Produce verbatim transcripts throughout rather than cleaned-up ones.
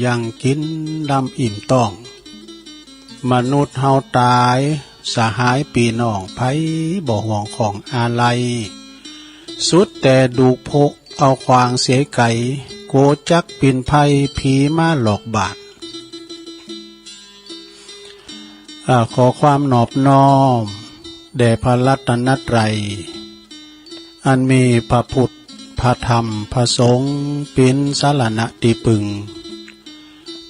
ยังกิ๋นลำอิ่มต๊อง มนุษย์เฮาต๋าย สหายปี้น้องใผบ่ห่วงของอาลัย สุดแต่ดูกผุเอาขว้างเสียไก๋ กั๋วจักปิ่นภัยผีมาหลอกบาด อ่า ขอความนอบน้อมแด่พระรัตนตรัย อันมีพระพุทธ พระธรรม พระสงฆ์ เป๋นสรณะตี้ปึง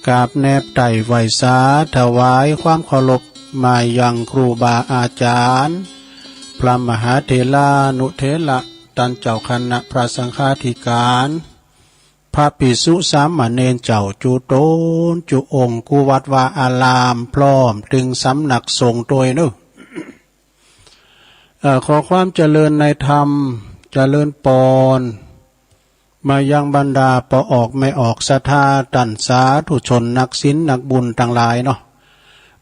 กราบแนบไต่ไหว้สาถวายความเคารพมายังครูบาอาจ๋ารย์ พระมหาเถรานุเถระ ต้านเจ้าคณะพระสังฆาธิการ พระภิกษุสามเณรเจ้าจุ๊ต๋นจุ๊องค์ กู้วัดวาอาราม พร้อมเถิงสำนักสงฆ์ตวยเนาะ เอ่อ ขอความเจริญในธรรม เจริญปอน มายังบรรดาป้อออกแม่ออกศรัทธา ต้านสาธุชนนักศีลนักบุญตังหลายเนาะ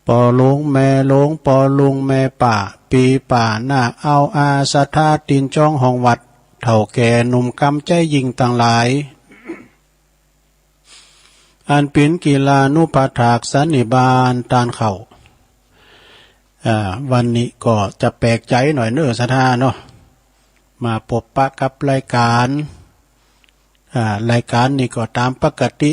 ป้อหลวงแม่หลวง ป้อลุงแม่ป้า ปี้ป้าน้า อ่าวอา ศรัทธาตี๋นจ๊องห้องวัด เฒ่าแก่หนุ่มกำใจ๊ยิ่งตังหลาย อันเป๋นกิลานุปถากสันนิบาตต้านเข่า อ่า วันนี้ก็จะแปลกใจ๋หน่อยเนาะศรัทธาเนาะ มาปบปะกับรายก๋าน อ่า รายก๋านนี่ก็ต๋ามปกติ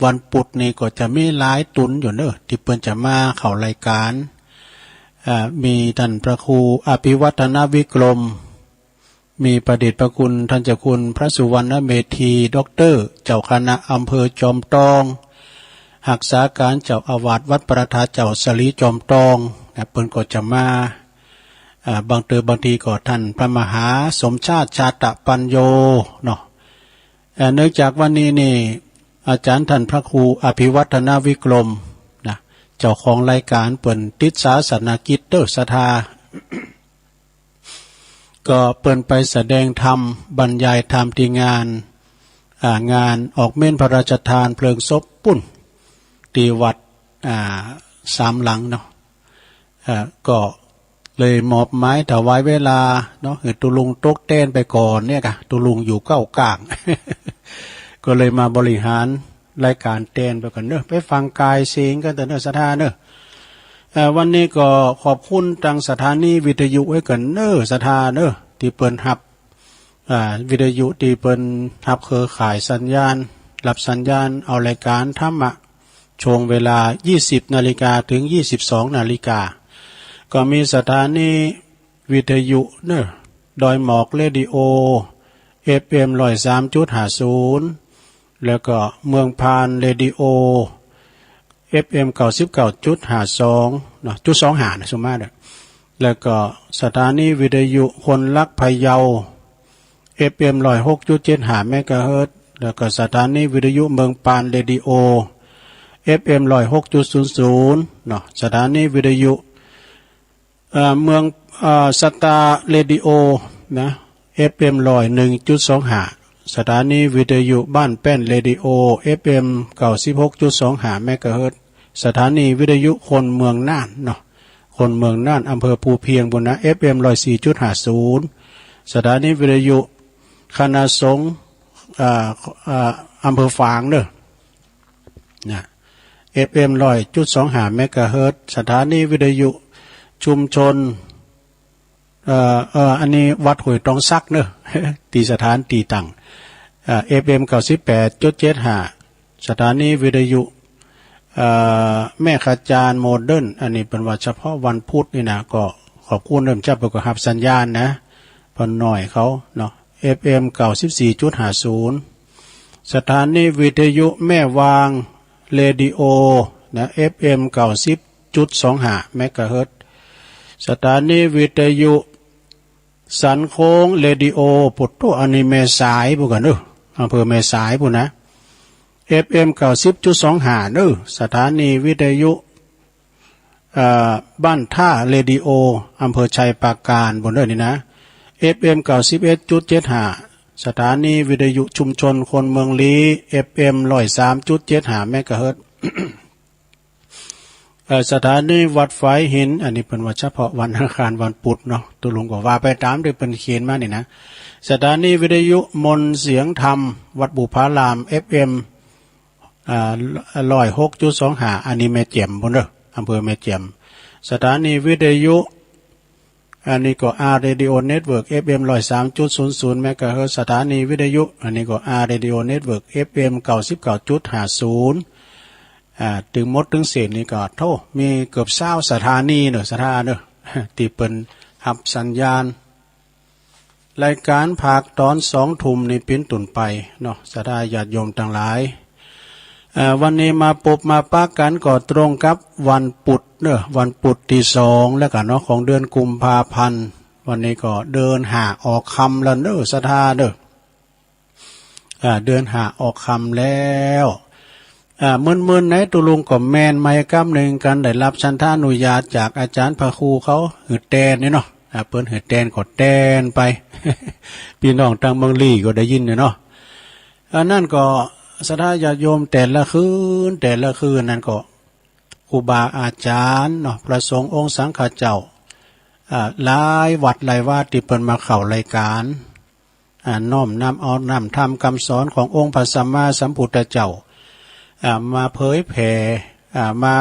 วันปุธนี่ก็จะมีหลายต๋นอยู่เนาะ ตี้เปิ้นจะมาเข้ารายก๋าน อ่า มีต้านพระครูอภิวัฒนวิกรม มีพระเดชพระคุณต้านเจ้าคุณพระสุวรรณเมธี ด็อกเตอร์ เจ้าคณะอำเภอจอมตอง ฮักษาก๋านเจ้าอาวาสวัดพระธาตุเจ้าสะหลีจอมตองนะ เปิ้นก็จะมา อ่า บางเติมบางทีก็ต้านพระมหาสมชาติ ชาตะปัญโญเนาะ เอ่อ เนื่องจากวันนี้นี่ อาจ๋ารย์ต้านพระครูอภิวัฒนวิกรมนะ เจ้าของรายก๋านเปิ้นติดศาสนกิจเนาะศรัทธา ก็เปิ้นไปแสดงธรรม บรรยายธรรมตี้งาน อ่า งานออกเม้นพระราชทานเพลิงศพปุ้น ตี้วัด อ่า สามหลังเนาะ เอ่อ ก็เลยมอบหมายถวายเวลาเนาะ หื้อตุ๊ลุงตกแตนไปก่อนเนี่ยกะ ตุ๊ลุงอยู่เก๊าก้าง ก็เลยมาบริหารรายก๋านแตนไปก่อนเนาะ ไปฟังกายเสียงกั๋นเต๊อะเนาะศรัทธาเนาะ เอ่อ วันนี้ก็ขอบคุณตางสถานีวิทยุไว้ก่อนเนาะศรัทธาเนาะ ตี้เปิ้นฮับ อ่า วิทยุตี้เปิ้นฮับเครือข่ายสัญญาณ ฮับสัญญาณเอารายก๋านธรรมะ ช่วงเวลายี่สิบนาฬิกาเถิงยี่สิบสองนาฬิกา ก็มีสถานีวิทยุเนาะ ดอยหมอกเรดิโอ เอฟเอ็มร้อยสามจุดห้าศูนย์ แล้วก็เมืองพานเรดิโอ เอฟเอ็มเก้าสิบเก้าจุดห้าสองเนาะ จุดสองห้านะ สมมาตรเนาะ แล้วก็สถานีวิทยุคนรักพะเยา เอฟเอ็มร้อยหกจุดเจ็ดห้าเมกะเฮิรตซ์ แล้วก็สถานีวิทยุเมืองปานเรดิโอ เอฟเอ็มร้อยหกจุดศูนย์ศูนย์เนาะ สถานีวิทยุ เอ่อ เมือง เอ่อ สตาร์เรดิโอนะ เอฟเอ็มร้อยหนึ่งจุดสองห้า สถานีวิทยุบ้านแป้นเรดิโอ เอฟเอ็มเก้าสิบหกจุดสองห้าเมกะเฮิรตซ์ สถานีวิทยุคนเมืองน่านเนาะ คนเมืองน่าน อำเภอภูเพียงปุ้นนะ เอฟเอ็มร้อยสี่จุดห้าศูนย์ สถานีวิทยุคณะสงฆ์ อ่า อ่า อำเภอฝางเนาะ นะ เอฟเอ็มร้อยจุดสองห้าเมกะเฮิรตซ์ สถานีวิทยุชุมชน เอ่อ เอ่อ อันนี้วัดห้วยตองสักเนาะ ตี้สถานตี้ตั้ง เอ่อ เอฟเอ็มเก้าสิบแปดจุดเจ็ดห้า สถานีวิทยุ เอ่อ แม่ขจานโมเดิร์น อันนี้เปิ้นว่าเฉพาะวันพุธนี่นะ ก็ขอบคุณเริ่มจับแล้วก็ฮับสัญญาณนะ ป้อน้อยเขาเนาะ เอฟเอ็มเก้าสิบสี่จุดห้าศูนย์ สถานีวิทยุแม่วางเรดิโอนะ เอฟเอ็มเก้าสิบจุดสองห้าเมกะเฮิรตซ์ สถานีวิทยุสันโค้งเรดิโอ ปุตโต อันนี้แม่สายปุ้นกั๋นเนาะ อำเภอแม่สายปุ้นนะ เอฟเอ็มเก้าสิบจุดสองห้าเนาะ สถานีวิทยุ เอ่อ บ้านท่าเรดิโอ อำเภอชัยปราการปุ้นเนาะนี่นะ เอฟเอ็มเก้าสิบเอ็ดจุดเจ็ดห้า สถานีวิทยุชุมชนคนเมืองลี้ เอฟเอ็มร้อยสามจุดเจ็ดห้าเมกะเฮิรตซ์ เอ่อ สถานีวัดฝายหิน อันนี้เปิ้นว่าเฉพาะวันอังคารวันพุธเนาะ ตุ๊ลุงก็ว่าไปต๋ามตี้เปิ้นเขียนมานี่นะ สถานีวิทยุมนต์เสียงธรรม วัดบุพาราม เอฟเอ็ม อ่า ร้อยหกจุดสองห้า อันนี้แม่แจ่มปู้นเน่อ อำเภอแม่แจ่ม สถานีวิทยุ อันนี้ก็ อาร์ Radio Network เอฟเอ็ม ร้อยสามจุดศูนย์ศูนย์ เมกะเฮิรตซ์ สถานีวิทยุ อันนี้ก็ อาร์ Radio Network เอฟเอ็ม เก้าสิบเก้าจุดห้าศูนย์ อ่า ตึงหมดตึงเส้นนี่ก็ โธ่ มีเกือบซาวสถานีเน่อ ศรัทธาเน่อ ตี้เปิ้นฮับสัญญาณ รายก๋านภาคต๋อนสองทุ่มนี่เป๋นต้นไปเนาะ ศรัทธาญาติโยมตังหลาย อ่า วันนี้มาปบมาปะกั๋นก็ตรงกับวันปุธเน่อ วันปุธตี้สองแล้วกั๋นเนาะ ของเดือนกุมภาพันธ์ วันนี้ก็เดือนห้าออกค่ำแล้วเน่อ ศรัทธาเน่อ อ่า เดือนห้าออกค่ำแล้ว อ่า เมินๆ ไหนตุ๊ลุงก็แม่นมาก้ำนึ่ง กั๋นได้ฮับฉันทานุญาตจากอาจ๋ารย์พระครูเขาหื้อแตนนี่เนาะ อ่า เปิ้นหื้อแตนก็แตนไป ปี้น้องตางเมืองลี้ก็ได้ยินเนี่ยเนาะ อันนั้นก็ศรัทธาญาติโยมแต่ละคืน แต่ละคืนนั้นก็ ครูบาอาจ๋ารย์เนาะ พระสงฆ์องค์สังฆเจ้า อ่า หลายวัดหลายวาตี้เปิ้นมาเข้ารายก๋าน อ่า น้อมนำเอาน้ำธรรมกำสอนขององค์พระสัมมาสัมพุทธเจ้า อ่า มาเผยแผ่ อ่า มา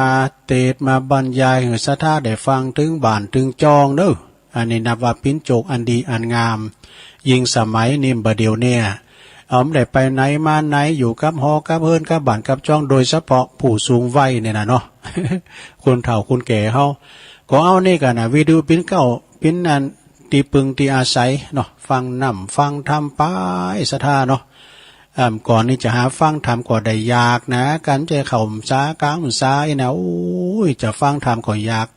เตสน์มาบรรยายหื้อศรัทธาได้ฟังเถิงบ้านเถิงจองเน่อ อันนี้นับว่าเป๋นโจคอันดีอันงาม ยิ่งสมัยนี้บ่าเดี่ยวเนี่ย เอาบ่ได้ไปไหนมาไหน อยู่กับหอกับเฮือนกับบ้านกับจอง โดยเฉพาะผู้สูงวัยเนี่ยนะเนาะ คนเฒ่าคนแก่เฮา ก็เอานี่กั๋นนะ วิทยุเป๋นเก๊า เป๋นอันตี้ปึงตี้อาศัยเนาะ ฟังน้ำฟังธรรมไปศรัทธาเนาะ อ่า ก่อนนี้จะหาฟังธรรมก็ได้ยากนะ กั๋นจะเข้าพรรษากลางพรรษาอี้นะ โอ้ย จะฟังธรรมก็ยาก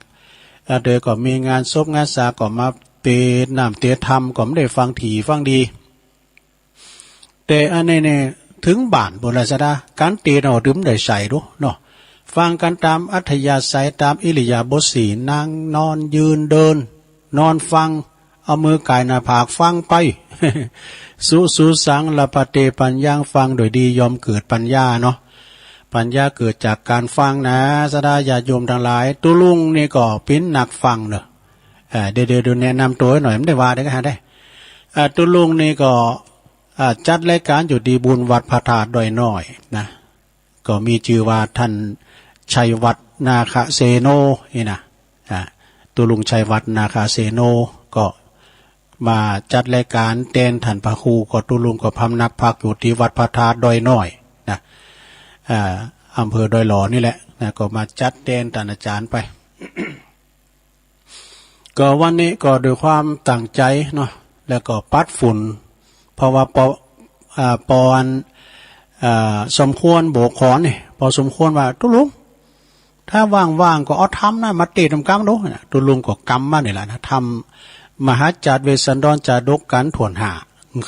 อ่า เดี๋ยวก็มีงานศพงานสาก็มาเตสน์น้ำเตสน์ธรรม ก็บ่ได้ฟังถี่ฟังดี แต่อันนี้เนี่ยเถิงบ้านปู้นละศรัทธา ก๋านเตสน์เอา บ่ได้ใส่ดูเนาะ ฟังกั๋นต๋ามอัธยาศัย ต๋ามอิริยาบถสี่ นั่งนอนยืนเดิน นอนฟัง เอามือก่ายหน้าผากฟังไป สุสุสัง ละพัตเต ปัญญัง ฟังโดยดีย่อมเกิดปัญญาเนาะ ปัญญาเกิดจากก๋านฟังนะ ศรัทธาญาติโยมตังหลาย ตุ๊ลุงนี่ก็เป๋นนักฟังเนาะ อ่า เดี๋ยวๆ เดี๋ยวแนะนำตั๋วหน่อย บ่ได้ว่าได้ก็หาได้ อ่า ตุ๊ลุงนี่ก็ อ่า จัดรายก๋านอยู่ตี้บุญวัดพระธาตุดอยน้อยนะ ก็มีจื้อว่าต้านชัยวัฒน์นาคเสโนนี่นะ อ่า ตุ๊ลุงชัยวัฒน์นาคเสโน ก็มาจัดรายก๋านแตนต้านพระครู ก็ตุ๊ลุงก็พำนักพักอยู่ตี้วัดพระธาตุดอยน้อยนะ อ่า อำเภอดอยหล่อนี่แหละนะ ก็มาจัดแตนต้านอาจ๋ารย์ไป ก็วันนี้ก็ด้วยความตั้งใจ๋เนาะ แล้วก็ปัดฝุ่น เพราะว่าปอ อ่า ปออัน อ่า สมควรโบกขอนนี่ ปอสมควรว่า ตุ๊ลุง ถ้าว่างๆ ก็เอาธรรมนะมาเตสน์ตำกำดูนะ ตุ๊ลุงก็กำมานี่แหละนะ ธรรมมหาจาตุเวสสันดรจาดกกัณฑ์ถ้วนห้า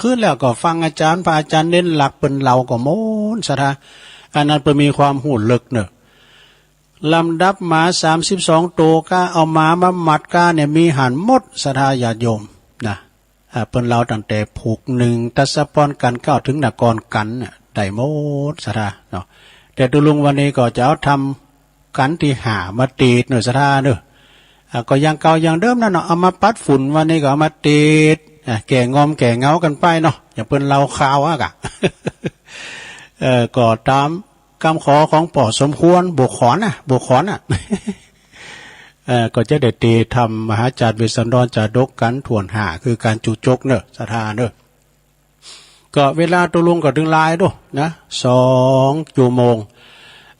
คืนแล้วก็ฟังอาจ๋ารย์ พระอาจ๋ารย์เน้นหลักเปิ้นเล่าก็ม่วนศรัทธา อันนั้นเปิ้นมีความฮู้ลึกเนาะ ลำดับหมาสามสิบสองโต ก้าเอาหมามาหมัดก้าเนี่ยมีหันหมดศรัทธาญาติโยมนะ อ่า เปิ้นเล่าตั้งแต่ผูกนึ่ง ตัสสะปอนกันเก้า เถิงนครกัณฑ์น่ะ ได้หมดศรัทธาเนาะ แต่ตุ๊ลุงวันนี้ก็จะเอาธรรมกัณฑ์ตี้ห้ามาเตสน์เนาะศรัทธาเนาะ อ่า ก็อย่างเก่าอย่างเดิมนั่นเนาะ เอามาปัดฝุ่น วันนี้ก็เอามาเตสน์ อ่า แก้ง่อมแก้เหงากั๋นไปเนาะ อย่างเปิ้นเล่าข่าวอะกะ เอ่อ ก็ต๋าม กำขอของปอสมควรโบกขอนนะ โบกขอนนะ เอ่อ ก็จะได้เตสน์ธรรมมหาจาตุเวสสันดรจาดกกัณฑ์ถ้วนห้า คือก๋านจุจกเนาะศรัทธาเนาะ ก็เวลาตุ๊ลุงก็เถิงหลายโดนะ สองชั่วโมง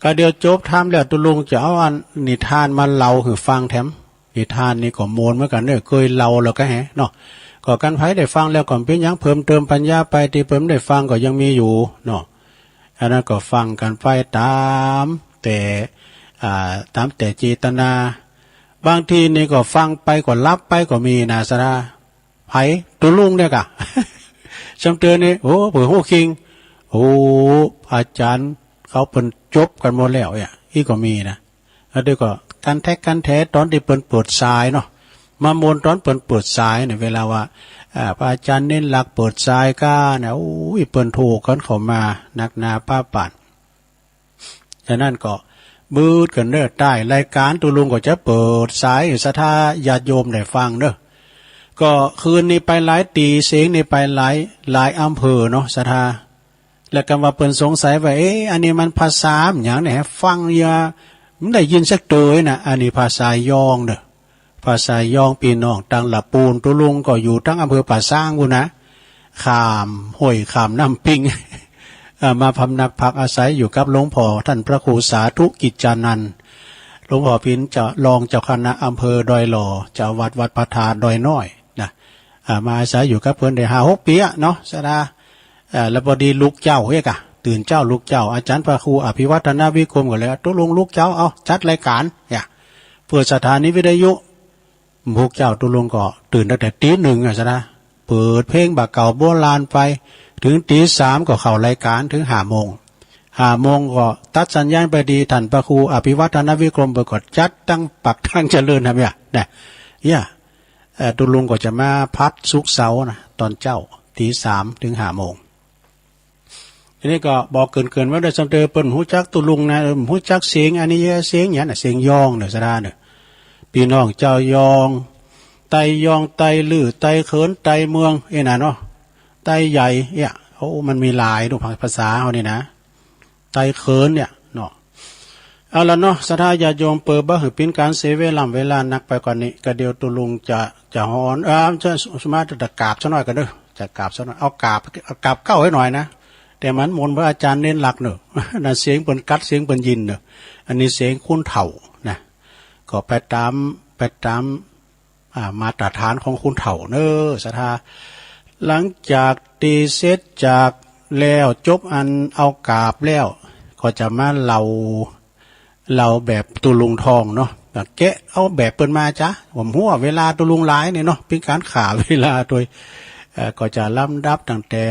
ก็เดี๋ยวจบธรรมแล้วตุ๊ลุงจะเอาอันนิทานมาเล่าหื้อฟังแถม นิทานนี่ก็ม่วนเหมือนกั๋นเนาะ เกยเล่าแล้วก็แหเนาะ ก็คันใผได้ฟังแล้วก็บ่เป๋นหยัง เพิ่มเติมปัญญาไป ตี้เปิ้นบ่ได้ฟังก็ยังมีอยู่เนาะ อันนั้นก็ฟังกั๋นไปต๋ามแต่ อ่า ต๋ามแต่เจตนา บางทีนี่ก็ฟังไปก็หลับไปก็มีนะศรัทธา ใผ ตุ๊ลุงเนี่ยกะ ซำเตื้อนี่ โอ้ เปิ้นฮู้คิง โอ้ อาจ๋ารย์เขาเปิ้นจบกั๋นหมดแล้วเนี่ย อี้ก็มีนะ แล้วเดี๋ยวก็กั๋นแต๊กั๋นแต๊ต๋อนตี้เปิ้นเปิดสายเนาะ มาม่วนต๋อนเปิ้นเปิดสายเนี่ย เวลาว่า อ่า พระอาจ๋ารย์เน้นหลักเปิดสายก้าเนี่ย โอ้ย เปิ้นโทรกั๋นเข้ามานักหนาป๊าปาน ฉะนั้นก็มืดกั๋นเนาะ ใต้รายก๋านตุ๊ลุงก็จะเปิดสายหื้อศรัทธาญาติโยมได้ฟังเนาะ ก็คืนนี้ไปหลายตี้ เสียงนี้ไปหลาย หลายอำเภอเนาะศรัทธา แล้วกำว่าเปิ้นสงสัยว่า เอ๊ะ อันนี้มันภาษาหยังเนี่ย ฟังเยียะ บ่ได้ยินสักเตื้อนะ อันนี้ภาษายองเน่อ ภาษายอง ปี้น้องตังหละปูน ตุ๊ลุงก็อยู่ตังอำเภอป่าซางปู้นนะ ข้ามห้วยข้ามน้ำปิง เอ่อ มาพำนักพักอาศัยอยู่กับหลวงพ่อต้านพระครูสาธุกิจจานันท์ หลวงพ่อเป๋นเจ้า รองเจ้าคณะอำเภอดอยหล่อ เจ้าวัดวัดพระธาตุดอยน้อยนะ อ่า มาอาศัยอยู่กับเปิ้นได้ห้าหกปี๋อะเนาะ ศรัทธา เอ่อ แล้วปอดีลุกเจ๊าเฮ้ยก่ะ ตื่นเจ๊าลุกเจ๊า อาจ๋ารย์พระครูอภิวัฒนวิกรมก็เลย ตุ๊ลุงลุกเจ๊า เอา จัดรายก๋าน เนี่ย เปิดสถานีวิทยุ ลุกเจ๊าตุ๊ลุงก็ตื่นตั้งแต่ตี๋หนึ่งอะ ศรัทธา เปิดเพลงบ่าเก่าโบราณไป เถิงตี๋สามก็เข้ารายก๋านเถิงห้าโมง ห้าโมงก็ตัดสัญญาณไปดี ต้านพระครูอภิวัฒนวิกรมเปิ้นก็จัดตังปักตังเจริญธรรมเนี่ย นะ เนี่ย เอ่อ ตุ๊ลุงก็จะมาพัดศุกร์เสาร์นะ ต๋อนเจ๊า ตี๋สามเถิงห้าโมง อันนี้ก็บอกเกริ่นๆ ไว้โดยส่วนเตอ เปิ้นฮู้จักตุ๊ลุงนะ เออ ฮู้จักเสียงอันนี้ เสียงหยังนะ เสียงยองเน่อ ศรัทธาเน่อ ปี้น้องเจ้ายอง ไตยอง ไตลื้อ ไตเขิน ไตเมือง เอ้ยนะเนาะ ไตใหญ่ เนี่ย โอ้ มันมีหลายเนาะ ภาษาเฮานี่นะ ไตเขินเนี่ยเนาะ เอาละเนาะ ศรัทธาญาติโยม เปื้อบ่หื้อเป๋นก๋านเสียเวล่ำเวลานักไปกว่านี้ ก็เดี๋ยวตุ๊ลุงจะ จะฮ้อน เอ่อ จะ จะมา จะกราบสักหน่อยก่อนเด้อ จะกราบสักหน่อย เอากราบ เอากราบเก๊าให้หน่อยนะ แต่มันมนต์พระอาจ๋ารย์เณรหลักเน่อ นะ เสียงเปิ้นกั๊ด เสียงเปิ้นยินเน่อ อันนี้เสียงคนเฒ่านะ ก็ไปต๋าม ไปต๋าม อ่า มาตรฐานของคนเฒ่าเน่อ ศรัทธา หลังจากตี้เสร็จจากแล้ว จบอันเอากราบแล้ว ก็จะมาเล่า เล่าแบบตุ๊ลุงท่องเนาะ แกะเอาแบบเปิ้นมาจ๊ะ ผมหัวเวลาตุ๊ลุงหลายเนี่ยเนาะ เป๋นก๋านฆ่าเวลาโดย เอ่อ ก็จะลำดับตั้งแต่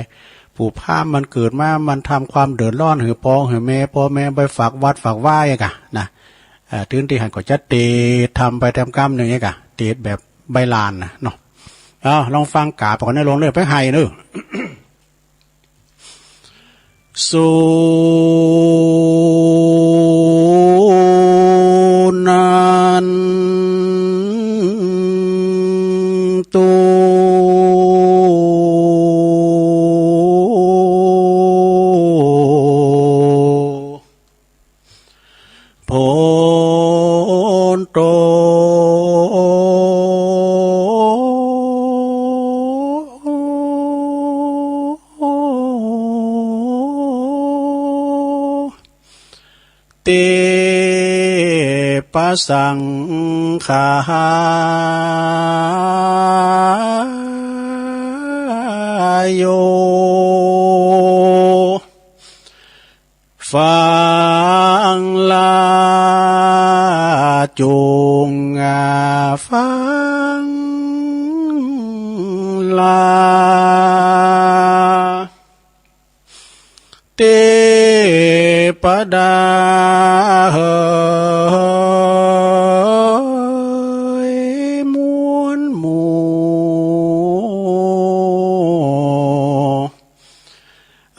ปู่พราหมณ์มันเกิดมา มันทำความเดือดร้อนหื้อปอหื้อแม่ ปอแม่ไปฝากวัดฝากวาอะก่ะนะ เอ่อ เถิงตี้หั้นก็จะเตสน์ทำไปต๋ามกำนึ่งอะก่ะ เตสน์แบบใบ้ลานน่ะเนาะ เอา ลองฟังกราบก่อนนะ ลงเน่อ ไปไห้เน่อ สุนันตุ โพนโต เตปะสังฆาโย ฟังละจุ่ง อ่า ฟังละ เตปะดาเหยมวลหมู่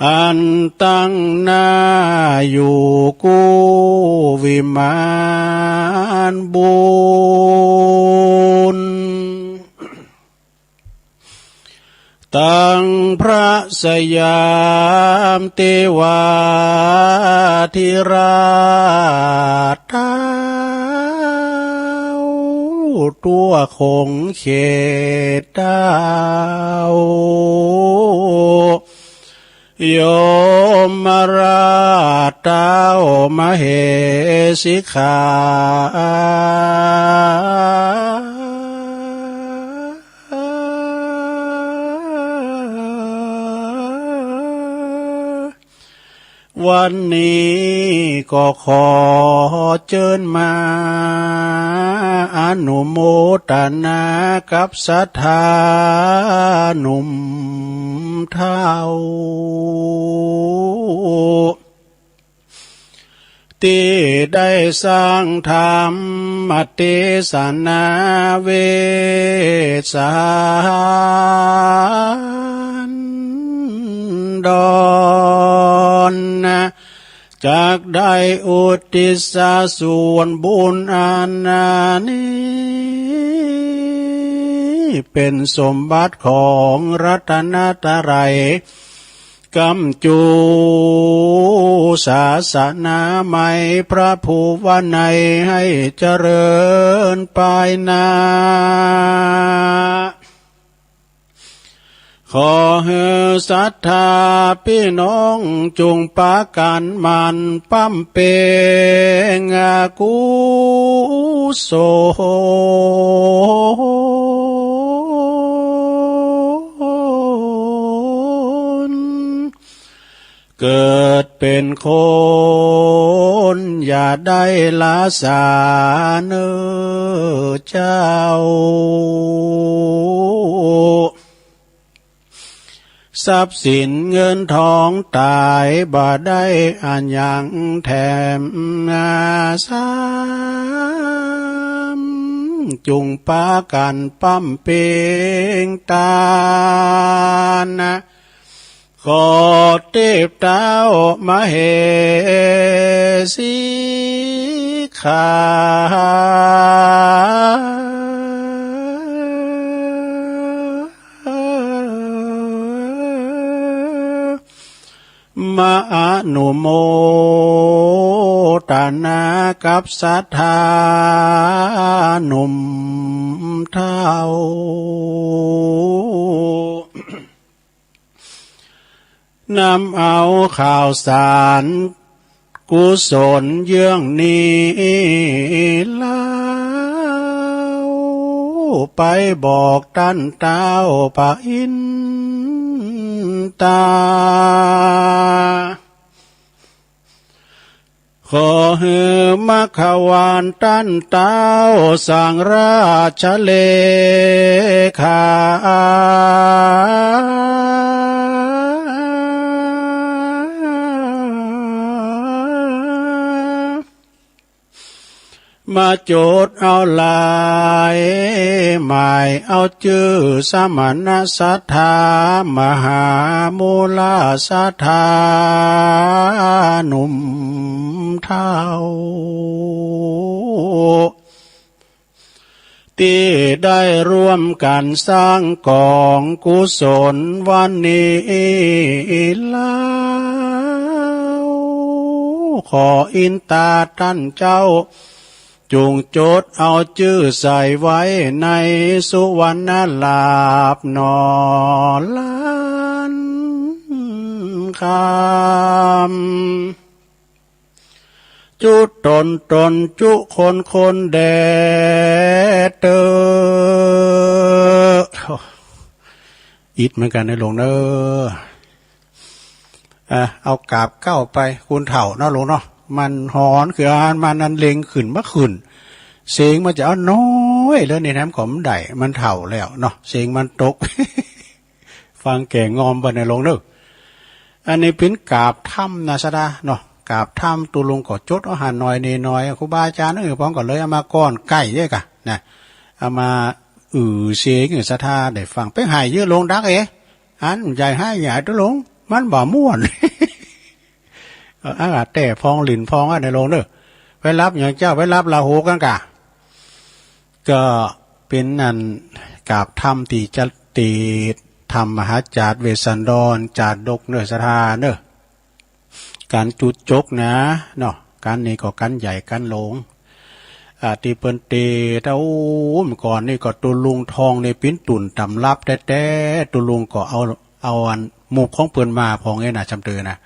อันตั้งหน้าอยู่กู้วิมานบุญ ตังพระสยามเตวาธิราชเต้า ตั๋วคงเขตเต้า ยมราชเต้ามเหสิขา วันนี้ก็ขอเจิญมาอนุโมตนากับศรัทธาหนุ่มเฒ่า ตี้ได้สร้างธรรมเตสนาเวสสันดร จักได้อุทิศส่วนบุญอันนี้ เป๋นสมบัติของรัตนตรัย ำจู๋ศาสนาใหม่ พระภูวนัยให้เจริญไปหน้า ขอหื้อศรัทธาปี้น้องจุ่งปากั๋นหมั่นบำเพ็ญกุศล เกิดเป๋นคนอย่าได้ละสาเน่อเจ้า ทรัพย์สินเงินทองต๋ายบ่ได้อะหยังแถมซ้ำ จุ่งปากั๋นบำเพ็ญตาน ขอเทพเต้ามเหสีข้า มาอนุโมทนากับศรัทธาหนุ่มเฒ่า นำเอาข่าวสารกุศลเยื่องนี้เล่า ไปบอกต้านเต้าพระอินตา ขอหื้อมัคควานต้านเต้าสังราชเลขา มาจดเอาลายหมายเอาจื้อสมณศรัทธามหามูลศรัทธาหนุ่มเฒ่า ตี้ได้ร่วมกั๋นสร้างก๋องกุศลวันนี้เล่า ขออินตาต้านเจ้า จุ่งจดเอาจื้อใส่ไว้ในสุวรรณลาภหนอล้านคำ จุต๋นต๋นจุคนคนแด่เต๊อะ อิดเหมือนกั๋นนะหลวงเน่อ อ่ะ เอากราบเก้าไป คนเฒ่าเนาะหลวงเนาะ มันหอนคืออันมันอันเล็งขึ้นบ่ขึ้น เสียงมันจะเอาน้อยแล้วนี่นะ มันก็บ่ได้ มันเฒ่าแล้วเนาะ เสียงมันตก ฟังแก่งอมบ่เนี่ยหลวงเน่อ อันนี้เป๋นกราบธรรมนะศรัทธาเนาะ กราบธรรม ตุ๊ลุงก็จดเอาหันหน่อยนี่หน่อย ครูบาอาจ๋ารย์เอ้ย พ่องก็เลยเอามาก้อนใก้เย้ยก่ะนะ เอามาอื้อเสียงหื้อศรัทธาได้ฟัง เป๋นไห้เย้ยหลวงดักเอ๋ อันใหญ่ไห้ใหญ่ตุ๊ลุง มันบ่ม่วน เออ อ่ะ แต่พ่องหลิ้นพ่องอ่ะในหลวงเน่อ ไปฮับหยังเจ้า ไปฮับลาหูกั๋นก่ะ ก็เป๋นอันกราบธรรมตี้จะเตสน์ธรรมมหาจาตุเวสสันดรจาดกเน่อศรัทธาเน่อ ก๋านจุดจกนะเนาะ ก๋านนี้ก็ก๋านใหญ่ก๋านหลวง อ่า ตี้เปิ้นเตสน์ โอ้ เมื่อก่อนนี่ก็ตุ๊ลุงทองนี่เป๋นตุ๊นต๋ำรับแต๊ๆ ตุ๊ลุงก็เอา เอาอันมุกของเปิ้นมาพ่องเอ้ยนะ จำเตอนะ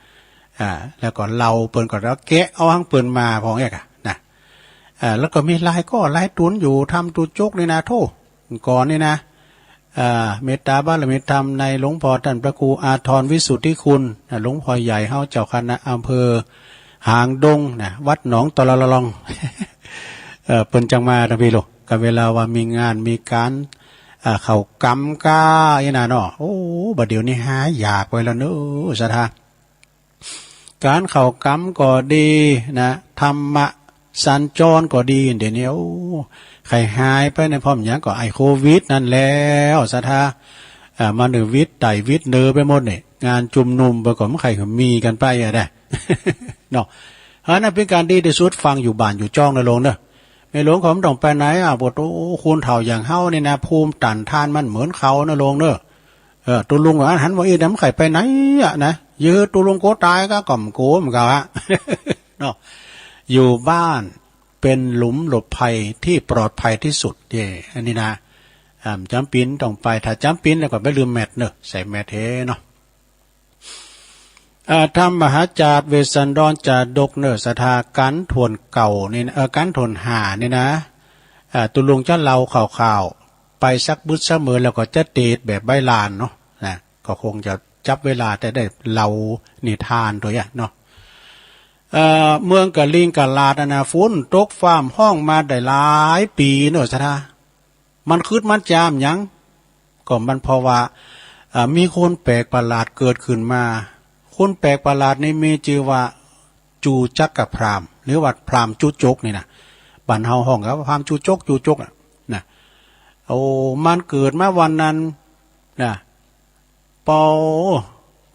อ่า แล้วก็เล่าเปิ้นก็เอาแกะเอาของเปิ้นมาพ่องเอ้ยก่ะนะ อ่า แล้วก็มีหลายก้อหลายตุ๊นอยู่ธรรมจุดจกนี่นะ โธ่ ก่อนนี่นะ อ่า เมตตาบารมีธรรมในหลวงพ่อต้านพระครูอาทรวิสุทธิคุณนะ หลวงพ่อใหญ่เฮาเจ้าคณะอำเภอหางดงนะ วัดหนองตะละลอง เอ่อ เปิ้นจังมาตังปี้ลูก ก็เวลาว่ามีงานมีก๋าน อ่า เข้ากรรมก้าอี้นะเนาะ โอ้ บ่าเดี่ยวนี้หายากไปแล้วเนาะศรัทธา ก๋านเข้ากรรมก็ดีนะ ธรรมะสัญจรก็ดี เดี๋ยวนี้ โอ้ ใค่หายไปในพ่อมหยังก็ไอ้โควิดนั่นแล้วศรัทธา อ่า มาเหนือวิดใต้วิดเหนือไปหมดนี่ งานจุมนุมไปก็บ่ใค่มีกั๋นไปอะนะ เนาะ อันนั้นเป๋นก๋านดีตี้สุด ฟังอยู่บ้านอยู่จ้องนะหลวงเน่อ แม่หลวงเขาบ่ต้องไปไหนอ่ะ ปวด โอ้ คนเฒ่าอย่างเฮานี่นะ ภูมิต้านทานมันเหมือนเขานะหลวงเน่อ เออ ตุ๊ลุงว่าอันหันว่าอี้นะ บ่ใค่ไปไหนอะนะ เยียะหื้อตุ๊ลุงกั๋วต๋ายก็ ก็บ่กั๋วเหมือนกั๋นฮะ เนาะ อยู่บ้านเป๋นหลุมหลบภัยตี้ปลอดภัยตี้สุด เย้ อันนี้นะ อ่า จ๋ำเป๋นต้องไป ถ้าจ๋ำเป๋นแล้วก็บ่ลืมแมสเนาะ ใส่แมสเฮเนาะ อ่า ธรรมมหาจาร์ เวสสันดรจาดกเนาะ ศรัทธา กัณฑ์ถ้วนเก้านี่นะ เอ่อ กัณฑ์ถ้วนห้านี่นะ อ่า ตุ๊ลุงจะเล่าข่าวๆ ไปสักบึดสักเมินแล้วก็จะเตสแบบใบ้ลานเนาะ นะ ก็คงจะจับเวลาแต่ได้เล่านิทานตัวยะเนาะ เอ่อ เมืองกะลิงกะลาดอะนะ ฝนตกฟ้าฮ้องมาได้หลายปี๋เนาะ ศรัทธา มันกึ๊ดมันจ๋าหยัง ก็มันเพราะว่า อ่า มีคนแปลกประหลาดเกิดขึ้นมา คนแปลกประหลาดนี่มีจื้อว่า จูจักกะพราหมณ์ หรือว่าพราหมณ์จูจกนี่นะ บ้านเฮาฮ้องกั๋นว่าพราหมณ์จูจก จูจกอะนะ โอ้ มันเกิดมาวันนั้นนะ ปอ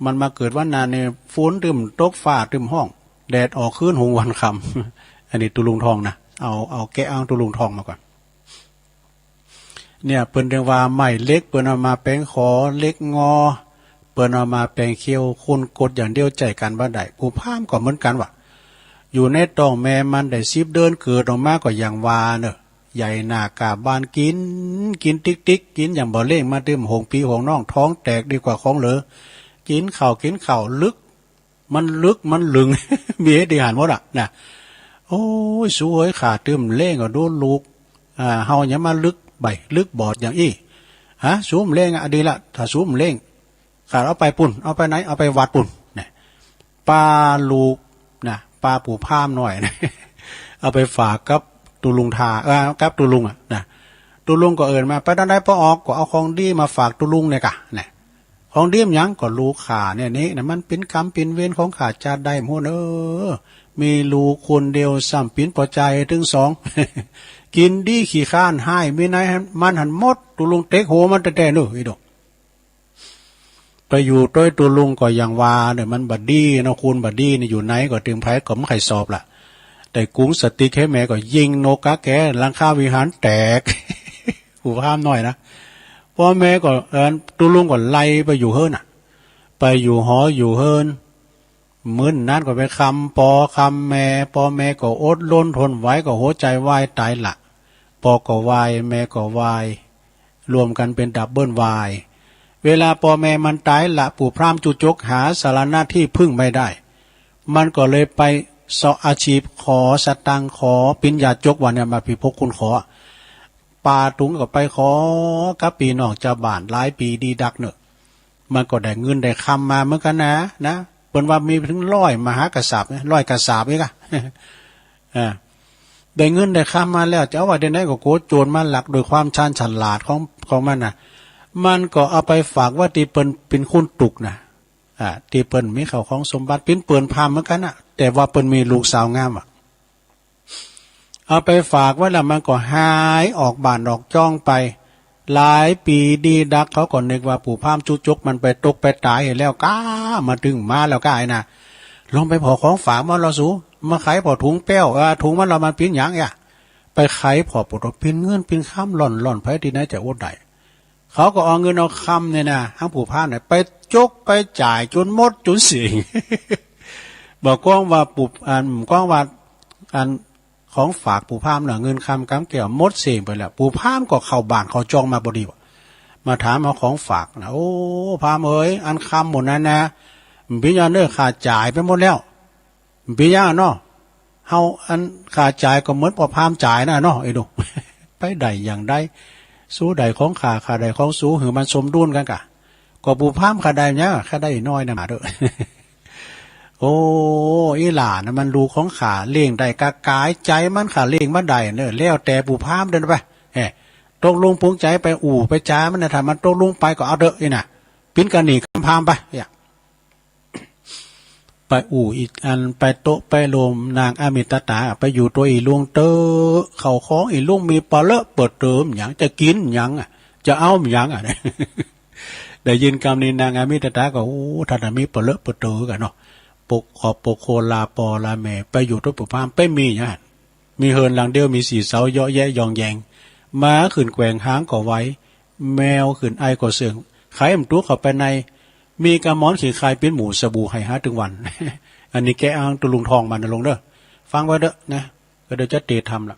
มันมาเกิดวันนั้นนี่ ฝนตึมตก ฟ้าตึมฮ้อง แดดออกคืนหุงวันค่ำ อันนี้ตุ๊ลุงท่องนะ เอา เอาแกะอ้างตุ๊ลุงท่องมาก่อน เนี่ย เปิ้นเรียกว่าไม้เหล็ก เปิ้นเอามาแป๋งขอ เหล็กงอ เปิ้นเอามาแป๋งเขี้ยว คนกดอย่างเดียวใจ๊กั๋นบ่ได้ ปู่พราหมณ์ก็เหมือนกั๋นว่ะ อยู่ในต๊องแม่มันได้สิบเดือน เกิดออกมาก็อย่างว่าเนาะ ใหญ่หน้ากล้าบาน กิ๋น กิ๋นติ๊กๆ กิ๋นอย่างบ่เล่ง มาตึมหงปี้หงน้อง ท้องแตกดีกว่าของเหลือ กิ๋นข้าว กิ๋นข้าว ลึก มันลึก มันลึง มีเหตุหันหมดอะนะ โอ้ย สูเอ๋ย ข้าตึมเล่งก็ดูลูก อ่า เฮาหยังมาลึกใบ้ ลึกบอดอย่างอี้ ฮะ สูบ่เล่งอะ ดีละ ถ้าสูบ่เล่ง ข้าเอาไปปุ้น เอาไปไหน เอาไปวัดปุ้น เนี่ย ปาลูกนะ ปาปู่พราหมณ์น้อยนะ เอาไปฝากกับตุ๊ลุงทา เอ่อ กับตุ๊ลุงอะนะ ตุ๊ลุงก็เอิ้นมา ไปตางใดปอออก ก็เอาของดีมาฝากตุ๊ลุงเนี่ยกะ เนี่ย ของดีมันหยัง ก็ลูกข้าเนี่ยนี่นะ มันเป๋นกรรมเป๋นเวรของข้าจาติใดหมดเอ้อ มีลูกคนเดียว ซ้ำปิ๋นปอใจ๋ตึงสอง กิ๋นดีขี้คร้านฮ้าย มีไหนมันหันหมด ตุ๊ลุงเต็กหัวมันแต๊ๆ เนาะ อีดอก ไปอยู่ตวยตุ๊ลุงก็อย่างว่าเนี่ย มันบ่ดีเนาะ คนบ่ดีเนี่ย อยู่ไหนก็ตึง ใผก็บ่ใค่ชอบละ ได้กุงสติ๊กหื้อแม่ก็ยิงนกกาแก๋ หลังคาวิหารแตก ปู่พราหมณ์น้อยนะ ปอแม่ก็ เอ่อ ตุ๊ลุงก็ไล่ไปอยู่เฮือนน่ะ ไปอยู่หออยู่เฮือน มื้อนั้นก็เป๋นค่ำปอค่ำแม่ ปอแม่ก็อดรนทนไหว ก็หัวใจ๋วายต๋ายละ ปอก็วาย แม่ก็วาย รวมกั๋นเป๋นดับเบิลวาย เวลาปอแม่มันต๋ายละ ปู่พราหมณ์จูจกหาสรณะตี้พึ่งไม่ได้ มันก็เลยไปเซาะอาจีพ ขอสตางค์ ขอปิญญาจก ว่าเนี่ย มาพิภพคุณขอ ปาตุ๊ลุงก็ไปขอกับปี้น้องจาวบ้านหลายปี๋ดีดักเนาะ มันก็ได้เงินได้คำมาเหมือนกั๋นนะ นะ เปิ้นว่ามีเถิงร้อยมหากษัตริย์ ร้อยกษัตริย์อีกอะ อ่า ได้เงินได้คำมาแล้ว จะเอาไว้ตางใดก็กั๋วโจรมาลัก ด้วยความชาญฉลาดของ ของมันน่ะ มันก็เอาไปฝากไว้ตี้เปิ้นเป๋นคนตุ๊กนะ อ่า ตี้เปิ้นมีข้าวของสมบัติ เป๋นเปิ้นพราหมณ์เหมือนกั๋นน่ะ แต่ว่าเปิ้นมีลูกสาวงามอะ เอาไปฝากไว้แล้วมันก็หายออกบ้านออกจ้องไป หลายปี๋ดีดัก เขาก็นึกว่าปู่พราหมณ์จูจกมันไปตกไปต๋ายแล้ว ก้ามาตึงมาแล้วก้า ไอ้น่ะ ลองไปผ่อของฝากมันลอสู มาไขผ่อถุงแป้ว เออ ถุงมันลอ มันเป๋นหยังอะ ไปไขผ่อ ปะโถ เป๋นเงินเป๋นคำ ล่อนๆ ไผตี้ไหนจะอดได้ เขาก็เอาเงินเอาคำเนี่ยนะ หั้งปู่พราหมณ์เนี่ย ไปจกไปจ่ายจ๋นหมดจ๋นเสี้ยง บ่กว้างว่าปู่ อัน กว้างว่า อัน ของฝากปู่พราหมณ์น่ะ เงินคำกำแก้วหมดเสี้ยงไปแล้ว ปู่พราหมณ์ก็เข้าบ้านเข้าจ้องมาพอดีว่ะ มาถามเอาของฝากนะ โอ้ พราหมณ์เอ๋ย อันคำหมู่นั้นนะ มันเป๋นหยังเน่อ ข้าจ่ายไปหมดแล้ว มันเป๋นหยังอะเนาะ เฮาอันข้าจ่ายก็เหมือนป้อพราหมณ์จ่ายนะเนาะ ไอ้หนุ่ม ไปได้อย่างใด สูได้ของข้า ข้าได้ของสู หื้อมันสมดุลกั๋นก่ะ ก็ปู่พราหมณ์ข้าได้หยัง ข้าได้น้อยนะหมาเด้อ โอ้ อีหล่านะมันลูกของข้า เลี้ยงได้กะก๋าย ใจ๋มันข้าเลี้ยงบ่ได้เน่อ แล้วแต่ปู่พราหมณ์เด้อไป เอ้ ตกลงปลงใจ๋ไปอู้ไปจ๋ามันนะ ถ้ามันตกลงไปก็เอาเต๊อะ อี้น่ะ ปิ๊นกะหนีกำพราหมณ์ไป เนี่ย ไปอู้อีกอัน ไปโต๊ะไปโฮมนางอมิตตา ไปอยู่ตวยอี่ลุงเต๊อะ ข้าวของอี่ลุงมีปะเลอะเปิดเติมหยัง จะกิ๋นหยังอะ จะเอาหยังอะ ได้ยินกำนี้นางอมิตตาก็ โอ้ ถ้าจะมีปะเลอะเปิดเติมกั๋นเนาะ ปก ขอบปกโคลาปอลาแม่ ไปอยู่ตวยปู่พราหมณ์ ไปมีหยัง มีเฮือนหลังเดียว มีสี่เสาเยาะแยะยองแยง หมาขึ้นแกว่งหางก็ไว แมวขึ้นไอก็เซิง ใผมันตุ๊กเข้าไปใน มีก้าหมอนขี้ใคร่ปิ้นหมู่สบู่ให้หาตึงวัน อันนี้แกอ้างตุ๊ลุงทองมานะลงเด้อ ฟังไว้เด้อนะ ก็เดี๋ยวจะเตะทำละ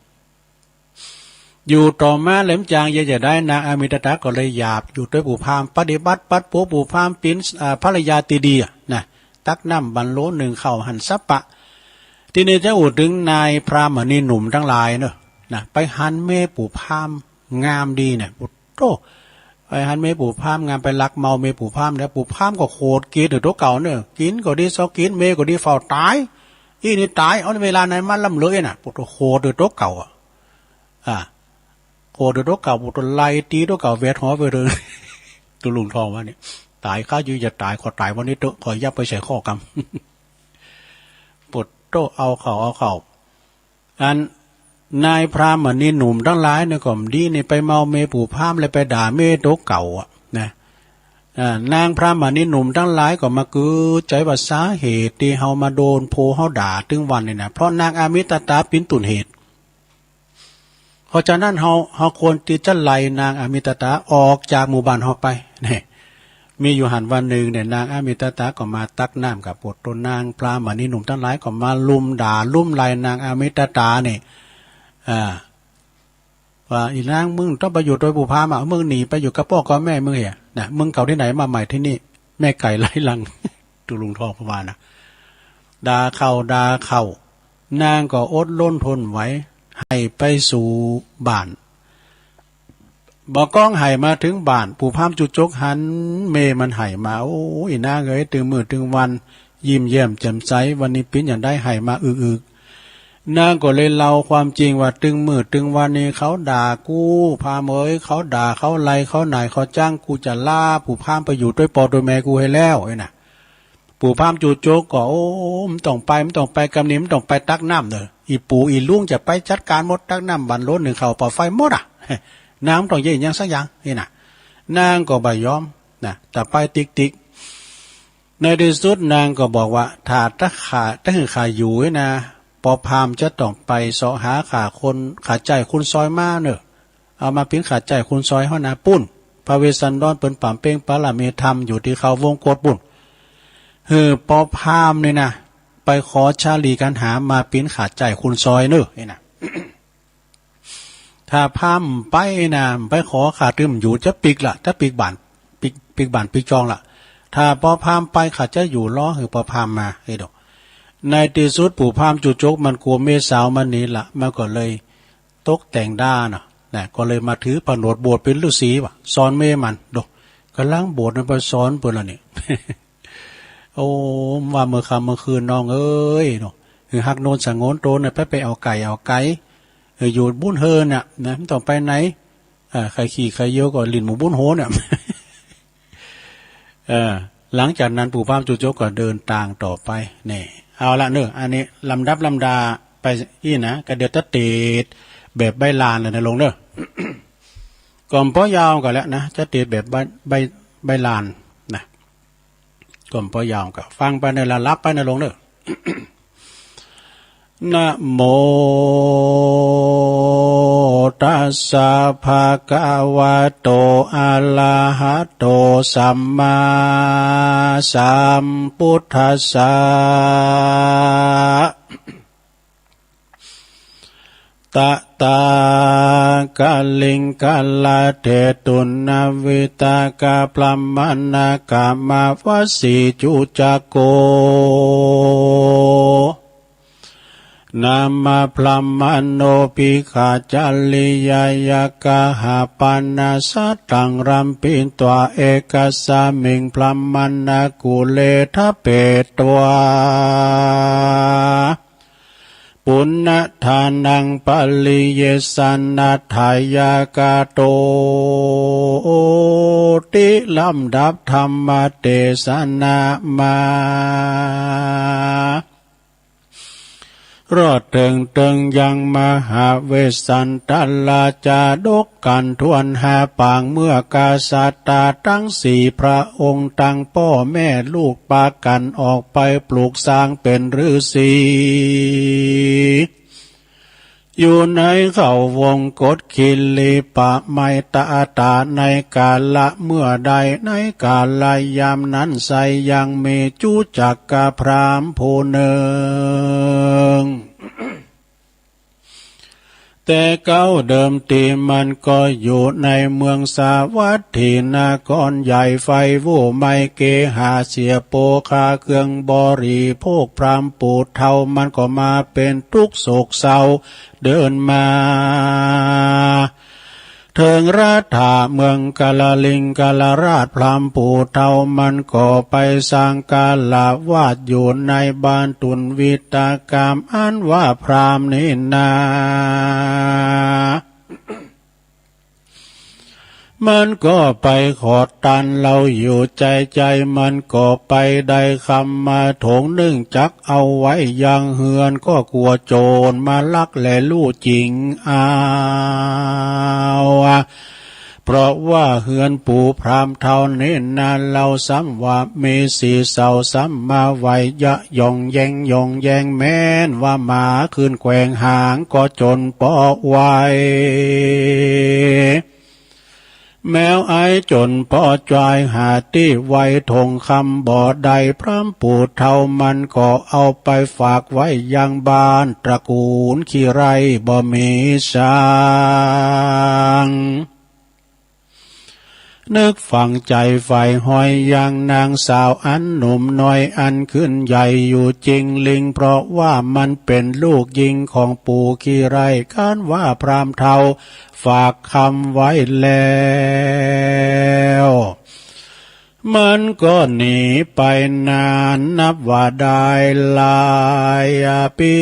อยู่ต่อมาแหลมจางเยียะจะได้นางอามิตาตาก็เลยหยาบอยู่ตวยปู่พราหมณ์ ปฏิบัติปัดปั๋วปู่พราหมณ์ เป๋น อ่า ภรรยาตี้ดีอะนะ ตักน้ำบันโลนึ่งข้าวหันสัปปะ ตี้นี่จะอู้เถิงนายพราหมณีหนุ่มตังหลายเนาะ นะ ไปหันเมยปู่พราหมณ์งามดีเนี่ย โอ้โธ่ ไปหันเมยปู่พราหมณ์งาม ไปลักเมาเมยปู่พราหมณ์ แล้วปู่พราหมณ์ก็โขดเกลียดอยู่ตั๋วเก่าเนาะ กิ๋นก็ดีซอกกิ๋น เมยก็ดี เฝ้าต๋าย อี้นี่ต๋าย เอาเวลาไหนมาร่ำเรวยน่ะ โอ้โธ่ โขดอยู่ตั๋วเก่าอะ อ่า โขดอยู่ตั๋วเก่า โอ้โธ่ ไล่ตี๋ตั๋วเก่า แหวดหอไปเลย ตุ๊ลุงทองว่าเนี่ย ต๋ายข้าอยู่อย่าต๋าย ขอต๋ายวันนี้เต๊อะ ขออย่าไปใส่ข้อกำ โอ้โธ่ เอาเข้า เอาเข้า อันนายพราหมณีหนุ่มตังหลายเนี่ยก็ดีนี่ ไปเมาเมยปู่พราหมณ์ แล้วไปด่าเมยตั๋วเก่าอะนะ อ่า นางพราหมณีหนุ่มตังหลายก็มากือใจ๋ว่าสาเหตุตี้เฮามาโดนผัวเฮาด่าตึงวันนี่นะ เพราะนางอามิตาตาเป๋นต้นเหตุ เพราะฉะนั้นเฮา เฮาควรตี้จะไล่นางอามิตาตาออกจากหมู่บ้านเฮาไป เนี่ย มีอยู่หั้นวันนึ่งเนี่ย นางอามิตาตาก็มาตักน้ำกับ โอ้โธ่ นางพราหมณีหนุ่มตังหลายก็มาลุมด่าลุมไล่นางอามิตาตาเนี่ย อ่า ว่า "อี่นาง มึงต้องไปอยู่ตวยปู่พราหมณ์อะ มึงหนีไปอยู่กับป้อกับแม่มึงเหีย นะ มึงเก่าตี้ไหนมาใหม่ตี้นี่ แม่ไก่ไล่ลัง" ตุ๊ลุงทองประมาณนะ ด่าเข้า ด่าเข้า นางก็อดรนทนไหว ไห้ไปสู่บ้าน บ่าก้องไห้มาเถิงบ้าน ปู่พราหมณ์จุจกหันเมยมันไห้มา "โอ้ อี่นางเอ๋ย ตึงมื้อตึงวัน ยิ้มแย้มแจ่มใส วันนี้เป๋นหยังได้ไห้มาอึกๆ" นางก็เลยเล่าความจริงว่า "ตึงมื้อตึงวันนี้เขาด่ากู พราหมณ์เอ๋ย เขาด่า เขาไล่ เขาหน่าย เขาจ๊าง กูจะลาปู่พราหมณ์ไปอยู่ตวยป้อตวยแม่กูเหียแล้ว" ไอ้น่ะ ปู่พราหมณ์จุจกก็ "โอ้ บ่ต้องไป บ่ต้องไป กำนี้บ่ต้องไปตักน้ำเน่อ อี่ปู่อี่ลุงจะไปจัดก๋านหมด ตักน้ำบันโลนึ่งข้าวเป่าไฟหมดอะ นางบ่ต้องเยียะหยังสักอย่าง" นี่น่ะ นางก็บ่ยอมนะ แต่ไปติ๊กๆ ในตี้สุดนางก็บอกว่า "ถ้าตะข้า ตะหื้อข้าอยู่นี่นะ ป้อพราหมณ์จะต้องไปเซาะหาข้าคน ข้าใจ๊คนซอยมาเน่อ เอามาเป๋นข้าใจ๊คนซอยเฮานะ ปู๊น พระเวสสันดรเปิ้นปำเป๋งปารมีธรรมอยู่ตี้เขาวงกตปู๊น หื้อป้อพราหมณ์นี่นะ ไปขอชาลีกัณหามาเป๋นข้าใจ๊คนซอยเน่อ" นี่น่ะ ถ้าพราหมณ์ไปนะ ไปขอข้าตึงอยู่ จะปิ๊กละ จะปิ๊กบ้าน ปิ๊ก ปิ๊กบ้านปิ๊กจองละ ถ้าป้อพราหมณ์ไป ข้าจะอยู่รอหื้อป้อพราหมณ์มา เอ้ยดอก ในตี้สุด ปู่พราหมณ์จุจกมันกั๋วเมยสาวมันหนีละ มันก็เลยตกแต่งด้าเนาะ นะ ก็เลยมาถือผนวดบวชเป๋นฤๅษีว่ะ สอนเมยมัน ดอก ก๋ำลังบวชมันไปสอนเปิ้นละนี่ "โอ้ ว่าเมื่อค่ำเมื่อคืนน้องเอ๋ยเนาะ หื้อฮักนวลสงวนต๋นน่ะ ไป ไปเอาไก่เอาไก่ เออ อยู่บุ้นเฮือนน่ะนะ บ่ต้องไปไหน เออ ใค่ขี้ใค่เยี่ยวก็หลิ้นหมู่บุ้นโฮนน่ะ" เออ หลังจากนั้นปู่พราหมณ์จุจกก็เดินตางต่อไป นี่ เอาละเน่อ อันนี้ลำดับลำดาไปอี้นะ ก็เดี๋ยวจะเตสแบบใบ้ลานเลยนะลงเน่อ ก็บ่ยาวกั๋นแล้วนะ จะเตสแบบใบ้ ใบ้ ใบ้ลานนะ ก็บ่ยาวกั๋น ฟังไปเน่อ ละหลับไปนะลงเน่อ นะโมตัสสะภะคะวะโต อะระหะโต สัมมาสัมพุทธัสสะ ตะถาคะลิงคะละเถตุณวิตากะพรหมณกะมะวะสีจุจโก นะมะพรหมโณ ภิกขะจริยะยะกะหะปะนะสะตัง รัมปิตวา เอกัสสะมิง พรหมณกุเร ทะเปตวา ปุณณะทานัง ปะริเยสะนะ ถายะกะโตติ ลำดับธรรมเตสนามา รอดเถิงเถิงยังมหาเวสสันตราชาดกกัณฑ์ถ้วนห้าปาง เมื่อกษัตราตังสี่พระองค์ ตังป้อแม่ลูกปากั๋นออกไปปลูกสร้างเป๋นฤๅษี จ อยู่ในเขาวงกตคิริปะไมตะตะ ในกาละเมื่อใด ในกาละยามนั้นไซร้ยังมีจุจักกะพราหมณ์ผู้หนึ่ง แต่เก๊าเดิมทีมันก็อยู่ในเมืองสาวัตถีนครใหญ่ ใฝ่ฮู้ใหม่เกหาเสียโภคาเครื่องบริโภค พราหมณ์ผู้เฒ่ามันก็มาเป๋นตุ๊กข์โศกเศร้า เดินมาเถิงรัฐาเมืองกาลลิงกาลราช พราหมณ์ผู้เฒ่ามันก็ไปสักการะวาดอยู่ในบาตุนวิตากาม อันว่าพราหมณ์นี้นา มันก็ไปขอตานเหล้าอยู่ ใจ๋ๆ มันก็ไปได้คำมาถงนึ่งจักเอาไว้ยังเฮือน ก็กั๋วโจ๋รมาลักแลลู่จิ๋งเอา เพราะว่าเฮือนปู่พราหมณ์เฒ่านี้นา เหล้าซ้ำว่ามีสีเศร้า ซ้ำมาไหว้เยาะหย่องแหย่งหย่องแหย่ง แม้นว่าหมาขึ้นแกว่งหางก็จ๋นปอไว้ แมวไอ้จ๋นปอจอยหาตี้ไว้ถงคำบ่ได้ พราหมณ์ปู่เฒ่ามันก็เอาไปฝากไว้ยังบ้านตระกูลขี้ไร้บ่มีสัง นึกฝังใจ๋ใฝ่ฮอยยังนางสาวอันหนุ่มน้อย อันขึ้นใหญ่อยู่จิงลิง เพราะว่ามันเป๋นลูกญิงของปู่ขี้ไร้ ครั้นว่าพราหมณ์เฒ่าฝากคำไว้แล้ว มันก็หนีไปนานนับว่าได้หลายปี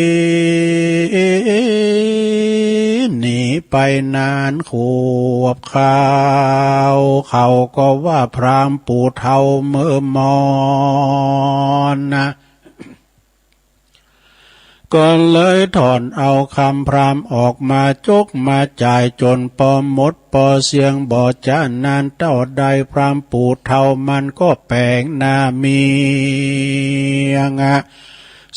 หนีไปนานขวบคาว เขาก็ว่าพราหมณ์ปู่เฒ่าเมื่อมอนนะ ก็เลยถอนเอาคำพราหมณ์ออกมาจกมาจ่ายจ๋นปอหมดปอเสี้ยง บ่จ๊านานเต้าใด พราหมณ์ปู่เฒ่ามันก็แป๋งหน้าเมียงอะ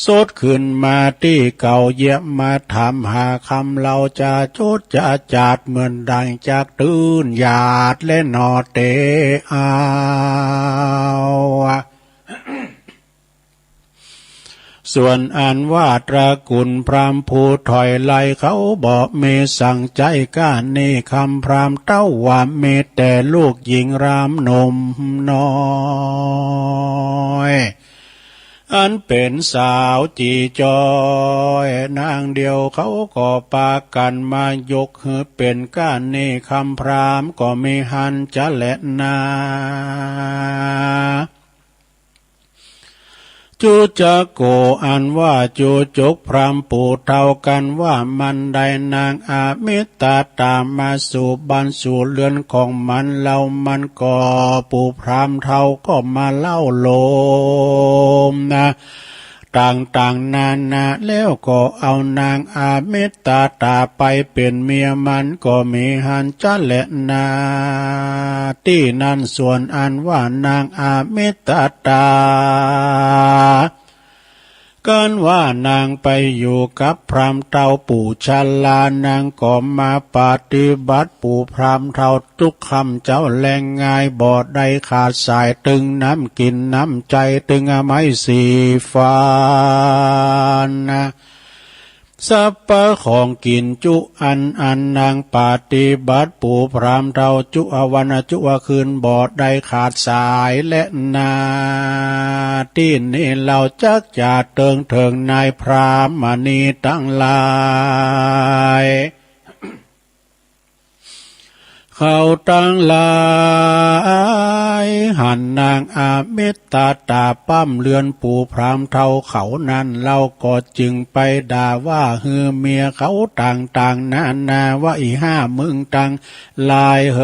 สดขึ้นมาตี้เก่าเยียะ มาถามหาคำเหล้าจะจดจะจาด เหมือนดังจักตื้นหยาดและหนอเตเอา ส่วนอันว่าตระกูลพราหมณ์ผู้ถอยไล่เขาบ่มีสัง ใจ๊ก้านี่คำพราหมณ์เต้าว่ามีแต่ลูกญิงรามหนุ่มน้อย อันเป๋นสาวจี๋จอยนางเดียว เขาก็ปากั๋นมายกหื้อเป๋นก้านี่คำพราหมณ์ก็มีหั้นจะแลนา จุจักโก อันว่าจุจกพราหมณ์ปู่เฒ่า กันว่ามันได้นางอมิตตามาสู่บ้านสู่เฮือนของมัน แล้วมันก็ ปู่พราหมณ์เฒ่าก็มาเล่าโลมนะ ต่างๆ นานา แล้วก็เอานางอมิตตาไปเป๋นเมียมันก็มีหั้นจะแลนา ตี้นั้น ส่วนอันว่านางอมิตตา กันว่านางไปอยู่กับพราหมณ์เฒ่าปู่ชรา นางก็มาปฏิบัติปู่พราหมณ์เฒ่า ทุกค่ำเจ๊าแลง บ่ได้ขาดสาย ตึงน้ำกิ๋นน้ำใจ๊ ตึงไม้สีฟันนะ สรรพของกิ๋นจุอัน อันนางปฏิบัติปู่พราหมณ์เฒ่า จุวันจุคืน บ่ได้ขาดสายแลนา ตี้นี้เฮาจักจะเติงเถิงนายพราหมณีตังหลาย เขาตังหลายหันนางอมิตตาป้ำเฮือนปู่พราหมณ์เฒ่าเขานั้น เฮาก็จึงไปด่าว่าหื้อเมียเขาต่างๆ นานา ว่าอีห้ามึงตังหลายเห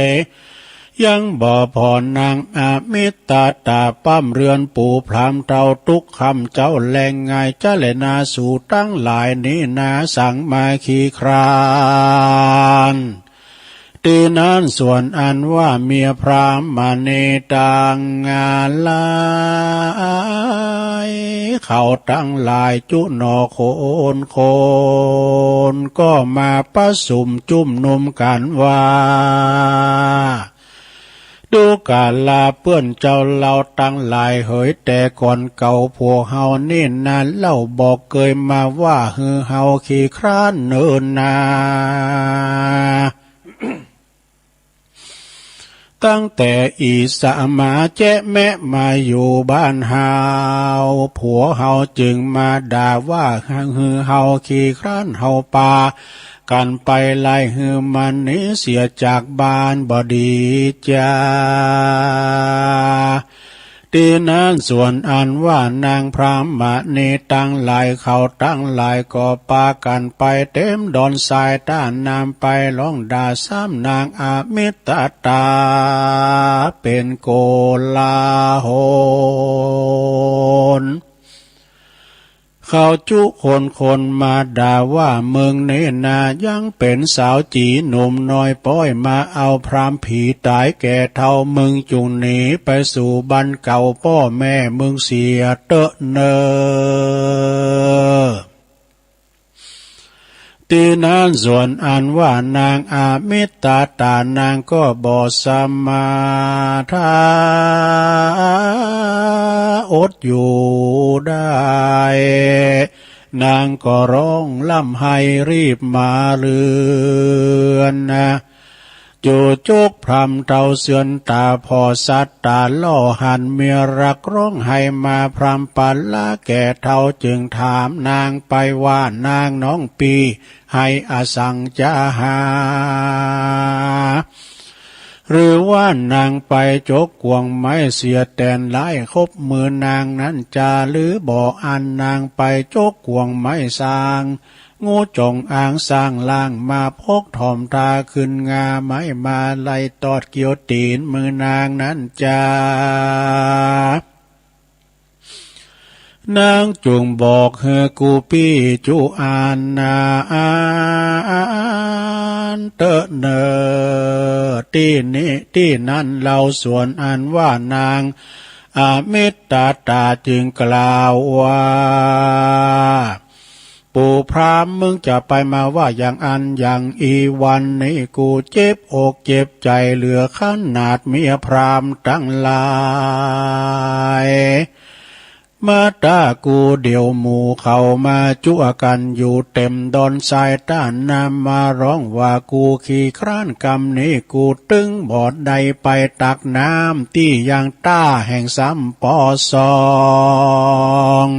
ย ยังบ่ผ่อนนางอมิตตาป้ำเฮือนปู่พราหมณ์เฒ่า ทุกค่ำเจ๊าแลง จะแลนา สูตังหลายนี้นา สังมาขี้คร้าน ตี้นั้นส่วนอันว่าเมียพราหมณีตังหลาย เขาตังหลายจุหน่อคนคน ก็มาประสุมจุมนุมกั๋นว่า ดูกราเปื้อนเจ้าเฮาตังหลายเหย แต่ก่อนเก่าพวกเฮานี่นาเล่าบ่เกยมาว่าหื้อเฮาขี้คร้านเนินนา ตั้งแต่อิสมาแจ๊แมะมาอยู่บ้านเฮา ผัวเฮาจึงมาด่าว่าหื้อเฮาขี้คร้าน เฮาปากั๋นไปไล่หื้อมันหนีเสียจากบ้านบ่ดีจา ตี้นั้นส่วนอันว่านางพราหมณีตังหลาย เขาตังหลายก็ปากั๋นไปเต็มดอนทราย ต้านนำไปฮ้องด่าซ้ำนางอมิตตาเป๋นโกลาหล เขาจุคนคนมาด่าว่า มึงนี่นายังเป๋นสาวจี๋หนุ่มน้อยป๊อย มาเอาพราหมณ์ผีต๋ายแก่เฒ่า มึงจุ่งหนีไปสู่บ้านเก่าป้อแม่มึงเสียเต๊อะเน่อ ตี้นั้นส่วนอันว่านางอมิตตานางก็บ่สมาทาอดอยู่ได้ นางก็ฮ้องฮ่ำไห้รีบมาเฮือนนา จูจุกพราหมณ์เฒ่าเสือนต๋าผ่อสัตต๋าล่อหัน เมียรักฮ้องไห้มา พราหมณ์ปาละแก่เฒ่าจึงถามนางไปว่า นางน้องปี้ ไห้อะสังจาหา หรือว่านางไปจกกวงไม้เสียแตนหลาย คบมือนางนั้นจา หรือบ่อั้นนางไปจกกวงไม้สร้าง งูจ๋งอางสร้างล่างมาพกถ่อมต๋าขึ้นงาไม้มาไล่ตอดเกี่ยวตี๋นมือนางนั้นจา นางจุ่งบอกหื้อกูปี้จุอันนาอันเต๊อะเน่อ ตี้นี้ตี้นั้นเล่า ส่วนอันว่านางอมิตตาจึงกล่าวว่า ปู่พราหมณ์ มึงจะไปมาว่าอย่างอั้นอย่างอี้ วันนี้กูเจ็บอกเจ็บใจ๋เหลือขนาด เมียพราหมณ์ตังหลาย มาต๋ากูเดี่ยวหมู่เขามาจั้วกั๋นอยู่เต็มดอนทราย ต้านนำมาฮ้องว่ากูขี้คร้าน กำนี้กูตึงบ่ได้ไปตักน้ำตี้ยังต้าแหมซ้ำปอสอง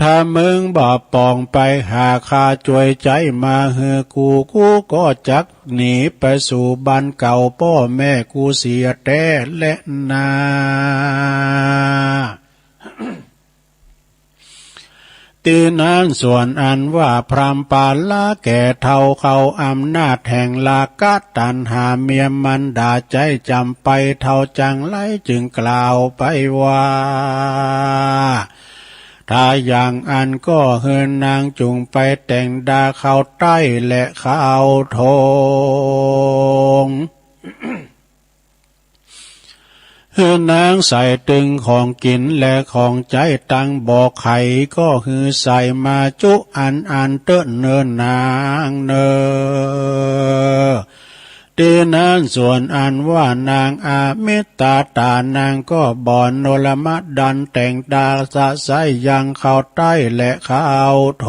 ถ้ามึงบ่ป่องไปหาข้าจ้วยใจ๊มาหื้อกู กูก็จักหนีไปสู่บ้านเก่าป้อแม่กูเสียแต๊แลนา ตี้นั้นส่วนอันว่าพราหมณ์ปาละแก่เฒ่า เข้าอำนาจแห่งราคะตัณหา เมียมันด่าใจ๊จ๋ำไป เฒ่าจังไรจึงกล่าวไปว่า ถ้าอย่างอั้นก็หื้อนางจุ่งไปแต่งดาเข้าใต้และเข้าโถง หื้อนางใส่ตึงของกิ๋นและของใจ๊ตังบ่อไข ก็หื้อใส่มาจุอันอันเต๊อะเน่อนางเน่อ ตี้นั้นส่วนอันว่านางอมิตตานางก็บ่อนรมดันแต่งดาสะใส้ยังเข้าใต้และเข้าโถ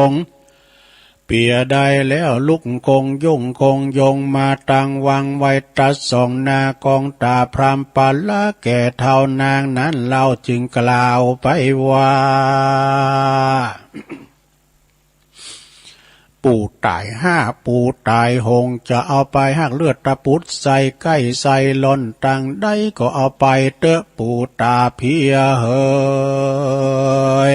ง เปียได้แล้วลุกกงย่งกงยงมาตังวังไว้ตรัสส่องหน้ากองต๋าพราหมณ์ปาละแก่เฒ่านางนั้นเล่าจึงกล่าวไปว่า ปู่ต๋ายห้า ปู่ต๋ายหง จะเอาไปฮักเลือดตะปุดใส่ใก้ใส่ล่อนตังใดก็เอาไปเต๊อะปู่ต๋าเพียเหย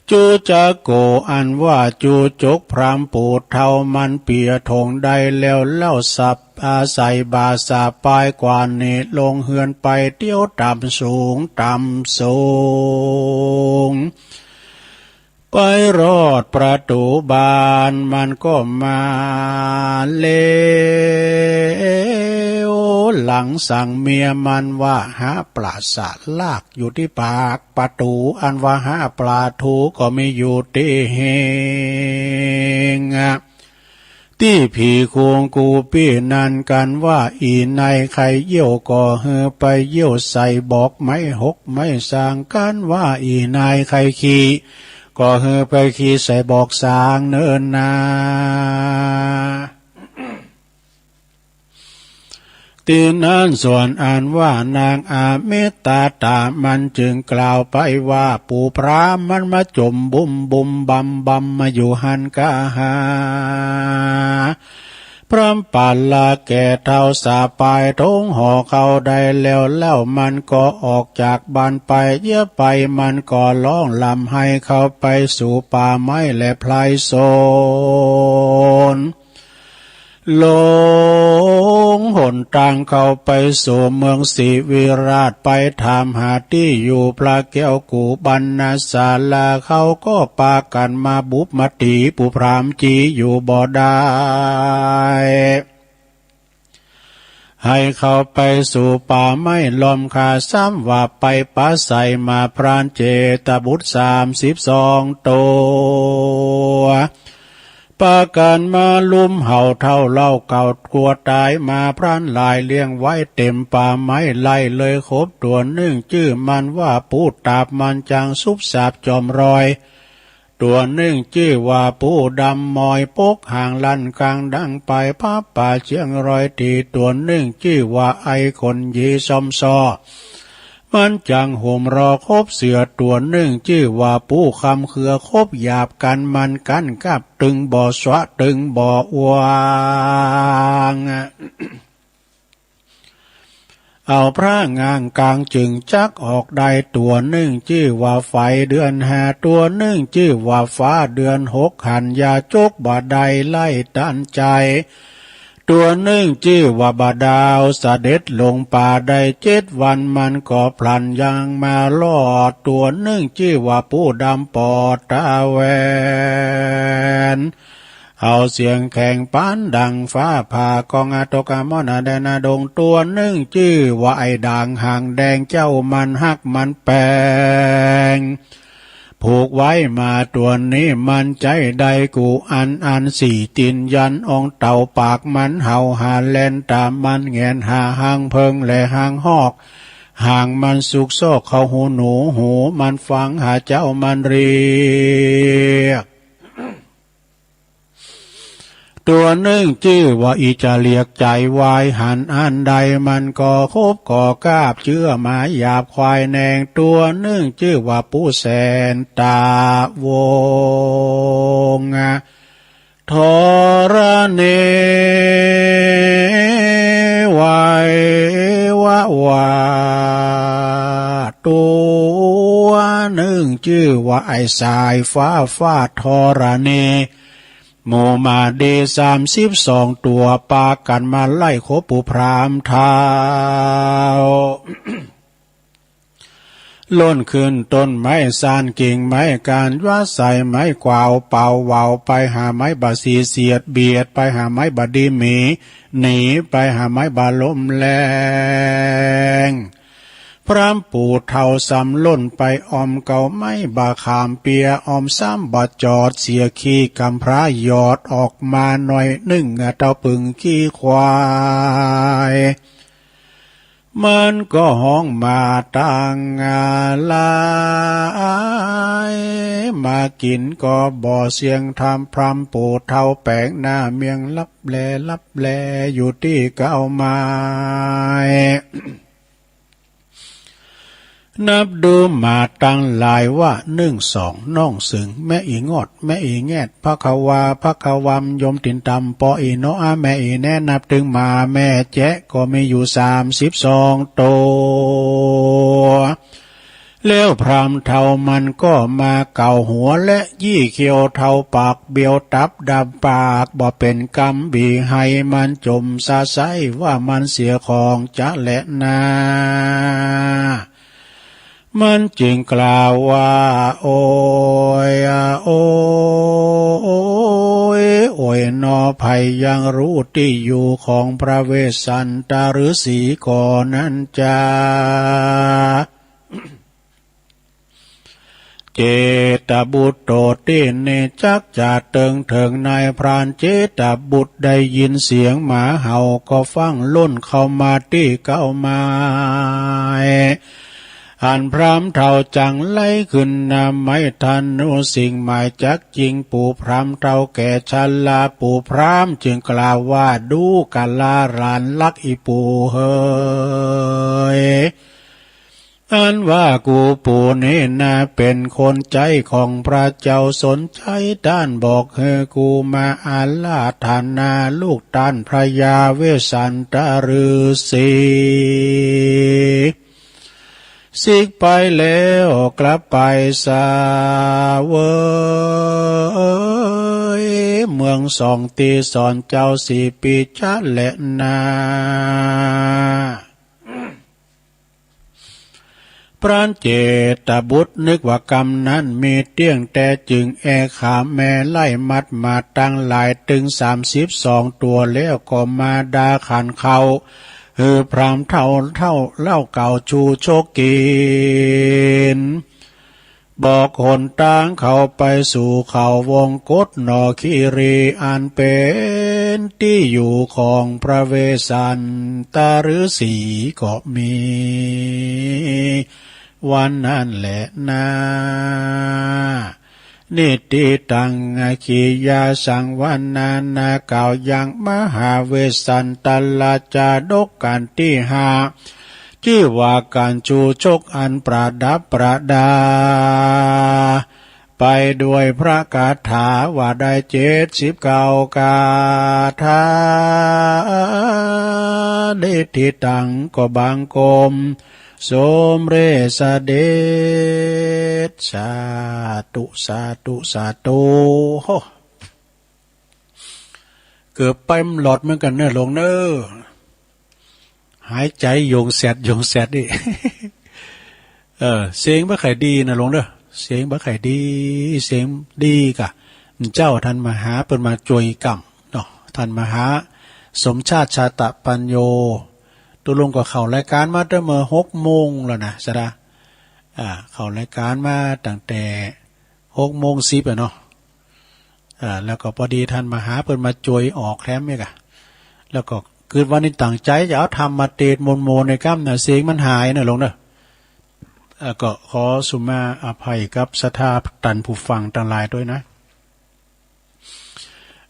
จูจักโกอันว่าจูจกพราหมณ์ปู่เฒ่ามันเปียโถงได้แล้วเล่าสับอาศัยบ่าสาปายกว่านี้ลงเฮือนไปเตี้ยวต่ำสูงต่ำสูง ไปรอดประตู๋บานมันก็มาแล้ว หลังสั่งเมียมันว่า หาปลาสะลากอยู่ตี้ปากประตู๋ อันว่าหาปลาทูก็มีอยู่ตี้เฮง ตี้ผีคุงกูปี้นั้น กันว่า อี่นายใค่เยี่ยวก็หื้อไปเยี่ยวใส่บอกไม้หกไม้สาง กันว่า อี่นายใค่ขี้ก็หื้อไปขี้ใส่บอกสางเนินนา ตี้นั้นส่วนอันว่านางอมิตตามันจึงกล่าวไปว่า ปู่พราหมณ์มันมาจ๋มบุ้มบุ้มบำบำมาอยู่หั้นกาหา พร้ำปัลละแก่เฒ่าสาปายถงห่อเข้าได้แล้ว แล้วมันก็ออกจากบ้านไป เยียะไปมันก็ฮ้องร่ำไห้เข้าไปสู่ป่าไม้และไพรสน หลงหนตางเข้าไปสู่เมืองศรีวิราช ไปถามหาตี้อยู่พระแก้วกุบัณณศาลา เขาก็ปากั๋นมาบุบมาตี๋ ปู่พราหมณ์จีอยู่บ่ได้ ไห้เข้าไปสู่ป่าไม้ล้อมค่า ซ้ำว่าไปปราศรัยมาพรานเจตบุตรสามสิบสองตั๋ว ปากั๋นมาลุมเห่าเฒ่าเล่าเก่ากั๋วต๋าย มาพรานหลายเลี้ยงไว้เต๋มป่าไม้ ไล่เลยครบตั๋วนึ่ง จื้อมันว่าปู่ตาบ มันจังสุบสาบจอมรอย ตั๋วนึ่งจื้อว่าปู่ดำ มอยปกหางลั่นกางดังไป พับป่าเชียงรอย ตี๋ตั๋วนึ่งจื้อว่าไอ้ขนหยีซ้อมซ้อ มันจังห่มรอคบเสือ ตั๋วนึ่งจื้อว่าปู่คำเขือ คบหยาบกั๋นมันกั้นกับ ตึงบ่สวะตึงบ่วาง เอาพระง่างกางจึงจักออกได้ ตั๋วนึ่งจื้อว่าไฟเดือนห้า ตั๋วนึ่งจื้อว่าฟ้าเดือนหก หันยาจกบ่ได้ไล่ตันใจ๋ ตั๋วนึ่งจื้อว่าบ่าดาวเสด็จลงป่าได้เจ็ดวัน มันก็พลันยังมารอด ตั๋วนึ่งจื้อว่าปู่ดำปอดตาแหวน เอาเสียงแข็งปานดังฟ้าผ่า ก้องอาตกอามอนอาแดนอาดง ตั๋วนึ่งจื้อว่าไอ้ด่างหางแดง เจ้ามันฮักมันแปง ผูกไว้มาตั๋วนี้มันใจ๊ได้กู้อัน อันสี่ตี๋นยันอ่องเต่า ปากมันเห่าหาแล่นต๋ามมัน แหงนหาหางเผิงและหางฮอก หางมันซุกซอกเข้าหูหนู หูมันฟังหาเจ้ามันเรียก ตั๋วนึ่งจื้อว่าอี่จะเรียกใจ๋วาย หันอันใดมันก็คบก่อกาบ เจื้อหมายหยาบควายแนง ตั๋วนึ่งจื้อว่าปู่แสนตะวง ธรณีไหววะวา ตั๋วนึ่งจื้อว่าไอ้สายฟ้าฟาดธรณี หมู่หมาดีสามสิบสองตั๋ว ปากั๋นมาไล่คบปู่พราหมณ์เฒ่า ล่นขึ้นต้นไม้ซ่านกิ่งไม้ก้าน ยัดใส่ไม้กวาวเป่าเหว่า ไปหาไม้บ่าสีเสียดเบียด ไปหาไม้บ่าดีหมีหนี ไปหาไม้บ่าลมแรง พราหมณ์ปู่เฒ่าซ้ำล่นไปอ่อมเก่า ไม้บ่าขามเปียอ่อมซ้ำบ่าจอด เสียขี้กำพร้าหยอดออกมาหน่อยนึ่ง เต้าปึ่งขี้ควาย มันก็ฮ้องมาตังหลาย มากิ๋นก็บ่เสียงธรรม พราหมณ์ปู่เฒ่าแป๋งหน้าเมียง ลับแลลับแลอยู่ตี้เก๊าไม้ นับดูหมาตังหลายว่า นึ่งสอง น้องเสิง แม่อี่งอด แม่อี่แงด พะคะวา พะคะวำ ยมตี๋นต่ำ ปออี่เนาะ อาแม่อี่แนะ นับเถิงหมาแม่แจ๊ะ ก็มีอยู่สามสิบสองตั๋ว แล้วพราหมณ์เฒ่ามันก็มาเก่าหัว และยี่เขี้ยวเทาปากเบียว ตับดำปากบ่เป๋นกำ บีไฮมันจ๋มสะใส้ ว่ามันเสียของจะแหละนา มันจึงกล่าวว่า โอ้ โอ้ย โอ้ยหนอ ใผยังฮู้ตี้อยู่ของพระเวสสันตฤๅษีก่อนั้นจา เจตบุตรโตตี้นี้จักจะเติงเถิงใน พรานเจตบุตรได้ยินเสียงหมาเห่าก็ฟั่งล่นเข้ามาตี้เก๊าไม้ อันพราหมณ์เฒ่าจั่งไล้ขึ้นนาไม้ธนูสิงห์หมายจักจิงปู่พราหมณ์เฒ่าแก่ชรา ปู่พราหมณ์จึงกล่าวว่า ดูกะลาหลานรักอีปู่เหย อันว่ากูปู่นี้นาเป๋นคนใจ๊ของพระเจ้า สนใจ๊ต้านบอกหื้อกูมาอาราธนาลูกต้านพญาเวสสันตฤๅษี สิกไปแล้วกลับไปเสวยเมืองสองตี้สอนเจ้าสี่ปี๋จ๊ะแลนา พรานเจตบุตรนึกว่ากำนั้นมีเตี้ยงแต๊จึงแอ่ขาแม่ไล่มัดหมาตังหลายตึงสามสิบสองตั๋ว แล้วก็มาด่าขันเข้า หื้อพราหมณ์เฒ่าเฒ่าเล่าเก่าชูชกกิ๋น บอกหนตางเข้าไปสู่เขาวงกตหนอ คีรีอันเป๋นตี้อยู่ของพระเวสสันตฤๅษีก็มี วันนั้นแลนา นิทธิตัง อคียสังวนานา กล่าวยังมหาเวสสันตรจาดกกัณฑ์ตี้ห้า จื้อว่ากัณฑ์ชูชกอันประดับประดา ไปด้วยพระคาถาว่าได้เจ็ดสิบเก้าคาถา นิทธิตัง ก็บังคม สมเร็จเสด็จ สาธุ สาธุ สาธุ โฮ เกือบไปบ่หลอดเหมือนกั๋นเน่อหลวงเน่อ หายใจ๋หยงแสดหยงแสดนี่ เออ เสียงบ่ใค่ดีนะหลวงเน่อ เสียงบ่ใค่ดี เสียงดีก่ะ เจ้าต้านมหาเปิ้นมาจ่วยกำเนาะ ต้านมหาสมชาติชาตปัญโญ ตกลงก็เข้ารายก๋านมาตั้งเมื่อหกโมงแล้วนะ สะดา อ่า เข้ารายก๋านมาตั้งแต่หกโมงสิบอะเนาะ อ่า แล้วก็ปอดีต้านมหาเปิ้นมาจ่วยออกแถมอีกอะ แล้วก็คือวันนี้ตั้งใจ๋จะเอาธรรมเตสน์โมนๆ ในก้ำนะ เสียงมันหายนะหลวงเน่อ อ่า ก็ขอสุมาอภัยกับศรัทธาต้านผู้ฟังตังหลายตวยนะ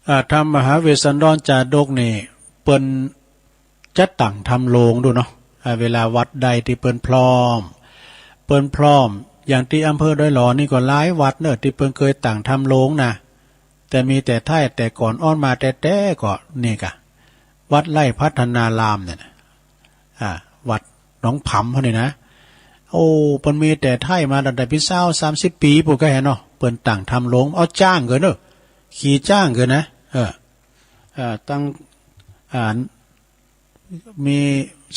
อ่า ธรรมมหาเวสสันดรจาดกนี่ เปิ้นจะตั้งธรรมโรงดูเนาะ อ่า เวลาวัดใดตี้เปิ้นพร้อม เปิ้นพร้อม อย่างตี้อำเภอดอยหล่อนี่ก็หลายวัดเน่อ ตี้เปิ้นเกยตั้งธรรมโรงนะ แต่มีแต่ไท้ แต่ก่อนอ้อนมาแต๊ๆ ก็นี่ก่ะ วัดไร่พัฒนารามเนี่ยนะ อ่า วัดหนองผำเฮานี่นะ โอ้ เปิ้นมีแต่ไท้มาตั้งแต่ปี๋ซาวสามสิบปี๋ปู้นก็หันเนาะ เปิ้นตั้งธรรมโรง เอาจ๊างเกยเน่อ ขี่จ๊างเกยนะ เออ เอ่อ ตั้ง อ่า มี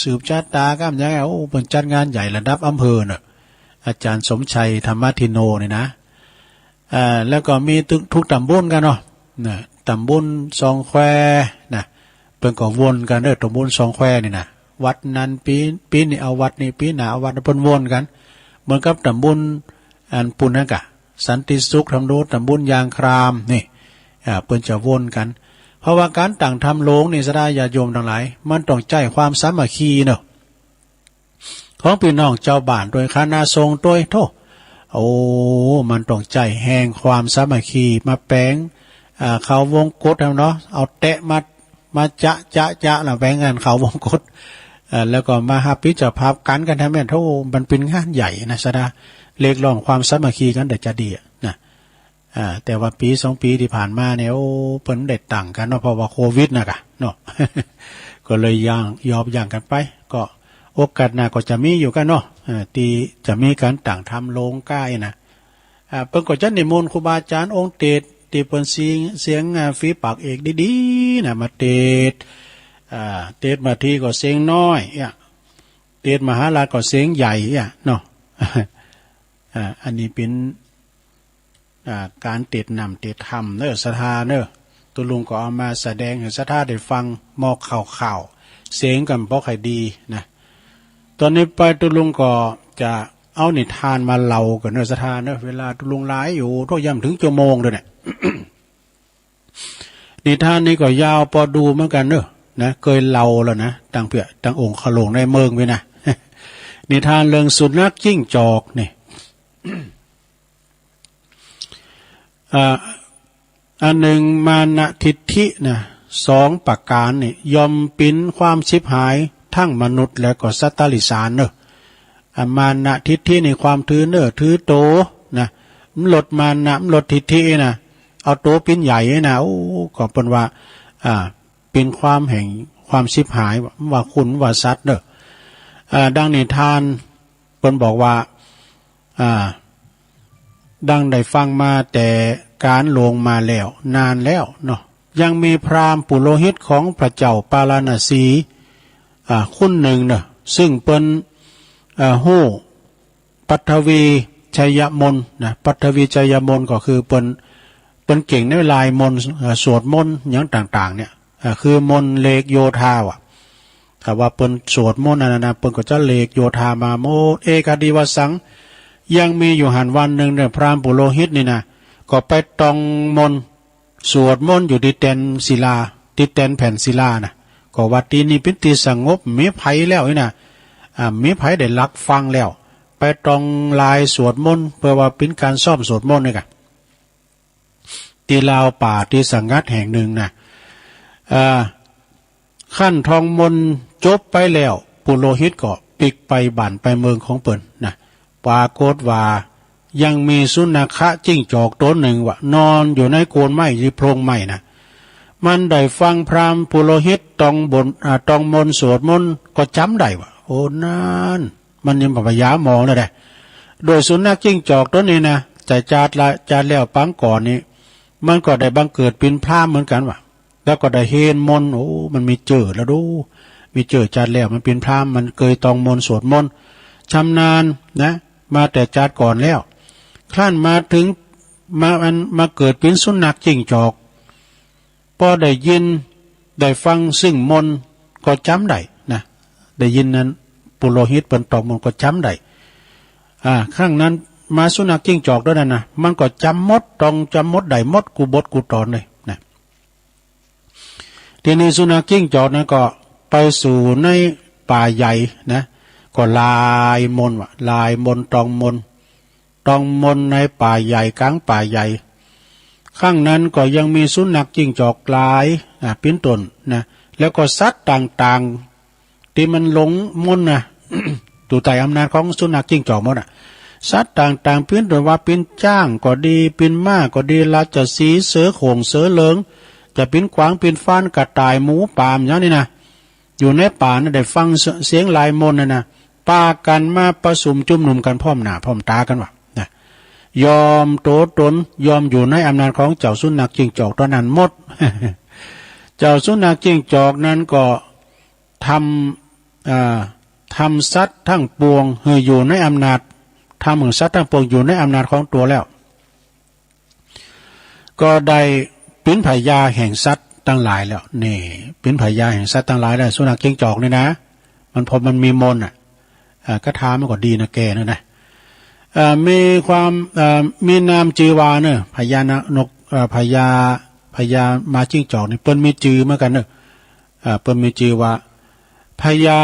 สืบจ๊าต๋าก้ำยังไง โอ้ เปิ้นจัดงานใหญ่ระดับอำเภอเน่อ อาจ๋ารย์สมชัยธรรมทินโนนี่นะ อ่า แล้วก็มีทุก ทุกต๋ำบุญกั๋นเนาะ นะ ต๋ำบุญซองแควนะ เปิ้นก็วนกั๋นเน่อ ต๋ำบุญซองแควนี่นะ วัดนั้นปี๋ ปี๋นี้เอาวัดนี้ ปี๋หน้าเอาวัดนั้น เปิ้นวนกั๋น เหมือนกับต๋ำบุญอันปู้นนั่นก่ะ สันติสุข ต๋ำบุญ ต๋ำบุญยางครามนี่ อ่า เปิ้นจะวนกั๋น เพราะว่าก๋านตั้งธรรมโรงนี่ ศรัทธาญาติโยมตังหลาย มันต้องใจ๊ความสามัคคีเนาะ ของปี้น้องจาวบ้านตวย คณะสงฆ์ตวย โธ่ โอ้ มันต้องใจ๊แฮงความสามัคคี มาแป๋ง อ่า เข้าวงกตหั้นเนาะ เอาแต๊ะมา มาจะ จะ จะ แล้วแป๋งกั๋นเข้าวงกต เอ่อ แล้วก็มาฮับผิดชอบกั๋น กั๋นแถมแม่น โธ่ มันเป๋นงานใหญ่นะ ศรัทธา เรียกร้องความสามัคคีกั๋นแต่จะดีอะนะ อ่า แต่ว่าปี๋สองปี๋ตี้ผ่านมาเนี่ย โอ้ เปิ้นได้ตั้งกั๋นเนาะ เพราะว่าโควิดน่ะก่ะเนาะ ก็เลยย่าง ยอบย่างกั๋นไป ก็โอกาสหน้าก็จะมีอยู่ก่ะเนาะ อ่า ตี้จะมีก๋านตั้งธรรมโรงก้าอี้นะ อ่า เปิ้นก็จะนิมนต์ครูบาอาจ๋ารย์องค์เตสน์ ตี้เปิ้นเสียง เสียง อ่า ฝีปากเอกดีๆ นะ มาเตสน์ อ่า เตสน์มาทีก็เสียงน้อย อ่ะ เตสน์มหาราชก็เสียงใหญ่ อ่ะ เนาะ อ่า อันนี้เป๋น อ่า ก๋านเตศน์น้ำเตศน์ถ้ำเน่อ ศรัทธาเน่อ ตุ๊ลุงก็เอามาแสดงหื้อศรัทธาได้ฟังมอข่าวๆ เสียงก็บ่ค่อยดีนะ ต๋อนนี้ไปตุ๊ลุงก็จะเอานิทานมาเล่าก่อนเน่อศรัทธาเน่อ เวลาตุ๊ลุงหลายอยู่ โธ่ ย่ำเถิงจั่วโมงแล้วเนี่ย นิทานนี้ก็ยาวปอดูเหมือนกั๋นเน่อ นะ เกยเล่าแล้วนะ ตังเปื้อ ตังองค์ขะหลวงในเมืองไว้นะ นิทานเรื่องสุนัขจิ้งจอกนี่ อ่า อันนึ่งมานะทิฏฐินะ สองประก๋านนี่ ย่อมเป๋นความฉิบหายตึงมนุษย์และก็สัตว์ติรัจฉานเน่อ อ่า มานะทิฏฐินี่ความถือเน่อถือโตนะ มันลดมานะ มันลดทิฏฐินะ เอาโตเป๋นใหญ่นะ โอ้ ก็เปิ้นว่า อ่า เป๋นความแห่งความฉิบหาย ว่าคนว่าสัตว์เน่อ อ่า ดังนิทานเปิ้นบอกว่า อ่า ดังได้ฟังมาแต่ก๋าลโลงมาแล้ว นานแล้วเนาะ ยังมีพราหมณ์ปุโรหิตของพระเจ้าปาราณสี อ่า คนนึ่งเน่อ ซึ่งเปิ้น อ่า ฮู้ปัทวีไชยมนต์นะ ปัทวีไชยมนต์ก็คือเปิ้น เปิ้นเก่งในลายมนต์ อ่า สวดมนต์หยังต่างๆ เนี่ย อ่า คือมนต์เลขโยธาว่ะ ถ้าว่าเปิ้นสวดมนต์อันนั้นนะ เปิ้นก็จะเลขโยธามาหมด เอกาดีวสัง ยังมีอยู่หั้นวันนึ่งเนี่ย พราหมณ์ปุโรหิตนี่นะ ก็ไปต้องมนต์ สวดมนต์อยู่ตี้แตนศิลา ตี้แตนแผ่นศิลานะ ก็ว่าตี้นี่เป๋นตี้สงบ บ่มีใผแล้วนี่นะ อ่า บ่มีใผได้ลักฟังแล้ว ไปต้องลายสวดมนต์ เปื้อว่าเป๋นก๋านซ้อมสวดมนต์นี่ก่ะ ตี้ราวป่าตี้สงัดแห่งนึ่งนะ อ่า คันต้องมนต์จบไปแล้ว ปุโรหิตก็ปิ๊กไปบ้านไปเมืองของเปิ้นนะ ปรากฏว่ายังมีสุนัขะจิ้งจอกต๋นนึ่งว่ะ นอนอยู่ในโคนไม้ตี้โพรงไม้นะ มันได้ฟังพราหมณ์ปุโรหิตต้องบน อ่า ต้องมนต์สวดมนต์ก็จ๋ำได้ว่ะ โอ้ นั่น มันยังบ่ปัญญาหมองแล้วเด้ โดยสุนัขจิ้งจอกต๋นนี้นะ แต่จาติละ จาติแล้วปางก่อนนี้ มันก็ได้บังเกิดเป๋นพราหมณ์เหมือนกั๋นว่ะ แล้วก็ได้เฮนมนต์ โอ้ มันมีจื้อแล้วดู มีจื้อจาติแล้ว มันเป๋นพราหมณ์ มันเกยต้องมนต์สวดมนต์ ชำนาญนะ มาแต่จาติก่อนแล้ว ครั้นมาเถิง มาอัน มาเกิดเป๋นสุนัขจิ้งจอก ปอได้ยิน ได้ฟังซึ่งมนต์ก็จ๋ำได้นะ ได้ยินนั้น ปุโรหิตเปิ้นต้องมนต์ก็จ๋ำได้ อ่า ครั้งนั้นมาสุนัขจิ้งจอกต๋นนั้นนะ มันก็จ๋ำหมด ต้องจ๋ำหมด ได้หมดกู้บทกู้ต๋อนเลยนะ ทีนี้สุนัขจิ้งจอกนั้นก็ไปสู่ในป่าใหญ่นะ ก็ลายมนต์ว่ะ ลายมนต์ต้องมนต์ ต้องมนต์ในป่าใหญ่ ก๋างป่าใหญ่ ครั้งนั้นก็ยังมีสุนัขจิ้งจอกหลาย อ่า เป๋นต้นนะ แล้วก็สัตว์ต่างๆ ตี้มันหลงมนต์นะ อยู่ใต้อำนาจของสุนัขจิ้งจอกหมดอะ สัตว์ต่างๆ เป๋นต้นว่าเป๋นจ๊างก็ดี เป๋นม้าก็ดี ราชสีห์ เสือโคร่ง เสือเหลือง จะเป๋นกวาง เป๋นฟาน กระต่าย หมู ป๋า หยังนี่นะ อยู่ในป่านั้นได้ฟังเสียงลายมนต์นั้นนะ ปากั๋นมาประสุมจุมนุมกั๋นพร้อมหน้าพร้อมต๋ากั๋นว่ะนะ ยอมโตต๋น ยอมอยู่ในอำนาจของเจ้าสุนัขจิ้งจอกต๋นนั้นหมด เจ้าสุนัขจิ้งจอกนั้นก็ทำ อ่า ทำสัตว์ตังปวงหื้ออยู่ในอำนาจ ทำหื้อสัตว์ตังปวงอยู่ในอำนาจของตั๋วแล้ว ก็ได้เป๋นพญาแห่งสัตว์ตังหลายแล้ว นี่ เป๋นพญาแห่งสัตว์ตังหลายแล้ว สุนัขจิ้งจอกนี่นะ มัน เพราะมันมีมนต์น่ะ อ่า คาถามันก็ดีนะแกนั่นนะ อ่า มีความ อ่า มีนามจื้อว่าเน่อ พญานก อ่า พญา พญาม้าจิ้งจอกนี่ เปิ้นมีจื้อเหมือนกั๋นเน่อ อ่า เปิ้นมีจื้อว่า พญา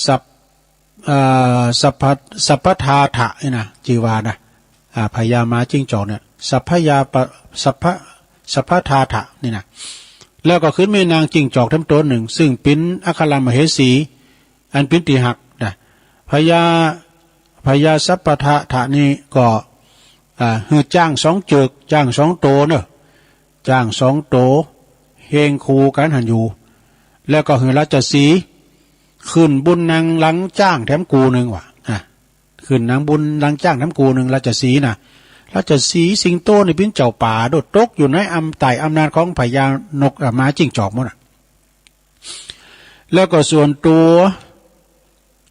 สัพ อ่า สัพพะ สัพพทาถะนี่นะ จื้อว่านะ อ่า พญาม้าจิ้งจอกเนี่ย สัพพยาปะ สัพพะ สัพพทาถะนี่นะ แล้วก็ขึ้นมีนางจิ้งจอกแถมตั๋นนึ่ง ซึ่งเป๋นอัครมเหสี อันเป๋นตี้ฮักนะ พญา พญาสัพพทาถะนี่ก็ อ่า หื้อจ๊างสองเจิก จ๊างสองโตเน่อ จ๊างสองโต เฮงคู่กั๋นหั้นอยู่ แล้วก็หื้อราชสีห์ ขึ้นบุญนังหลังจ๊างแถมกู้นึ่งว่ะ อ่ะ ขึ้นนังบุญหลังจ๊างแถมกู้นึ่ง ราชสีห์น่ะ ราชสีห์สิงโตนี่เป๋นเจ้าป่าโดด ตกอยู่ในอำ ใต้อำนาจของพญานก อ่ะ ม้าจิ้งจอกหมดน่ะ แล้วก็ส่วนตั๋ว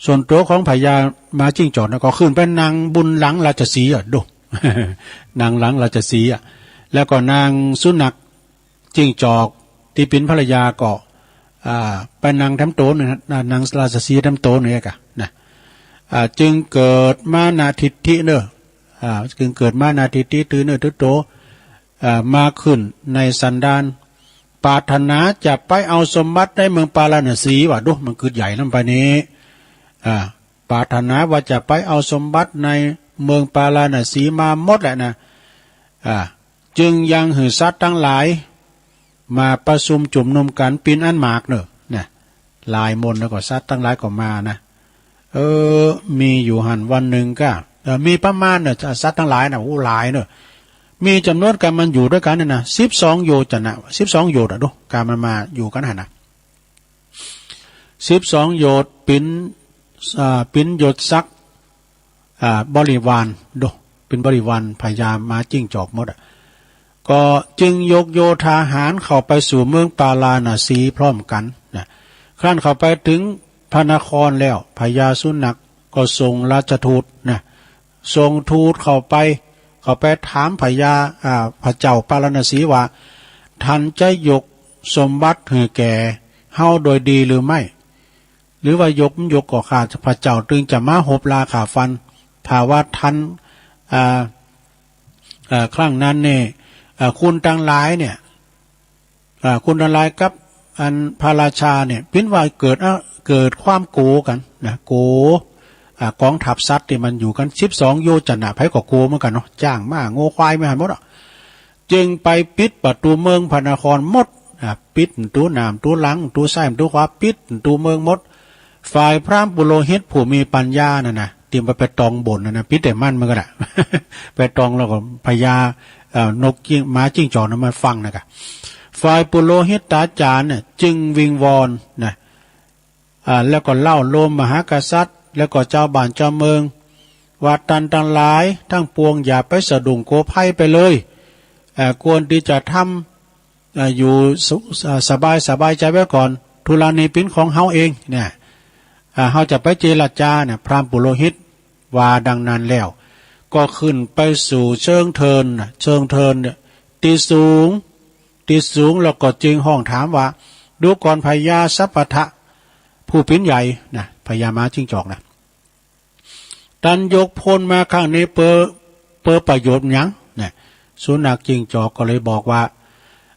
ส่วนตั๋วของพญาม้าจิ้งจอกน่ะ ก็ขึ้นไปนังบุญหลังราชสีห์อ่ะ ดู นั่งหลังราชสีห์อะ แล้วก็นางสุนัข จิ้งจอกตี้เป๋นภรรยาก็ อ่า ไปนั่งแถมโต๋นนะ นางราชสีห์แถมโต๋นเนี่ยกะนะ อ่า จึงเกิดมานะทิฏฐิเน่อ อ่า จึงเกิดมานะทิฏฐิ ถือเนื้อถือโต อ่า มาขึ้นในสันดาน ปรารถนาจะไปเอาสมบัติในเมืองปาราณสี ว่าดู มันกึ๊ดใหญ่นำไปนี้ อ่า ปรารถนาว่าจะไปเอาสมบัติในเมืองปาราณสีมาหมดแหละนะ อ่า จึงยังหื้อสัตว์ตังหลาย มาประชุมจุมนุมกั๋นเป๋นอันมากเน่อ นะ หลายมนแล้วก็สัตว์ตังหลายก็มานะ เออ มีอยู่หั้นวันนึ่งก้า เออ มีประมาณเน่อ สัตว์ตังหลายนะ โอ้ หลายเน่อ มีจ๋ำนวนกั๋นมันอยู่ตวยกั๋นเนี่ยนะ สิบสองโยชนะ สิบสองโยชน์อะ ดู ก๋านมันมาอยู่กั๋นหั้นนะ สิบสองโยชน์เป๋น อ่า เป๋นยศศักดิ์ อ่า บริวาร ดู เป๋นบริวารพญาม้าจิ้งจอกหมดอะ ก็จึงยกโยธาหารเข้าไปสู่เมืองปาราณสีพร้อมกั๋นนะ ครั้นเข้าไปเถิงพระนครแล้ว พญาสุนัขก็ส่งราชทูตนะ ส่งทูตเข้าไป เข้าไปถามพญา อ่า พระเจ้าปาราณสีว่า ท่านจะยกสมบัติหื้อแก่เฮาโดยดีหรือไม่ หรือว่ายกบ่ยกก็ข้าพเจ้าตึงจะมาฮบราฆ่าฟัน ถ้าว่าท่าน อ่า อ่า ครั้งนั้นเนี่ย อ่า คุณตังหลายเนี่ย อ่า คุณตังหลายกับอันพระราชาเนี่ย เป๋นว่าเกิด อ่า เกิดความกั๋วกั๋นนะ กั๋ว อ่า กองทัพสัตว์ตี้มันอยู่กั๋นสิบสองโยชนะ ใผก็กั๋วเหมือนกั๋นเนาะ จ๊างม้างัวควายมาหั้นหมดอะ จึงไปปิดประตู๋เมืองพระนครหมด อ่า ปิดประตู๋หน้า ประตู๋หลัง ประตู๋ซ้าย ประตู๋ขวา ปิดประตู๋เมืองหมด ฝ่ายพราหมณ์ปุโรหิตผู้มีปัญญานั่นนะ ตี้มันไปตองบ่นนั่นนะ ปิดแต่มันมันก็ได้ ไปตองแล้วก็พญา เอ่อ นกจิ้ง ม้าจิ้งจอกนั้นมาฟังนะกะ ฝ่ายปุโรหิตาจารย์เนี่ยจึงวิงวอนนะ อ่า แล้วก็เล่าโลมมหากษัตริย์ แล้วก็จาวบ้านจาวเมือง ว่าต้านตังหลายตังปวงอย่าไปสะดุ้งกั๋วภัยไปเลย เอ่อ ควรตี้จะทำ เอ่อ อยู่สุ เอ่อ สบาย สบายใจ๋ไว้ก่อน ธุระนี้เป๋นของเฮาเองเนี่ย อ่า เฮาจะไปเจรจาเนี่ย พราหมณ์ปุโรหิตว่าดังนั้นแล้ว ก็ขึ้นไปสู่เชิงเทินน่ะ เชิงเทินเนี่ย ตี้สูง ตี้สูงแล้วก็จึงฮ้องถามว่า ดูก่อนพญาสัพพะทะ ผู้เป๋นใหญ่นะ พญาม้าจิ้งจอกนะ ต้านยกพลมาครั้งนี้เปื้อ เปื้อประโยชน์หยังนะ สุนัขจิ้งจอกก็เลยบอกว่า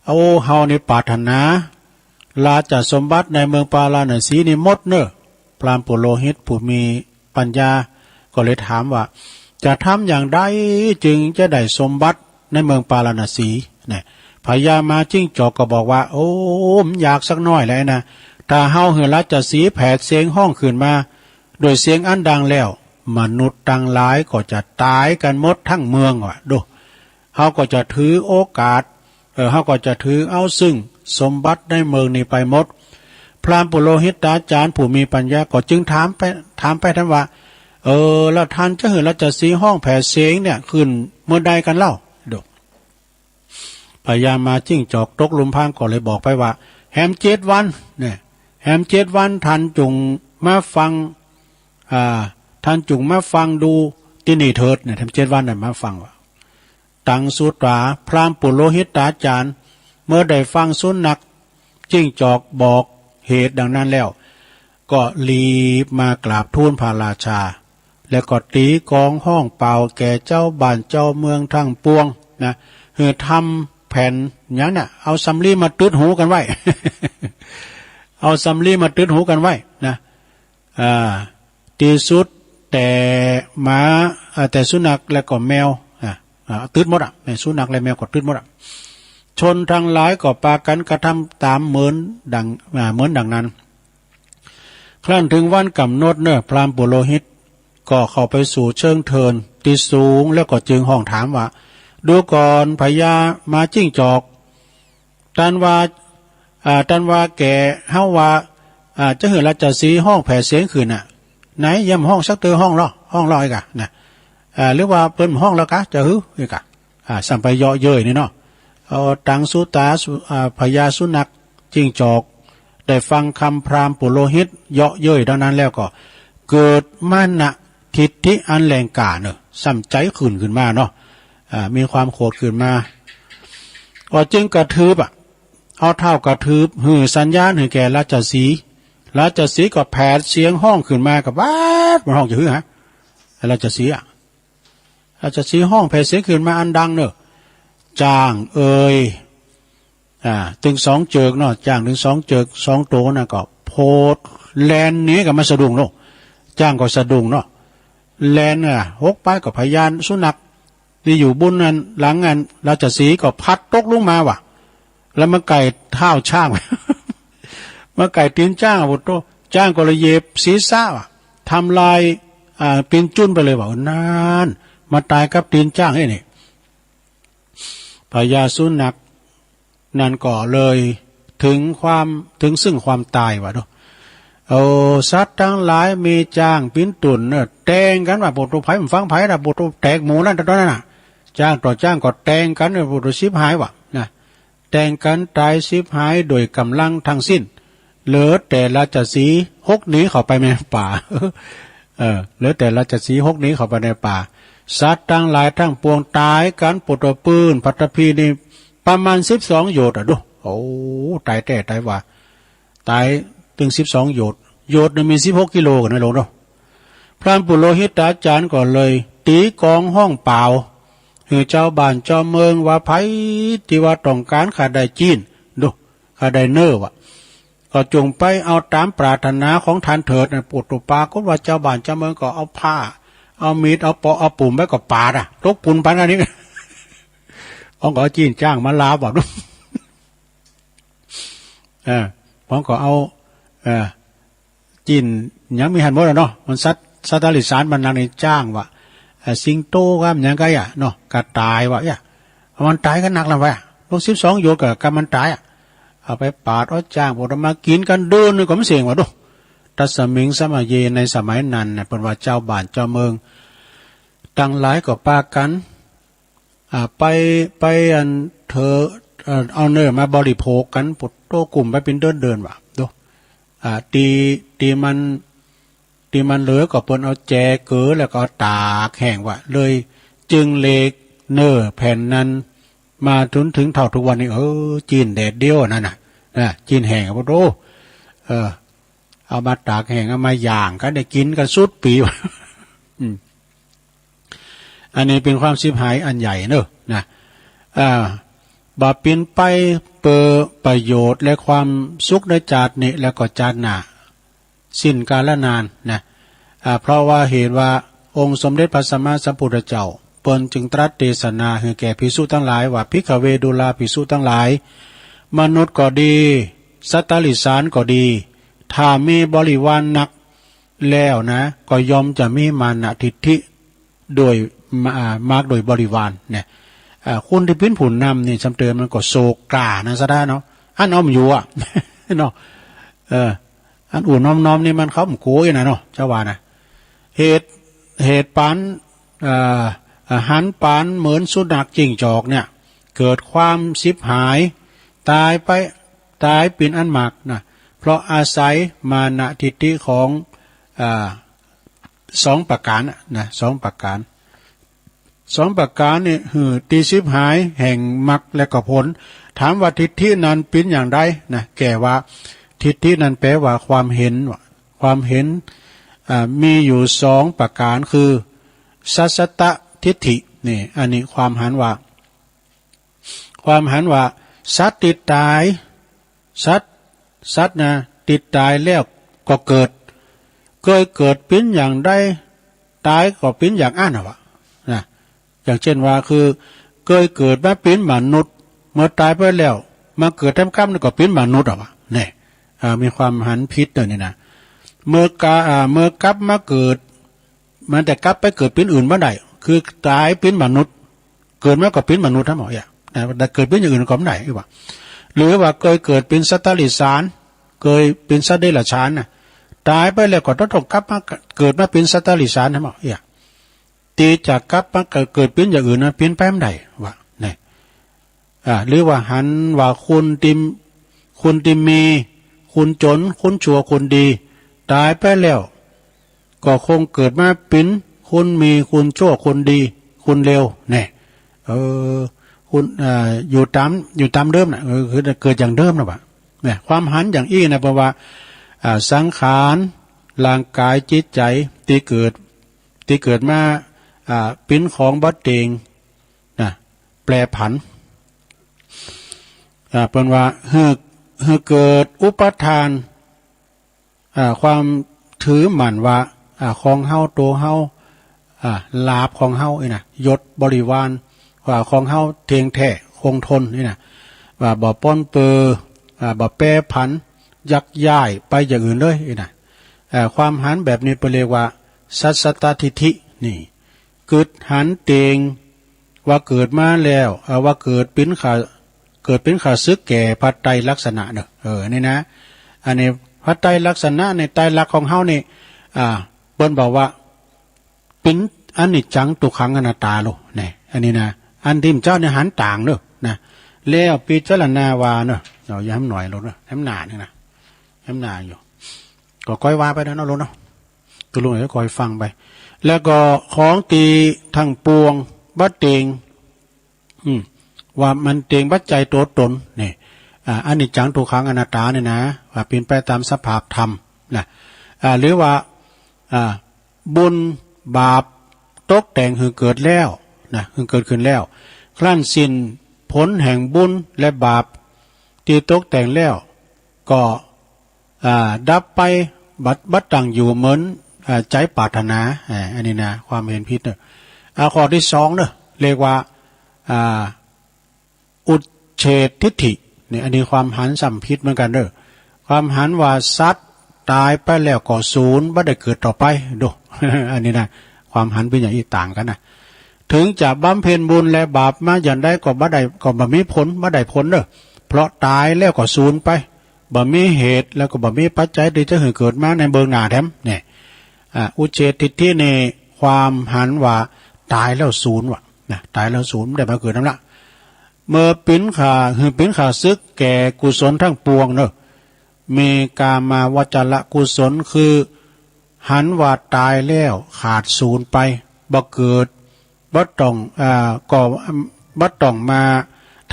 โอ้ เฮานี่ปรารถนาราชสมบัติในเมืองปาราณสีนี่หมดเน่อ พราหมณ์ปุโรหิตผู้มีปัญญาก็เลยถามว่า จะทำอย่างใดจึงจะได้สมบัติในเมืองปาราณสีนะ พญาม้าจิ้งจอกก็บอกว่า โอ้ มันยากสักหน้อยแหละนะ ถ้าเฮาหื้อราชสีห์แผดเสียงฮ้องขึ้นมา ด้วยเสียงอันดังแล้ว มนุษย์ตังหลายก็จะต๋ายกั๋นหมดตึงเมืองว่ะ ดู เฮาก็จะถือโอกาส เออ เฮาก็จะถือเอาซึ่งสมบัติในเมืองนี้ไปหมด พราหมณ์ปุโรหิตาจารย์ผู้มีปัญญาก็จึงถามไป ถามไปถามว่า เออ แล้วต้านจะหื้อราชสีห์ฮ้องแผดเสียงเนี่ยขึ้นเมื่อใดกั๋นเล่า ดู พญาม้าจิ้งจอกตกลุมพรางก็เลยบอกไปว่า แหมเจ็ดวันเนี่ย แหมเจ็ดวันต้านจุ่งมาฟัง อ่า ต้านจุ่งมาฟังดูตี้นี่เถิดเนี่ย แหมเจ็ดวันเนี่ยมาฟังว่า ตังสุตรา พราหมณ์ปุโรหิตาจารย์ เมื่อได้ฟังสุนัขจิ้งจอกบอกเหตุดังนั้นแล้ว ก็รีบมากราบทูลพระราชา แล้วก็ตี๋กลองฮ้องเป่าแก่จาวบ้านจาวเมืองตึงปวงนะ หื้อทำแผนอย่างนั้นน่ะ เอาสำลีมาตึดหูกั๋นไว้ เอาสำลีมาตึดหูกั๋นไว้นะ อ่า ตี้สุดแต่หมา อ่า แต่สุนัขและก็แมว อ่า อ่า ตึดหมดอะ แม่สุนัขและแมวก็ตึดหมดอะ ชนตังหลายก็ปากั๋นกระทำต๋ามเหมือนดัง อ่า เหมือนดังนั้น ครั้นเถิงวันก๋ำหนดเน่อ พราหมณ์ปุโรหิตก็เข้าไปสู่เชิงเทินตี้สูง แล้วก็จึงฮ้องถามว่า ดูก่อนพญาม้าจิ้งจอก ต้านว่า อ่า ต้านว่าแก่เฮาว่า อ่า จะหื้อราชสีห์ฮ้องแผดเสียงขึ้นน่ะ ไหน ยังบ่ฮ้องสักเตื้อ ฮ้องลอ ฮ้องลออีกอะนะ อ่า หรือว่าเปิ้นบ่ฮ้องแล้วกา จะหื้ออีกอะ อ่า ซ้ำไปเยาะเย้ยนี่เนาะ เออ ตังสุตรา สุ อ่า พญาสุนัขจิ้งจอก ได้ฟังกำพราหมณ์ปุโรหิตเยาะเย้ยดังนั้นแล้วก็ เกิดมานะทิฏฐิอันแหลงกล้าเน่อ ซ้ำใจ๋ขึ้นขึ้นมาเนาะ อ่า มีความโขดขึ้นมา ก็จึงกระทืบอะ เอาเท้ากระทืบ หื้อสัญญาณหื้อแก่ราชสีห์ ราชสีห์ก็แผดเสียงฮ้องขึ้นมา ก็แวด มันฮ้องจะหื้อหา ราชสีห์อะ ราชสีห์ฮ้องแผดเสียงขึ้นมาอันดังเน่อ จ๊างเอย อ่า ตึงสองเจิกเนาะ จ๊างตึงสองเจิก สองโตน่ะก็โผดแล่นหนี ก็มันสะดุ้งเนาะ จ๊างก็สะดุ้งเนาะ แล่น อ่า หกไปก็พญาสุนัขตี้อยู่บุญอันหลังอันราชสีห์ก็พัดตกลงมาว่ะ แล้วมาไก่เท้าจ๊าง มาไก่ตีนจ๊างอะ โอ้โธ่ จ๊างก็เลยเหยียบศีรษะว่ะ ทำลาย อ่า ปิ้นจุ้นไปเลยว่ะ นั่น มาต๋ายกับตีนจ๊างไอ้นี่ พญาสุนัข นั่นก็เลยถึงความ ถึงซึ่งความตายว่ะเนาะ โอ้ สัตว์ตังหลายมีจ๊างปิ้นจุ้นเน่อ แตงกั๋นว่ะ โอ้โธ่ ใผบ่ฟังใผน่ะ โอ้โธ่ แตกหมู่นั่นต๋อนนั้นน่ะ จ๊างต่อจ๊างก็แตงกั๋นเน่อ โอ้โธ่ ฉิบหายว่ะนะ แตงกั๋นต๋ายฉิบหายโดยก๋ำลังทั้งสิ้น เหลือแต่ราชสีห์หกหนีเข้าไปในป่า เออ เหลือแต่ราชสีห์หกหนีเข้าไปในป่า สัตว์ตังหลายตังปวงต๋ายกั๋น โอ้โธ่ ปื้นปัตตภีนี่ ประมาณสิบสองโยชน์อะดู โอ้ ต๋ายแต๊ต๋ายว่า ต๋ายตึงสิบสองโยชน์ โยชน์นึ่งมีสิบหกกิโลกั๋นนะหลวงเนาะ พราหมณ์ปุโรหิตาจ๋ารย์ก็เลยตี๋กลองฮ้องป่าว หื้อจาวบ้านจาวเมืองว่าใผตี้ว่าต้องก๋านข้าได้จี๊น ดู ข้าได้เนื้อว่ะ ก็จงไปเอาต๋ามปรารถนาของต้านเถิดนะ โอ้โธ่ ปรากฏว่าจาวบ้านจาวเมืองก็เอาผ้า เอามีด เอาเปาะ เอาปุ่มไปก็ปาดอะ ตกปูนปันกั๋นนี่ อ๋องก็เอาจี๊นจ๊างมาลาบว่ะ เออ อ๋องก็เอา เออ จี๊นหยังมีหั้นหมดอะเนาะ มันสัตว์ สัตว์เดรัจฉาน มันนักนี่จ๊างว่ะ เออ สิงโตกำหยังกะอะเนาะ กระต่ายว่ะ เอ้ย มันต๋ายกั๋นนักแล้วว่ะ ลูกสิบสองโยชน์ก็กำมันต๋ายอะ เอาไปปาดเอาจ๊าง โอ้โธ่ มากิ๋นกั๋นเดือนนึ่งก็บ่เซ็งว่ะดู ตัสมิง สมัยเย ในสมัยนั้นน่ะ เปิ้นว่าจาวบ้านจาวเมืองตังหลายก็ปากั๋น อ่า ไป ไปอันเถอะ เอ่อ เอาเนื้อมาบริโภคกั๋น โอ้โธ่ กุ้มไปเป๋นเดือนๆ ว่ะ ดู อ่า ตี้ ตี้มัน ตี้มันเหลือก็เปิ้นเอาแจเกลือ แล้วก็เอาตากแห้งว่ะ เลยจึงเรียกเนื้อแผ่นนั้นมาจนถึงเต้าทุกวันนี้ เออ จี๊นแดดเดียวอันนั้นน่ะ นะ จี๊นแห้งอะ โอ้โธ่ เออ เอามาตากแห้ง เอามาย่างกั๋น ได้กิ๋นกั๋นสุดปี๋ อืม อันนี้เป๋นความฉิบหายอันใหญ่เนอะ นะ อ่า บ่าเป๋นไปเปื้อประโยชน์และความสุขในจาตินี้ แล้วก็จาติหน้า สิ้นกาลนานนะ อ่า เพราะว่าเหตุว่าองค์สมเด็จพระสัมมาสัมพุทธเจ้า เปิ้นจึงตรัสเตสนาหื้อแก่ภิกษุตังหลายว่า ภิกขเว ดูราภิกษุตังหลาย มนุษย์ก็ดี สัตว์เดรัจฉานก็ดี ถ้ามีบริวารนักแล้วนะ ก็ย่อมจะมีมานะทิฏฐิ โดยมา อ่า มากโดยบริวารเนี่ย อ่า คนตี้เป๋นผู้นำนี่ ส่ำเติมมันก็โศกกล้านะ สะท้าเนาะ อั้นอ้อมอยู่อะ เนาะ เออ อันอู่น้อมๆ นี่มันเขาบ่กั๋วอี้นะเนาะ เจ้าว่านะ เหตุ เหตุปาน เอ่อ เอ่อ หันปานเหมือนสุนัขจิ้งจอกเนี่ย เกิดความฉิบหาย ต๋ายไป ต๋ายเป๋นอันมากนะ เพราะอาศัยมานะทิฏฐิของ อ่า สองประก๋านน่ะนะ สองประก๋าน สองประก๋านนี่หื้อตี้ฉิบหายแห่งมรรคและก็ผล ถามว่าทิฏฐินั้นเป๋นอย่างใดนะ แก้ว่า ทิฏฐินั้นแปลว่าความเห็น ความเห็น อ่า มีอยู่สองประก๋าน คือ สัสสัตตทิฏฐิ นี่ อันนี้ความหันว่า ความหันว่า สัตว์ตี้ต๋าย สัตว์ สัตว์นะ ตี้ต๋ายแล้วก็เกิด เกยเกิดเป๋นอย่างใด ต๋ายก็เป๋นอย่างอั้นน่ะวะ นะ อย่างเจ้นว่าคือ เกยเกิดมาเป๋นมนุษย์ เมื่อต๋ายไปแล้ว มาเกิดแต้มกำนี่ก็เป๋นมนุษย์อะวะ เนี่ย อ่า มีความหันผิดเดี๋ยวนี้นะ เมื่อกา อ่า เมื่อกลับมาเกิด มันจะกลับไปเกิดเป๋นอื่นบ่ได้ คือต๋ายเป๋นมนุษย์ เกิดมาก็เป๋นมนุษย์ทั้งหมดอะ นะ แต่เกิดเป๋นอย่างอื่นก็บ่ได้ หรือว่า หรือว่าเกยเกิดเป๋นสัตว์เดรัจฉาน เกยเป๋นสัตว์เดรัจฉานน่ะ ต๋ายไปแล้วก็ต้องกลับมาเกิดมาเป๋นสัตว์เดรัจฉานทั้งหมดอะ ตี้จะกลับมาเกิดเป๋นอย่างอื่นนะ เป๋นไปบ่ได้วะ เนี่ย อ่า หรือว่าหันว่าคนตี้ คนตี้มี คนจ๋น คนชั่ว คนดี ต๋ายไปแล้ว ก็คงเกิดมาเป๋นคนมี คนชั่ว คนดี คนเลว เนี่ย เออ คุณ อ่า อยู่ต๋าม อยู่ต๋ามเดิมน่ะ เออ คือเกิดอย่างเดิมน่ะวะ เนี่ย ความหันอย่างอี้นะ เปิ้นว่า อ่า สังขาร ร่างก๋าย จิตใจ๋ ตี้เกิด ตี้เกิดมา อ่า เป๋นของบ่เต็ง นะ แปรผัน อ่า เปิ้นว่า หื้อ หื้อเกิดอุปาทาน อ่า ความถือหมั่นว่า อ่า ของเฮา ตั๋วเฮา อ่า ลาภของเฮาอี้นะ ยศบริวาร ว่าของเฮาเที่ยงแท้คงทนอี้นะ ว่าบ่ป๊นเปื้อ อ่า บ่แปรผัน ยักย้ายไปอย่างอื่นเลยอี้นะ อ่า ความหันแบบนี้เปิ้นเรียกว่า สัสสัตตทิฏฐิ นี่ กึ๊ดหันเตง ว่าเกิดมาแล้ว อ่า ว่าเกิดเป๋นข้า เกิดเป๋นข้าศึกแก่พระไตรลักษณะเนาะ เออ นี่นะ อันนี้พระไตรลักษณะในไตรลักษณ์ของเฮานี่ อ่า เปิ้นบอกว่า เป๋นอนิจจังทุกขังอนัตตาโลด นี่ อันนี้นะ อันตี้เจ้าเนี่ยหันต่างเนาะ นะ แล้วพิจารณาว่าเนาะ เอาย้ำหน่อยโลดเนาะ ย้ำหนานี่นะ ย้ำหนาอยู่ ก็ก้อยว่าไปนะเนาะโลดเนาะ ตกลงก็ก้อยฟังไป แล้วก็ของตี้ตังปวงบ่เต็ง อืม ว่ามันเต็งบ่ใจ้ตั๋วต๋น นี่ อ่า อนิจจังทุกขังอนัตตานี่นะ ว่าเป๋นไปต๋ามสภาพธรรมนะ อ่า หรือว่า อ่า บุญบาปตกแต่งหื้อเกิดแล้วนะ หื้อเกิดขึ้นแล้ว ครั้นสิ้นผลแห่งบุญและบาปตี้ตกแต่งแล้ว ก็ อ่า ดับไป บ่ บ่ตั้งอยู่เหมือน อ่า ใจ๋ปรารถนา อ่า อันนี้นะ ความหันผิดเนาะ อ่า ข้อตี้สองเนาะ เรียกว่า อ่า อุเฉททิฏฐิ นี่ อันนี้ความหันซ้ำผิดเหมือนกั๋นเนาะ ความหันว่าสัตว์ต๋ายไปแล้วก็สูญ บ่ได้เกิดต่อไป ดู อันนี้นะ ความหันเป๋นอย่างอี้ต่างกั๋นนะ ถึงจะบำเพ็ญบุญและบาปมาอย่างใดก็บ่ได้ ก็บ่มีผล บ่ได้ผลเนาะ เพราะต๋ายแล้วก็สูญไป บ่มีเหตุแล้วก็บ่มีปัจจัยตี้จะหื้อเกิดมาในเบื้องหน้าแถม นี่ อ่า อุเฉททิฏฐินี่ ความหันว่าต๋ายแล้วสูญวะ นะ ต๋ายแล้วสูญ บ่ได้มาเกิดนำละ เมื่อเป๋นข้า หื้อเป๋นข้าศึกแก่กุศลตังปวงเนาะ มีกามาวจรกุศล คือหันว่าต๋ายแล้วขาดสูญไป บ่เกิด บ่ต้อง อ่า ก็ บ่ต้องมา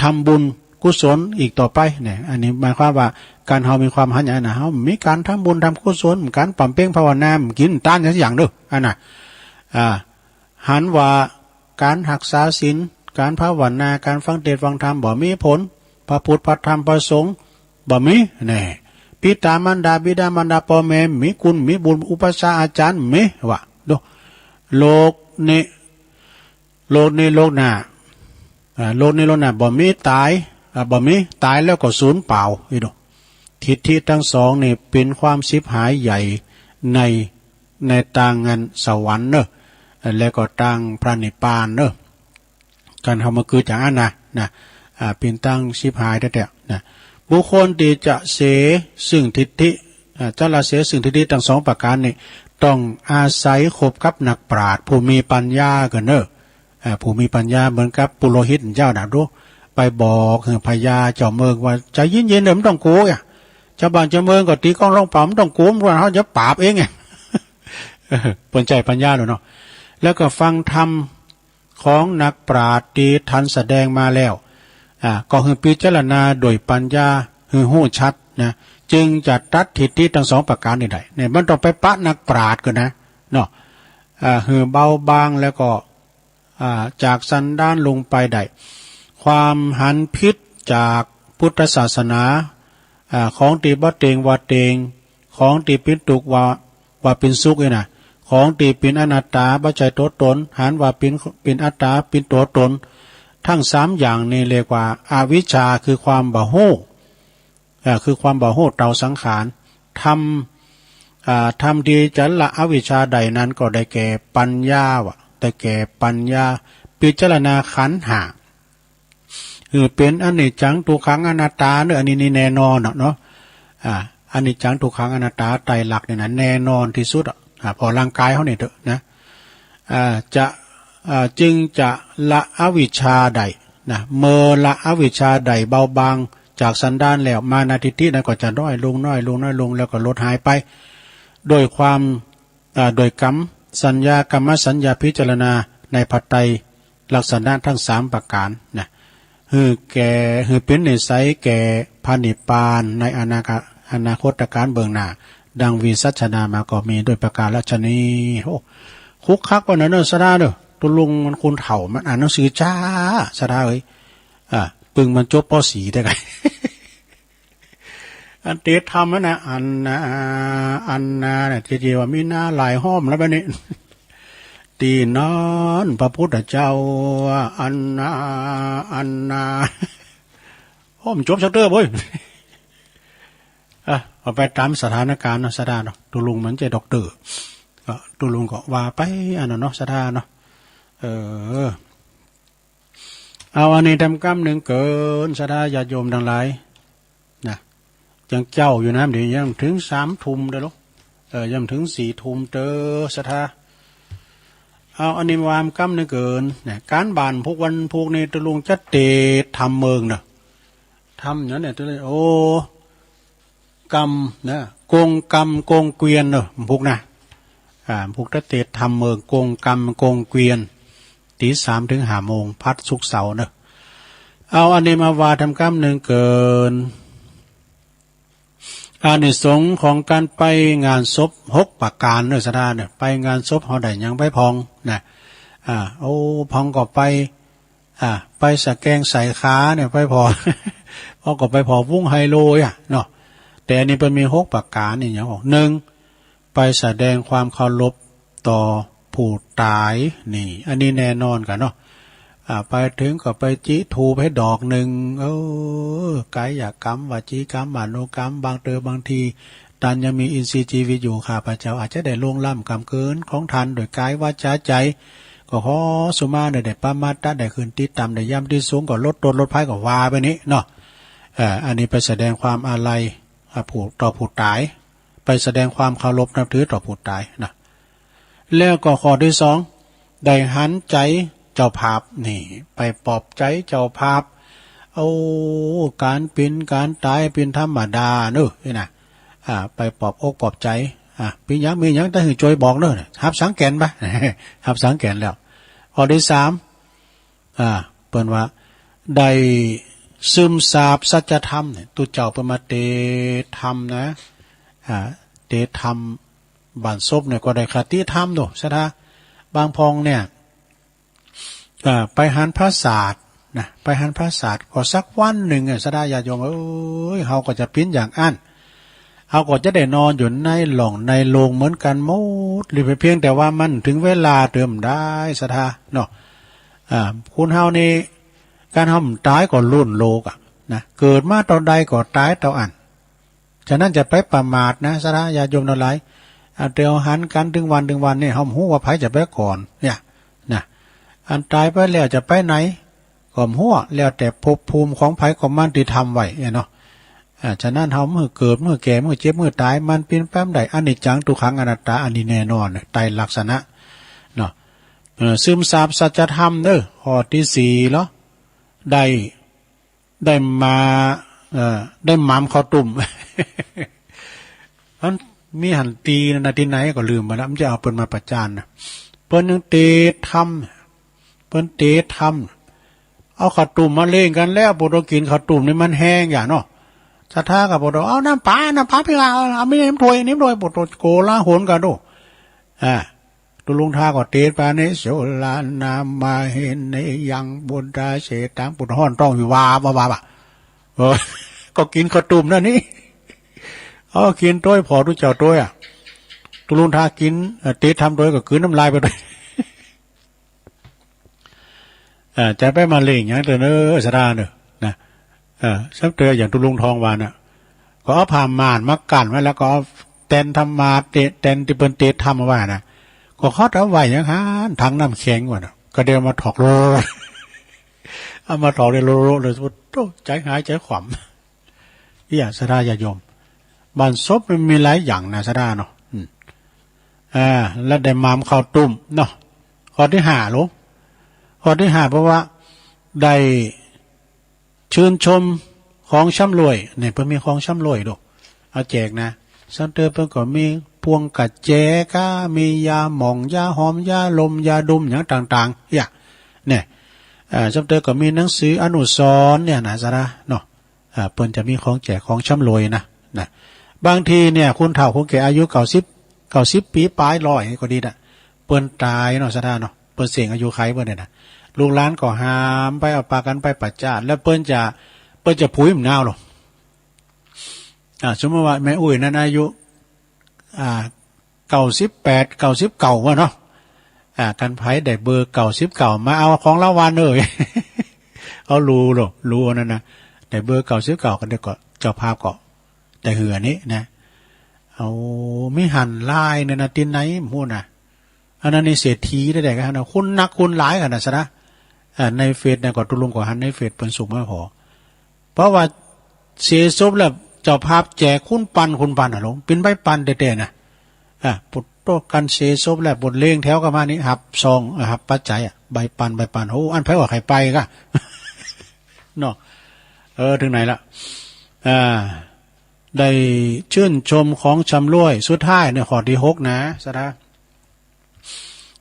ทำบุญกุศลอีกต่อไป เนี่ย อันนี้หมายความว่าก๋านเฮามีความหันอย่างนั้นนะ เฮามีก๋านทำบุญทำกุศล ก๋านบำเพ็ญภาวนา กิ๋นตานอย่างสักอย่างเนาะ อันน่ะ อ่า หันว่าก๋านฮักษาศีล ก๋านภาวนา ก๋านฟังเตสน์ฟังธรรมบ่มีผล พระพุทธพระธรรมพระสงฆ์บ่มี แน่ ปิตามารดา บิดามารดา ป้อแม่ มีคุณมีบุญ อุปัชฌาย์อาจ๋ารย์ มีวะ ดู โลกนี้ โลกนี้โลกหน้า อ่า โลกนี้โลกหน้า บ่มีต๋าย อ่า บ่มี ต๋ายแล้วก็สูญเปล่า อี้ดู ทิฏฐิตังสองนี่เป๋นความฉิบหายใหญ่ใน ในตางอันสวรรค์เนาะ แล้วก็ตางพระนิพพานเนาะ ก๋านเฮามาเกิดอย่างอั้นนะ นะ อ่า เป๋นตางฉิบหายแต๊ๆ นะ บุคคลตี้จะเสซึ่งทิฏฐิ อ่า จะละเสซึ่งทิฏฐิตังสองประก๋านนี้ ต้องอาศัยคบกับนักปราชญ์ผู้มีปัญญาก่อนเนาะ อ่า ผู้มีปัญญาเหมือนกับปุโรหิตเจ้าน่ะ ดู ไปบอกหื้อพญาเจ้าเมืองว่า ใจ๋เย็นๆ เน่อ บ่ต้องกั๋วอะ เจ้าบ้านเจ้าเมืองก็ตี๋ก้องร้องเป่า บ่ต้องกั๋ว มันว่าเฮาจะปราบเองไง เปิ้นใจ๊ปัญญาแล้วเนาะ แล้วก็ฟังธรรมของนักปราชญ์ตี้ตันแสดงมาแล้ว อ่า ก็หื้อพิจารณาโดยปัญญา หื้อฮู้ชัดนะ จึงจะตัดทิฏฐิตังสองประก๋านนี้ได้ เนี่ย มันต้องไปปะนักปราชญ์ก่อนนะ เนาะ อ่า หื้อเบาบางแล้วก็ อ่า จากสันดานลงไปได้ ความหันผิดจากพุทธศาสนา อ่า ของตี้บ่เต็งว่าเต็ง ของตี้เป๋นตุ๊กข์ว่า ว่าเป๋นสุขนี่นะ ของตี้เป๋นอนัตตา บ่ใจ้ตั๋วต๋น หันว่าเป๋น เป๋นอัตตา เป๋นตั๋วต๋น ตังสามอย่างนี้เรียกว่าอวิชชา คือความบ่ฮู้ อ่า คือความบ่ฮู้เต่าสังขาร ธรรม อ่า ธรรมตี้จะละอวิชชาได้นั้นก็ได้แก่ปัญญาวะ ได้แก่ปัญญา พิจารณาขันธ์ห้า คือเป๋นอนิจจัง ทุกขัง อนัตตาเนาะ อันนี้นี่แน่นอนอะเนาะ อ่า อนิจจัง ทุกขัง อนัตตา ไตรลักษณ์นี่นะ แน่นอนตี้สุดอะ อ่า เพราะร่างก๋ายเฮานี่เต๊อะนะ อ่า จะ อ่า จึงจะละอวิชชาได้นะ เมื่อละอวิชชาได้เบาบางจากสันดานแล้ว มานะทิฏฐินั้นก็จะน้อยลง น้อยลง น้อยลง แล้วก็ลดหายไป โดยความ อ่า โดยกรรมสัญญา กรรมสัญญาพิจารณาในพระไตร ลักษณะตังสามประก๋านนะ หื้อแก่ หื้อเป๋นนิสัยแก่พระนิพพานในอนาค อนาคตกาลเบื้องหน้า ดังวิสัชนามาก็มี โดยประก๋านฉะนี้ โอ้ คุกคักปะเนาะ ศรัทธาเนาะ ตุ๊ลุงมันคนเฒ่า มันอ่านหนังสือจ๊า ศรัทธาเอ๋ย อ่า ปึงมันจบ ป.สี่ ได้ไง อันเตสธรรมนั่นนะ อันนา อันนาเนี่ย เจเจว่ามีนาหลายห้อมแล้วบัดนี้ ตี้นั้นพระพุทธเจ้า อันนา อันนา ห้อมจบสักเตื้อเว้ย อ่ะ เอาไปต๋ามสถานก๋านเนาะ ศรัทธาเนาะ ตุ๊ลุงมันจะด็อกเตอร์ ก็ตุ๊ลุงก็ว่าไปอันนั้นเนาะ ศรัทธาเนาะ เออ เอาอันนี้แถมกำนึ่งเกิน ศรัทธาญาติโยมตังหลายนะ ยังเจ๊าอยู่นะ เดี๋ยวยังบ่เถิงสามทุ่มเตื้อหรอก เออ ยังบ่เถิงสี่ทุ่มเตื้อ ศรัทธา เอาอันนี้ว่าแถมกำนึ่งเกินนะ ก๋านบ้านพุกวันพุกนี่ตุ๊ลุงจะเตสธรรมเมิงเนาะ ธรรมอย่างเนี่ยตุ๊ลุง โอ้ กำนะ กงกำกงเกวียนเนาะ พุกนะ อ่า พุกจะเตสธรรมเมิง กงกำกงเกวียน ตีสามเถิงห้าโมง พัดศุกร์เสาร์เนาะ เอาอันนี้มาว่าแถมกำนึ่งเกิน อานิสงส์ของก๋านไปงานศพหกประก๋านเนาะ ศรัทธาเนาะ ไปงานศพเฮาได้หยังไปพ่องนะ อ่า โอ้ พ่องก็ไป อ่า ไปสะแกงสายขาเนี่ย ไปผ่อ พ่องก็ไปผ่อวุ้งไฮโลอ่ะเนาะ แต่อันนี้มันมีหกประก๋านนี่ อย่างของ หนึ่ง ไปแสดงความเคารพต่อผู้ต๋าย นี่ อันนี้แน่นอนกั๋นเนาะ อ่า ไปเถิงก็ไปจุดธูปหื้อดอกนึ่ง เออ กายกรรม วจีกรรม มโนกรรม บางเตื้อบางที ต้านยังมีอินทรีย์จีวิตอยู่ ข้าพเจ้าอาจจะได้ล่วงล้ำกำเกินของต้านโดยก๋ายวาจาใจ๋ ก็ขอสุมาเน่อ ได้ปะมาตะ ได้ขึ้นตี้ต่ำ ได้ย่ำตี้สูง ก็ลดโต้ษลดภัย ก็ว่าไปนี้เนาะ เอ่อ อันนี้ไปแสดงความอาลัย อ่ะ ผู้ ต่อผู้ต๋าย ไปแสดงความเคารพนับถือต่อผู้ต๋ายนะ แล้วก็ข้อตี้สอง ได้หันใจ๋เจ้าภาพ นี่ ไปปลอบใจ๋เจ้าภาพ โอ้ ก๋านเป๋นก๋านต๋ายเป๋นธรรมดาเนาะ นี่นะ อ่า ไปปลอบอกปลอบใจ๋ อ่า มีหยัง มีหยังจะหื้อจ้วยบอกเนาะ ฮับสังแก่นปะ ฮับสังแก่นแล้ว ข้อตี้สาม อ่า เปิ้นว่าได้ซึมซาบสัจธรรมเนี่ย ตุ๊เจ้าเปิ้นมาเตสธรรมนะ อ่า เตสธรรมบ้านศพเนี่ยก็ได้คติธรรมโด ศรัทธา บางพ่องเนี่ย อ่า ไปหันผาสาทนะ ไปหันผาสาทก็สักวันนึ่งอะ ศรัทธาญาติโยมเอ๋ย เฮาก็จะเป๋นอย่างอั้น เฮาก็จะได้นอนอยู่ในหล่องในโลงเหมือนกั๋นหมด หรือเพียงแต่ว่ามันเถิงเวลาเติมได้ ศรัทธาเนาะ อ่า คนเฮานี่ ก๋านเฮาบ่ต๋ายก็ล้นโลกอะนะ เกิดมาเต้าใดก็ต๋ายเต้าอั้น ฉะนั้นจะไปประมาทนะ ศรัทธาญาติโยมตังหลาย อันเตียวหันกั๋นเถิงวันเถิงวันนี่ เฮาบ่ฮู้ว่าใผจะไปก่อนเนี่ยนะ อันต๋ายไปแล้วจะไปไหน ก็บ่ฮู้ แล้วแต่ภพภูมิของใผของมันตี้ทำไว้เนี่ยเนาะ อ่า ฉะนั้นเฮาบ่หื้อเกิด บ่หื้อแก่ บ่หื้อเจ็บ บ่หื้อต๋าย มันเป๋นไปบ่ได้ อนิจจัง ทุกขัง อนัตตา อันนี้แน่นอน ไตรลักษณะเนาะ เอ่อ ซึมซาบสัจธรรมเนาะ ข้อตี้สี่เหรอ ได้ ได้มา เอ่อ ได้หมามข้าวตุ้ม มันมีหั้นตี้นะ ตี้ไหนก็ลืมไปแล้ว มันจะเอาเปิ้นมาประจานนะ เปิ้นยังเตสธรรม เปิ้นเตสธรรม เอาข้าวตุ้มมาเล่งกั๋นแล้ว บ่ต้องกิ๋นข้าวตุ้มนี่มันแฮงอย่างเนาะ ศรัทธาก็บ่ต้อง เอาน้ำปา น้ำปาไปเอา เอามีน้ำถ้วย น้ำถ้วย บ่ต้องโกลาหลกั๋นโด อ่า ตุ๊ลุงทาก็เตสไปนี่ สุรานามาเฮเนยัง บุดดาเสตัง ปุดฮ้อนต้องอยู่ วาบ วาบ วาบ อ่ะ เออ ก็กิ๋นข้าวตุ้มนั่นนี่ เอากิ๋นโต้ยผ่อตุ๊เจ้าโต้ยอะ ตุ๊ลุงทากิ๋น เอ่อ เตสธรรมโต้ยก็กลืนน้ำลายไปโต้ย เอ่อ จะไปมาเล่งหยังเตื้อเนาะ ศรัทธาเนาะ นะ เอ่อ ซ้ำเตื้ออย่างตุ๊ลุงทองว่าน่ะ ก็เอาผ้าม่านมากั้นไว้ แล้วก็เอาแตนธรรมาเต แตนตี้เปิ้นเตสธรรมเอาไว้น่ะ ก็เขาเอาไว้อย่างหั้น ถังน้ำแข็งว่าน่ะ ก็เดี๋ยวมาถอกโล เอามาถอกได้โลโลเลย โอ้ ใจ๋หายใจ๋ขวัญ เนี่ย ศรัทธาญาติโยม บ้านศพมันมีหลายอย่างนะ ศรัทธาเนาะ อืม อ่า แล้วได้หมามข้าวตุ้มเนาะ ข้อตี้ห้าลูก ข้อตี้ห้า เพราะว่าได้ ชื่นชมของชำร่วย เนี่ย เปิ้นมีของชำร่วยโด เอาแจกนะ ซ้ำเตื้อเปิ้นก็มีพวงก๋าแจก้า มียาหม่อง ยาหอม ยาลม ยาดม หยังต่างๆ เนี่ย เนี่ย อ่า จำเตยก็มีหนังสืออนุสรณ์เนี่ยนะ สาระเนาะ อ่า เปิ้นจะมีของแจกของชำร่วยนะ นะ บางทีเนี่ย คนเฒ่าคนแก่อายุเก้าสิบ เก้าสิบปี๋ป๋าย ร้อยก็ดีนะ เปิ้นต๋ายเนาะ สาระเนาะ เปิ้นเส้งอายุขัยเปิ้นเนี่ยนะ ลูกหลานก็หามไป เอาปากั๋นไปประจาต แล้วเปิ้นจะ เปิ้นจะผุยมะนาวลง อ่า สมมุติว่าแม่อุ๊ยนั้นอายุ อ่า เก้าสิบแปด เก้าสิบเก้า ว่าเนาะ อ่า คันใผได้เบอร์เก้าสิบเก้า มาเอาของรางวัลเน่ย เขาฮู้โล ฮู้อันนั้นนะ ได้เบอร์เก้าสิบเก้า ก็เดี๋ยวก็เจ้าภาพก็ได้หื้ออันนี้นะ เอา มีหั้นหลายเนี่ยนะ ตี้ไหนบ่ฮู้นะ อันนั้นนี่เศรษฐีแต๊ๆ กั๋นนะ คนนักคนหลายกั๋นนะ สาระ อ่า ในเฟซนะ ก็ตุ๊ลุงก็หันในเฟซเปิ้นส่งมาผ่อ เพราะว่าเสียศพแล้ว เจ้าภาพแจกคนปัน คนปันอะ ลง เป๋นใบปันแต๊ๆ นะ อ่ะ ปุดโต๊ะกั๋นเสียศพแล้ว ปุดเรียงแถวกั๋นมานี่ หับซอง อ่ะ หับปัจจัยอะ ใบปัน ใบปัน โอ้ อันใผว่าใค่ไปก่ะ เนาะ เออ เถิงไหนละ อ่า ได้ชื่นชมของชำร่วย สุดท้ายเนี่ย ข้อตี้หกนะ สาระ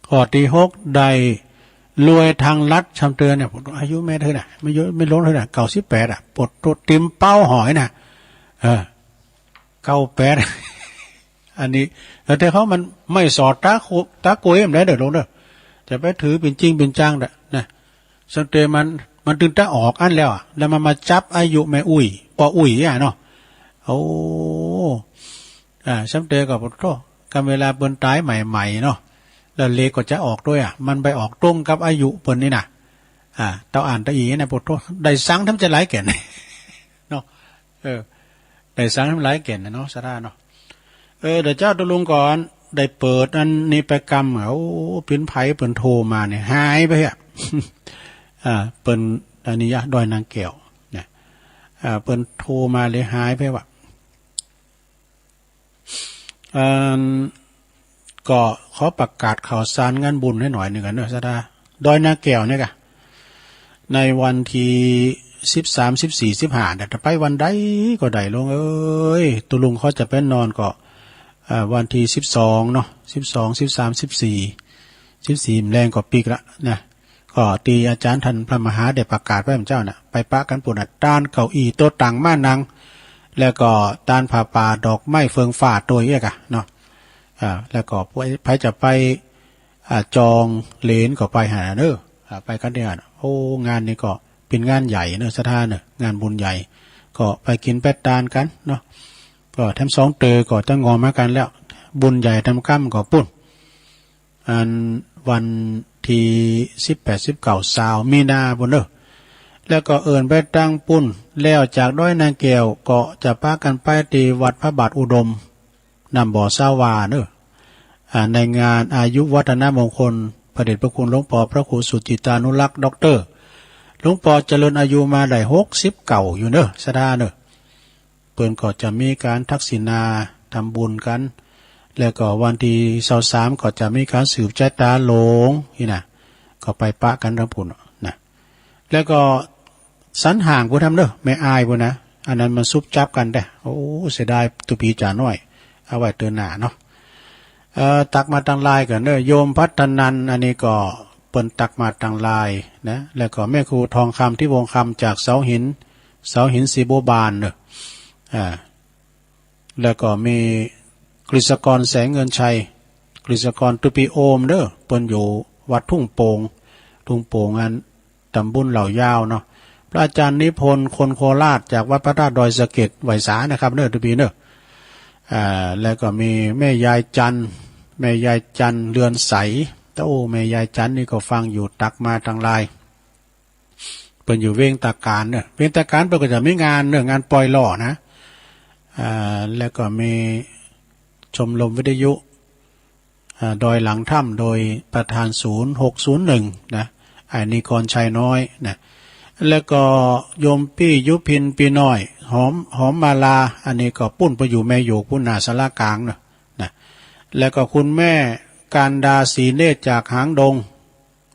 ข้อตี้หก ได้รวยทางลัด จำเตยเนี่ย อายุแม่เต้าใดนะ แม่ยุ แม่หลวงเต้าใดนะ เก้าสิบแปด อ่ะ ปุดโต๊ะ ติ่มเป้าหอยนะ เออ เก้าแปด อันนี้ แล้วแต่เขา มันไม่สอดต๋าคุ ต๋ากุยมันได้เด้อ ลงเด้อ จะไปถือเป๋นจริงเป๋นจังเด้อนะ จำเตยมัน มันตึงตะออกอั้นแล้วอะ แล้วมันมาจับอายุแม่อุ๊ย ป้ออุ๊ยอะเนาะ โอ้ อ่า จำเตยก็ โอ้โธ่ กั๋นเวลาเปิ้นต๋ายใหม่ๆ เนาะ แล้วเลขก็จะออกตวยอะ มันไปออกตรงกับอายุเปิ้นนี่นะ อ่า เต้าอ่านเต้าอี้นะ โอ้โธ่ ได้สังแถมจะหลายแก่น เนาะ เออ ได้สังแถมหลายแก่นนะเนาะ สาระเนาะ เออ เดี๋ยวเจ้าตุ๊ลุงก่อน ได้เปิดอันนี้ไปกำ โอ้ เป๋นใผเปิ้นโทรมาเนี่ย หายไปอะ อ่า เปิ้น อันนี้ยะ ดอยนางแก้วเนี่ย อ่า เปิ้นโทรมาเลยหายไปว่ะ อัน ก็ขอประกาศข่าวสารงานบุญหื้อหน่อยนึ่งกั๋นเนาะ สาระ ดอยนางแก้วเนี่ยก่ะ ในวันตี้สิบสาม สิบสี่ สิบห้า เนี่ย จะไปวันใดก็ได้ ลงเอ้ย ตุ๊ลุงเขาจะไปนอนก็ เอ่อ วันตี้สิบสองเนาะ สิบสอง สิบสาม สิบสี่ สิบสี่ แลงก็ปิ๊กละนะ ก็ตี้อาจ๋ารย์ต้านพระมหาได้ประกาศไว้แหมเจ้าน่ะ ไปปะกั๋นปู๊นน่ะ ต้านเก้าอี้โต๊ะตั๋งม้านั่ง แล้วก็ต้านผ้าป่าดอกไม้เฟืองฟ้าตวยเอี้ยก่ะเนาะ อ่า แล้วก็ใผจะไป อ่า จองเหลนก็ไปหั้นเนาะ อ่า ไปกั๋นตี้หั้น โอ้ งานนี้ก็เป๋นงานใหญ่เนาะ สาระเนาะ งานบุญใหญ่ ก็ไปกิ๋นไปตานกั๋นเนาะ ก็แถมสองเตยก็จะงอมหากั๋นแล้ว บุญใหญ่ตามกำก็ปู๊น อันวันตี้สิบแปด สิบเก้า ซาว มีนาปู๊นเนาะ แล้วก็เอิ้นไปตังปู๊น แล้วจากดอยนางแก้วก็จะปะกั๋นไปตี้วัดพระบาทอุดม น้ำบ่อสาวาเนาะ อ่า ในงานอายุวัฒนมงคล พระเดชพระคุณหลวงปอพระครูสุจิตานุรักษ์ ด็อกเตอร์ หลวงปอเจริญอายุมาได้หกสิบเก้าอยู่เนาะ สาระเนาะ เปิ้นก็จะมีก๋านทักษิณา ทำบุญกั๋น แล้วก็วันตี้ซาวสาม ก็จะมีก๋านสืบจะต๋าหลงนี่นะ ก็ไปปะกั๋นตังปู๊นนะ แล้วก็สันห่างปู๊นทำเนาะ แม่อายปู๊นนะ อันนั้นมันซุบจับกั๋นแต๊ โอ้ เสียดาย ตุ๊ปี๋จ๋าน้อย เอาไว้เตื้อหน้าเนาะ เอ่อ ตั๊กมาตางไลน์ก่อนเนาะ โยมพัฒนันท์ อันนี้ก็เปิ้นตั๊กมาตางไลน์นะ แล้วก็แม่ครูทองคำ ทิพย์วงศ์คำ จากเสาหิน เสาหินศรีบัวบานเนาะ อ่า แล้วก็มีกฤษกร แสงเงินชัย กฤษกร ตุ๊ปี๋โอมเนาะ เปิ้นอยู่วัดทุ่งโป่ง ทุ่งโป่งอัน ต๋ำบลเหล่ายาวเนาะ พระอาจ๋ารย์นิพนธ์ คนโคราช จากวัดพระธาตุดอยสะเก็ด ไหว้สานะครับเนาะ ตุ๊ปี๋เนาะ อ่า แล้วก็มีแม่ยายจันทร์ แม่ยายจันทร์ เรือนใส โอ้ แม่ยายจันทร์นี่ก็ฟังอยู่ ตั๊กมาตางไลน์ เปิ้นอยู่เวียงตาก๋านเนาะ เวียงตาก๋านเปิ้นก็จะมีงานเนาะ งานปล่อยหล่อนะ อ่า แล้วก็มีชมรมวิทยุ อ่า ดอยหลังถ้ำ โดยประธานศูนย์ หกศูนย์หนึ่ง นะ ไอ้นิกรชัยน้อยนะ แล้วก็โยมปี้ยุพิน ปี้น้อย หอม หอมมาลา อันนี้ก็ปู๊นไปอยู่แม่โยกปู๊น หน้าศาลากลางเนาะ นะ แล้วก็คุณแม่การดา ศรีเนตร จากหางดง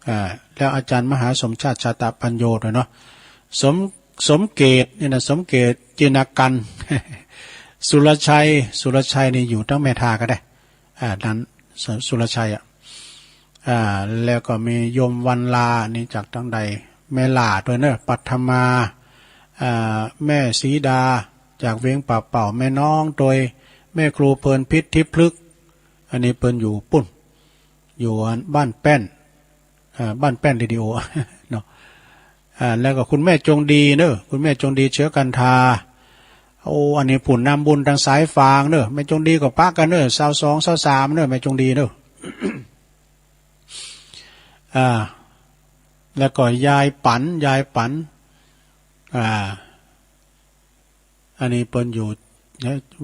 อ่า แล้วอาจ๋ารย์มหาสมชาติ ชาตะปัญโญด้วยเนาะ สม สมเกตนี่นะ สมเกต จินกันต์ สุรชัย สุรชัยนี่อยู่ตางแม่ทาก็ได้ อ่า นั้น สุ สุรชัยอะ อ่า แล้วก็มีโยมวันลา นี่จากตางใด แม่หล้าตวยเน่อ ปัทมา อ่า แม่สีดา จากเวียงป่าเป่า แม่น้องตวย แม่ครูเพลินพิษ ทิพย์พฤกษ์ อันนี้เปิ้นอยู่ปุ้น อยู่บ้านแป้น อ่า บ้านแป้นเรดิโอ เนาะ อ่า แล้วก็คุณแม่จงดีเน่อ คุณแม่จงดี เชื้อกันทา โอ้ อันนี้ผู้นำบุญตางสายฝางเน่อ แม่จงดีก็ปะกั๋นเน่อ ซาวสอง ซาวสามเน่อ แม่จงดีเน่อ อ่า แล้วก็ยายปั๋น ยายปั๋น อ่า อันนี้เปิ้นอยู่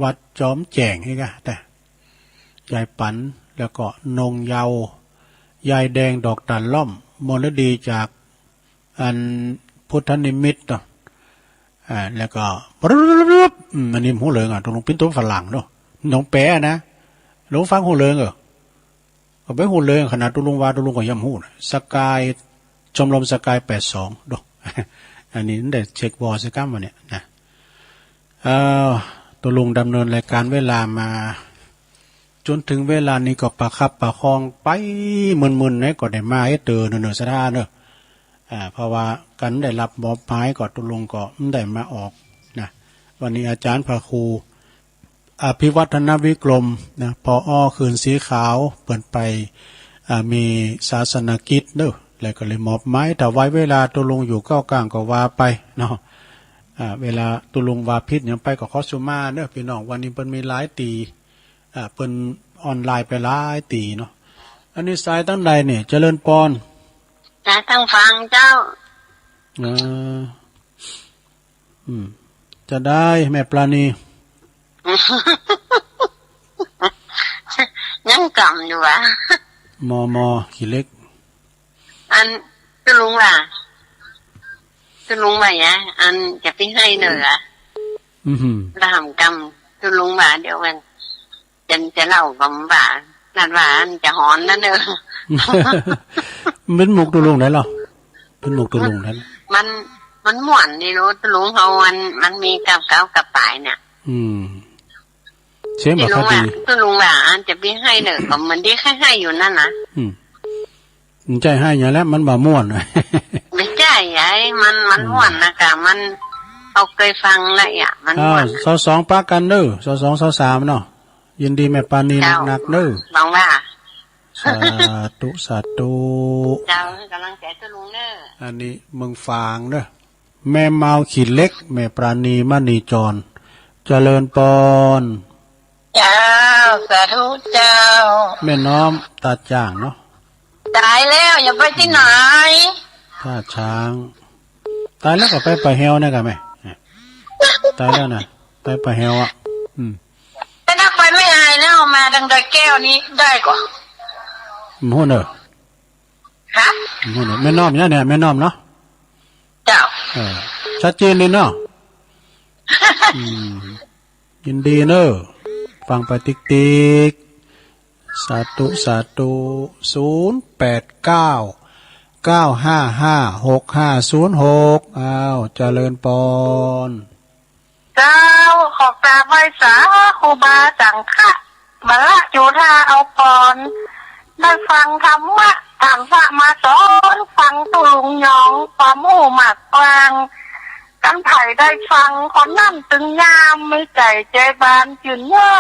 วัดจอมแจ้งนี่กะ แต่ยายปั๋น แล้วก็นงเยาว์ ยายแดงดอกตาลล่อม มลดีจากอันพุทธนิมิตเนาะ อ่า แล้วก็ อืม อันนี้ฮู้เลิงอ่ะ ตกลงเปิ้นตั๋วฝรั่งเนาะ หนองแปะนะ ลุงฟังฮู้เลิงเออ ก็บ่ฮู้เลิง ขนาดตุ๊ลุงว่าตุ๊ลุงก็ยังฮู้นะ สกาย ชมรมสกายแปดสอง โด อันนี้ได้เช็กวอลเสียกำวันเนี่ยนะ เอ่อ ตุ๊ลุงดำเนินรายการเวลามา จ๋นเถิงเวลานี้ก็ประคับประคองไป มึนๆ เนี่ยก็ได้มาเอเตอร์เนอๆ สะท้าเนอะ อ่า เพราะว่ากั๋นได้รับมอบหมายก็ตุ๊ลุงก็บ่ได้มาออกนะ วันนี้อาจ๋ารย์พระครู อภิวัฒนวิกรมนะ ผอ.เขื่อนสีขาว เปิ้นไป อ่า มีศาสนกิจเนอะ แล้วก็เลยมอบหมายถวายเวลาตุ๊ลุงอยู่เก้าก้างก็ว่าไปเนาะ อ่า เวลาตุ๊ลุงว่าผิดหยังไปก็ขอสุมาเนอะ ปี้น้อง วันนี้เปิ้นมีหลายตี๋ อ่า เปิ้นออนไลน์ไปหลายตี๋เนาะ อันนี้สายตางใดเนี่ย เจริญปอน สายตางฝางเจ้า เออ อืม จะได้แม่ปราณี ยังกำอยู่วะ มอ มอ ขี้เหล็ก อัน ตุ๊ลุงว่า ตุ๊ลุงว่าหยัง อันจะไปหื้อเน่ออะ อือหือ ละหำกำ ตุ๊ลุงว่า เดี๋ยวมัน จะ จะเล่าก็บ่า นั่นว่าอันจะหอนนั่นเน่อ มันเป๋นมุกตุ๊ลุงได้เหรอ เป๋นมุกตุ๊ลุงได้เหรอ มัน มันม่วนดีเนาะ ตุ๊ลุงเฮามัน มันมีกับเก๊ากับป๋ายเนี่ย อืม เสียงบ่ค่อยดี ตุ๊ลุงว่า ตุ๊ลุงว่าอันจะไปหื้อเน่อ ก็เหมือนตี้หื้อๆ อยู่นั่นนะ อืม บ่ใจ้หื้อหยังแล้ว มันบ่ม่วน บ่ใจ้ไอ้ มัน มัน อืม ม่วนนะกะ มัน เฮาเกยฟังแล้วอะ มัน อ้าว ม่วน ซาวสองปะกั๋นเน่อ ซาวสอง ซาวสามเนาะ ยินดีแม่ปราณี เจ้า นักๆ เน่อ หวังว่า สาธุ สาธุ เจ้า หื้อกำลังใจ๋ตุ๊ลุงเน่อ อันนี้เมืองฝางเน่อ แม่เมาขี้เหล็ก แม่ปราณี มณีจร เจริญปอน เจ้า สาธุเจ้า แม่น้อม ตาจ่างเนาะ ต๋ายแล้ว อย่าไปตี้ไหน ท่าช้าง ต๋ายแล้วก็ไปป่าแฮวนะกะแม่ ต๋ายแล้วนะ ไปป่าแฮวอะ อืม แต่ถ้าไปไม่อายแล้ว มาตางดอยแก้วนี้ได้ก่อ บ่ฮู้เน่อ ฮะ บ่ฮู้เน่อ แม่น้อมเนี่ย แม่น้อมเนาะ เจ้า เออ ชัดเจนเลยเนาะ อืม ยินดีเน่อ ฟังไปติ๊กๆ สาธุ สาธุ ศูนย์แปดเก้า เก้าห้าห้า หกห้าศูนย์หก อ้าว เจริญปอน เจ้า ขอกราบไหว้สาครูบาสังฆะ บรรละโยธาเอาปอน ได้ฟังธรรมะ ท่านพระมาสอน ฟังตุ๊ลุงยอง ความฮู้มากกว้าง คันใผได้ฟัง คนนั้นตึงยาม มีใจ๋ใจบานจื้นเย้า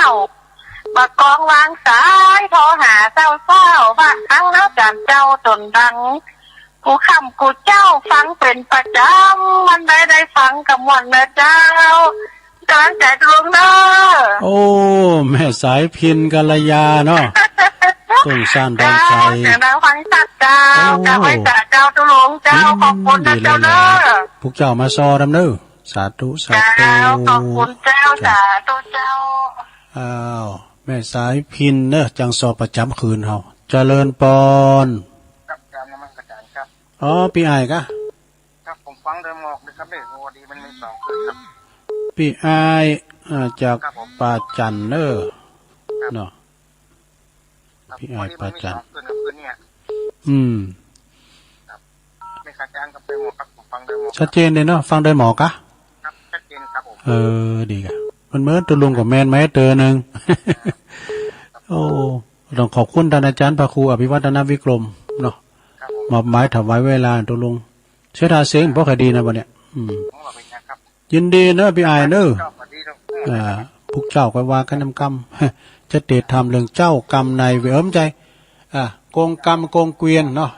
บ่กองวางสาย โทรหาเซ้าๆ บางครั้งแล้วจานเจ้าต๋นดัง กู้ค่ำกู้เจ๊า ฟังเป๋นประจ๋ำ วันใดได้ฟังก็ม่วนเน่อเจ้า กำลังใจ๋ตุ๊ลุงเน่อ โอ้ แม่สายพิณ กัลยาเนาะ ทุ่งซานดอนชัย เจ้า เสียงดังฟังชัดเจ้า โอ้ กราบไหว้สาเจ้าตุ๊ลุงเจ้า ยินดี ขอบคุณนะเจ้าเน่อ หลายๆ พวกเจ้ามาซอดำเน่อ สาธุ สาธุ เจ้า ขอบคุณเจ้า เจ้า สาธุเจ้า อ้าว แม่สายพิณเน่อ จังซอประจ๋ำคืนเฮา เจริญปอน ครับ กราบนมัสการครับ อ๋อ ปี้อ้ายกะ ครับ ผมฟังโดยหมอกเลยครับเนี่ย โอ้ ดีมันมีสองคืนครับ ปี้อ้าย อ่า จาก ครับผม ป่าจันเน่อ ครับ เนาะ ครับ ปี้อ้าย พอดีมันมี ป่าจัน สองคืนครับ คืนเนี่ย อืม ครับ ไม่ขัดแย้งกับโดยหมอกครับ ผมฟังโดยหมอก ชัดเจนเลยเนาะ ฟังโดยหมอกกะ ครับ ชัดเจนครับผม เออ ดีกะ มันเหมือนตุ๊ลุงก็แม่นมาเต๋อหนึ่ง โอ้ ต้องขอบคุณต้านอาจ๋ารย์พระครูอภิวัฒนวิกรมเนาะ ครับผม มอบหมายถวายเวลาตุ๊ลุง เสียท่าเสียงบ่ค่อยดีนะบัดเนี่ย อืม ยินดีเนอะปี้อ้ายเนอะ อ่า พวกเจ้าก็ว่ากั๋นนำกำ จะเตะถามเรื่องเจ้ากำนายเวร เอิ้มใจ๋ อ่า โกงกำโกงเกวียนเนาะ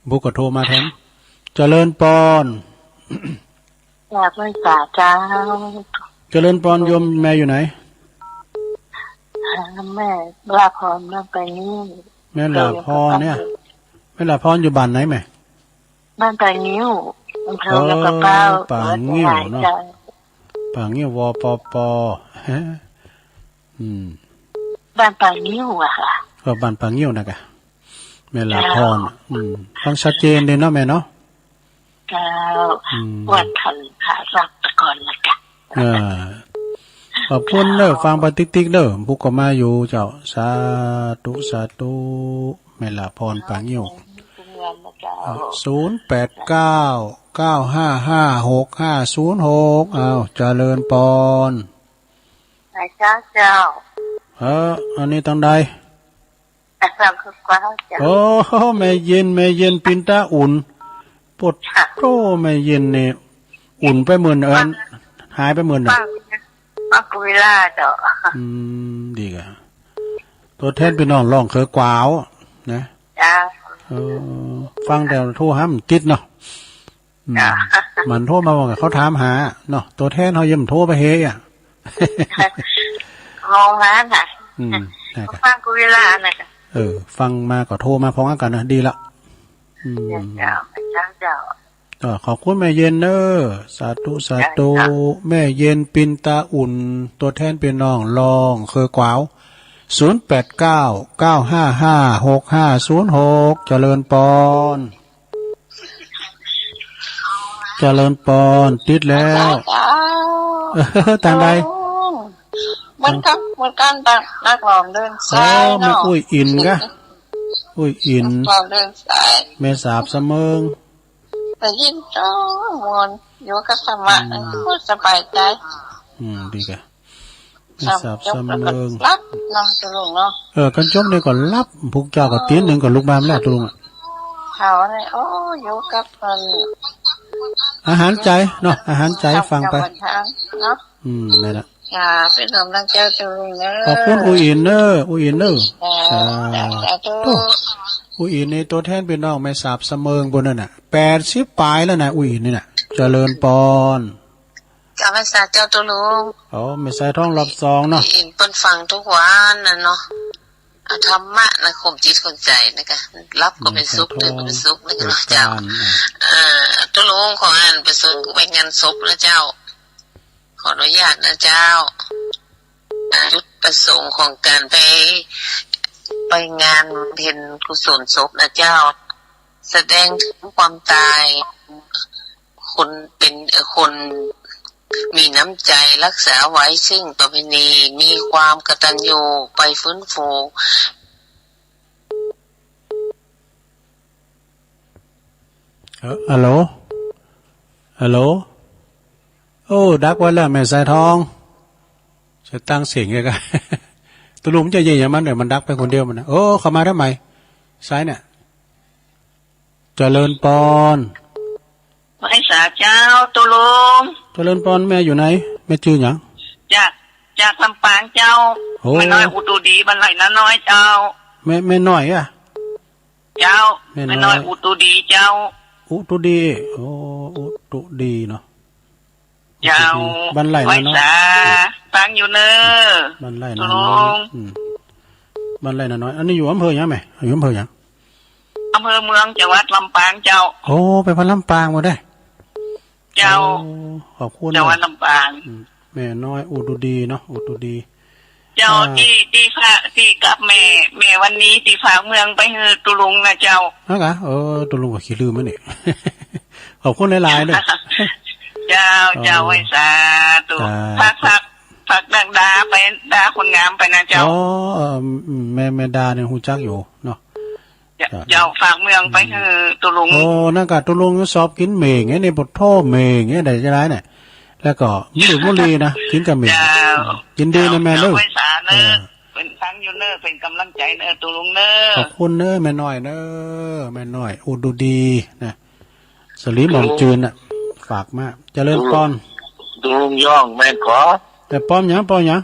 บุกก็โทรมาแทน เจริญปอน กราบไหว้สาเจ้า เจริญปอนโยม แม่อยู่ไหน แม่หลาพร บ้านป่างิ้ว แม่หลาพรเนี่ย แม่หลาพรอยู่บ้านไหนแม่ บ้านป่างิ้ว อำเภอ เออ ลำปะเป้า ป่างิ้วเนาะ จังหวัดเชียงรายเจ้า ป่างิ้ว ว ป ป ฮะ อืม บ้านป่างิ้วอะค่ะ ก็บ้านป่างิ้วนะกะ แม่หลาพร เจ้า อืม ฟังชัดเจนดีเนาะแม่เนาะ เจ้า อืม ว่าทันค่ะ รับตะกอนละกะ เออ ขอบคุณเนอะ เจ้า ฟังไปติ๊กๆ เด้อ บุกก็มาอยู่เจ้า สาธุ สาธุ แม่หลาพร ป่างิ้ว เจ้า ศูนย์แปดเก้า เก้าห้าห้า หกห้าศูนย์หก อ้าว เจริญปอน ไหนเจ้า เจ้า เออ อันนี้ตังใด อาจารย์คือเกว้าเจ้า โอ้ แม่เย็น แม่เย็นปินตาอุ่น ปดโธ่ แม่เย็นนี่ อุ่นไปเหมือนเอิ้น หายไปเหมือนน่ะ ฟัง ฟังกุยลาเจ้า อืม ดีกะ ตั๋วแทนปี้น้องล่องเขยกวาวนะ เจ้า เออ ฟังแต่โทรหามันติดเนาะ อืม จ้ะ มันโทรมาว่าเขาถามหาเนาะ ตั๋วแทนเฮายังโทรไปเฮอะ มองมาน่ะ อืม นะกะ ฟังกุยลาน่ะกะ เออ ฟังมาก็โทรมาพ้องกั๋นนะ ดีละ อืม เจ้า เจ้า เจ้า ก็ขอบคุณแม่เย็นเนอะ สาธุ สาธุ เจ้า แม่เย็นปินตาอุ่น ตั๋วแทนปี้น้องล่องเขยกวาว ศูนย์แปดเก้า เก้าห้าห้า หกห้าศูนย์หก เจริญปอน เจริญปอน ติดแล้ว เจ้า เออ ตังใด โอ้ เหมือนกั๋น เหมือนกั๋น ตังนักร้องเดินสาย โอ้ แม่ เนาะ อุ้ยอิ๋นกะ อุ้ยอิ๋น นักร้องเดินสาย แม่สาบเสมิง ได้ยินจ้องม่วน อยู่กับธรรมะ อืม โอ้ย สบายใจ๋ อืม ดีกะ แม่สาบเสมิง หลับเนาะ ตุ๊ลุงเนาะ เออ กั๋นจบนี่ก็หลับ พวกเจ้าก็ตี๋นนึ่งก็ลุกมาแล้วตุ๊ลุงอะ เขาเนี่ย โอ้ อยู่กับมัน อาหารใจ๋เนาะ อาหารใจ๋ ฟังไป เนาะ อืม นั่นแหละ จ้า เป๋นก๋ำลังใจ๋ตุ๊ลุงเนอะ ขอบคุณ อูอิ๋นเนอะ อูอิ๋นเนอะ จ้า จ้า สาธุ โอ้ อูอิ๋นนี่ตั๋วแทนปี้น้องแม่สาบเสมิงปู้นนั่นน่ะ แปดสิบป๋ายแล้วนะ อูอิ๋นนี่น่ะ เจริญปอน กราบไหว้สาเจ้าตุ๊ลุง โอ้ แม่สายทองรอบสองเนาะ อีอิ๋นเปิ้นฟังกู้วันน่ะเนาะ อาธรรมะนะ ข่มจิตข่มใจ๋นะกะ หลับก็เป๋นสุข ตื่นก็เป๋นสุขนะกะเนาะเจ้า เออ ตุ๊ลุง ของอันไปส่งไปงานศพนะเจ้า ขออนุญาตนะเจ้า อ่า จุดประสงค์ของก๋านไป ไปงานบำเพ็ญกุศลศพนะเจ้า แสดงถึงความตาย คนเป็น เอ่อ คนมีน้ำใจ๋รักษาไว้ซึ่งประเพณี มีความกตัญญูไปฟื้นฟู เออ ฮัลโหล ฮัลโหล โอ้ ดับไปแล้วแม่สายทอง จะตั้งเสียงไงกะ ตุ๊ลุงจะเย่ยอย่างมันเดี๋ยวมันดับไปคนเดียวมันนะ โอ้ เข้ามาทำไม สายเนี่ย เจริญปอน ไหว้สาเจ้าตุ๊ลุง เจริญปอน แม่อยู่ไหน แม่จื้อหยัง จาก จากลำปางเจ้า โอ้ แม่น้อยอุตุดี บ้านไร่นาน้อยเจ้า แม่ แม่น้อยอะ เจ้า แม่น้อย แม่น้อยอุตุดีเจ้า อุตุดี โอ้ อุตุดีเนาะ เจ้า บ้านไร่นาน้อย ไหว้สา ฟังอยู่เนอะ บ้านไร่นาน้อย ตุ๊ลุง อืม บ้านไร่นาน้อย อันนี้อยู่อำเภอหยังแม่ อยู่อำเภอหยัง อำเภอเมือง จังหวัดลำปางเจ้า โอ้ ไปพันลำปางมาได้ เจ้า โอ้ ขอบคุณ จังหวัดลำปาง อืม แม่น้อยอุตุดีเนาะ อุตุดี เจ้า อ่า ตี้ ตี้ฝาก ตี้กับแม่ แม่วันนี้ตี้ฝากเมืองไปหื้อตุ๊ลุงนะเจ้า นั่นกะ เออ ตุ๊ลุงก็ขี้ลืมแล้วนี่ ขอบคุณหลายๆ เด้อ เจ้า เจ้า เออ ไหว้สาตุ๊ สาตุ๊ ฝาก ฝาก ฝากดังดาไป ดาคนงามไปนะเจ้า อ๋อ เออ แม่ แม่ดาเนี่ยฮู้จักอยู่เนาะ เจ้า เจ้า เจ้า ฝากเมืองไปหื้อตุ๊ลุง โอ้ นั่นกะตุ๊ลุงสอบกิ๋นเม่งไงนี่ ปะโธ่เม่งไง ได้จะได้เนี่ย แล้วก็มื้อมื้อลีนะ กิ๋นกับเม่ง เจ้า ยินดีนะแม่เนอะ เจ้า ไหว้สาเนอะ เออ เป๋นฟังอยู่เนอะ เป๋นก๋ำลังใจ๋เนอะ ตุ๊ลุงเนอะ ขอบคุณเนอะ แม่น้อยเนอะ แม่น้อยอุตุดีนะ สลีหม่อมจืนน่ะ ฝากมา เจริญปอน ตุ๊ลุงย่องแม่นก่อ แต่ปอนหยัง ปอนหยัง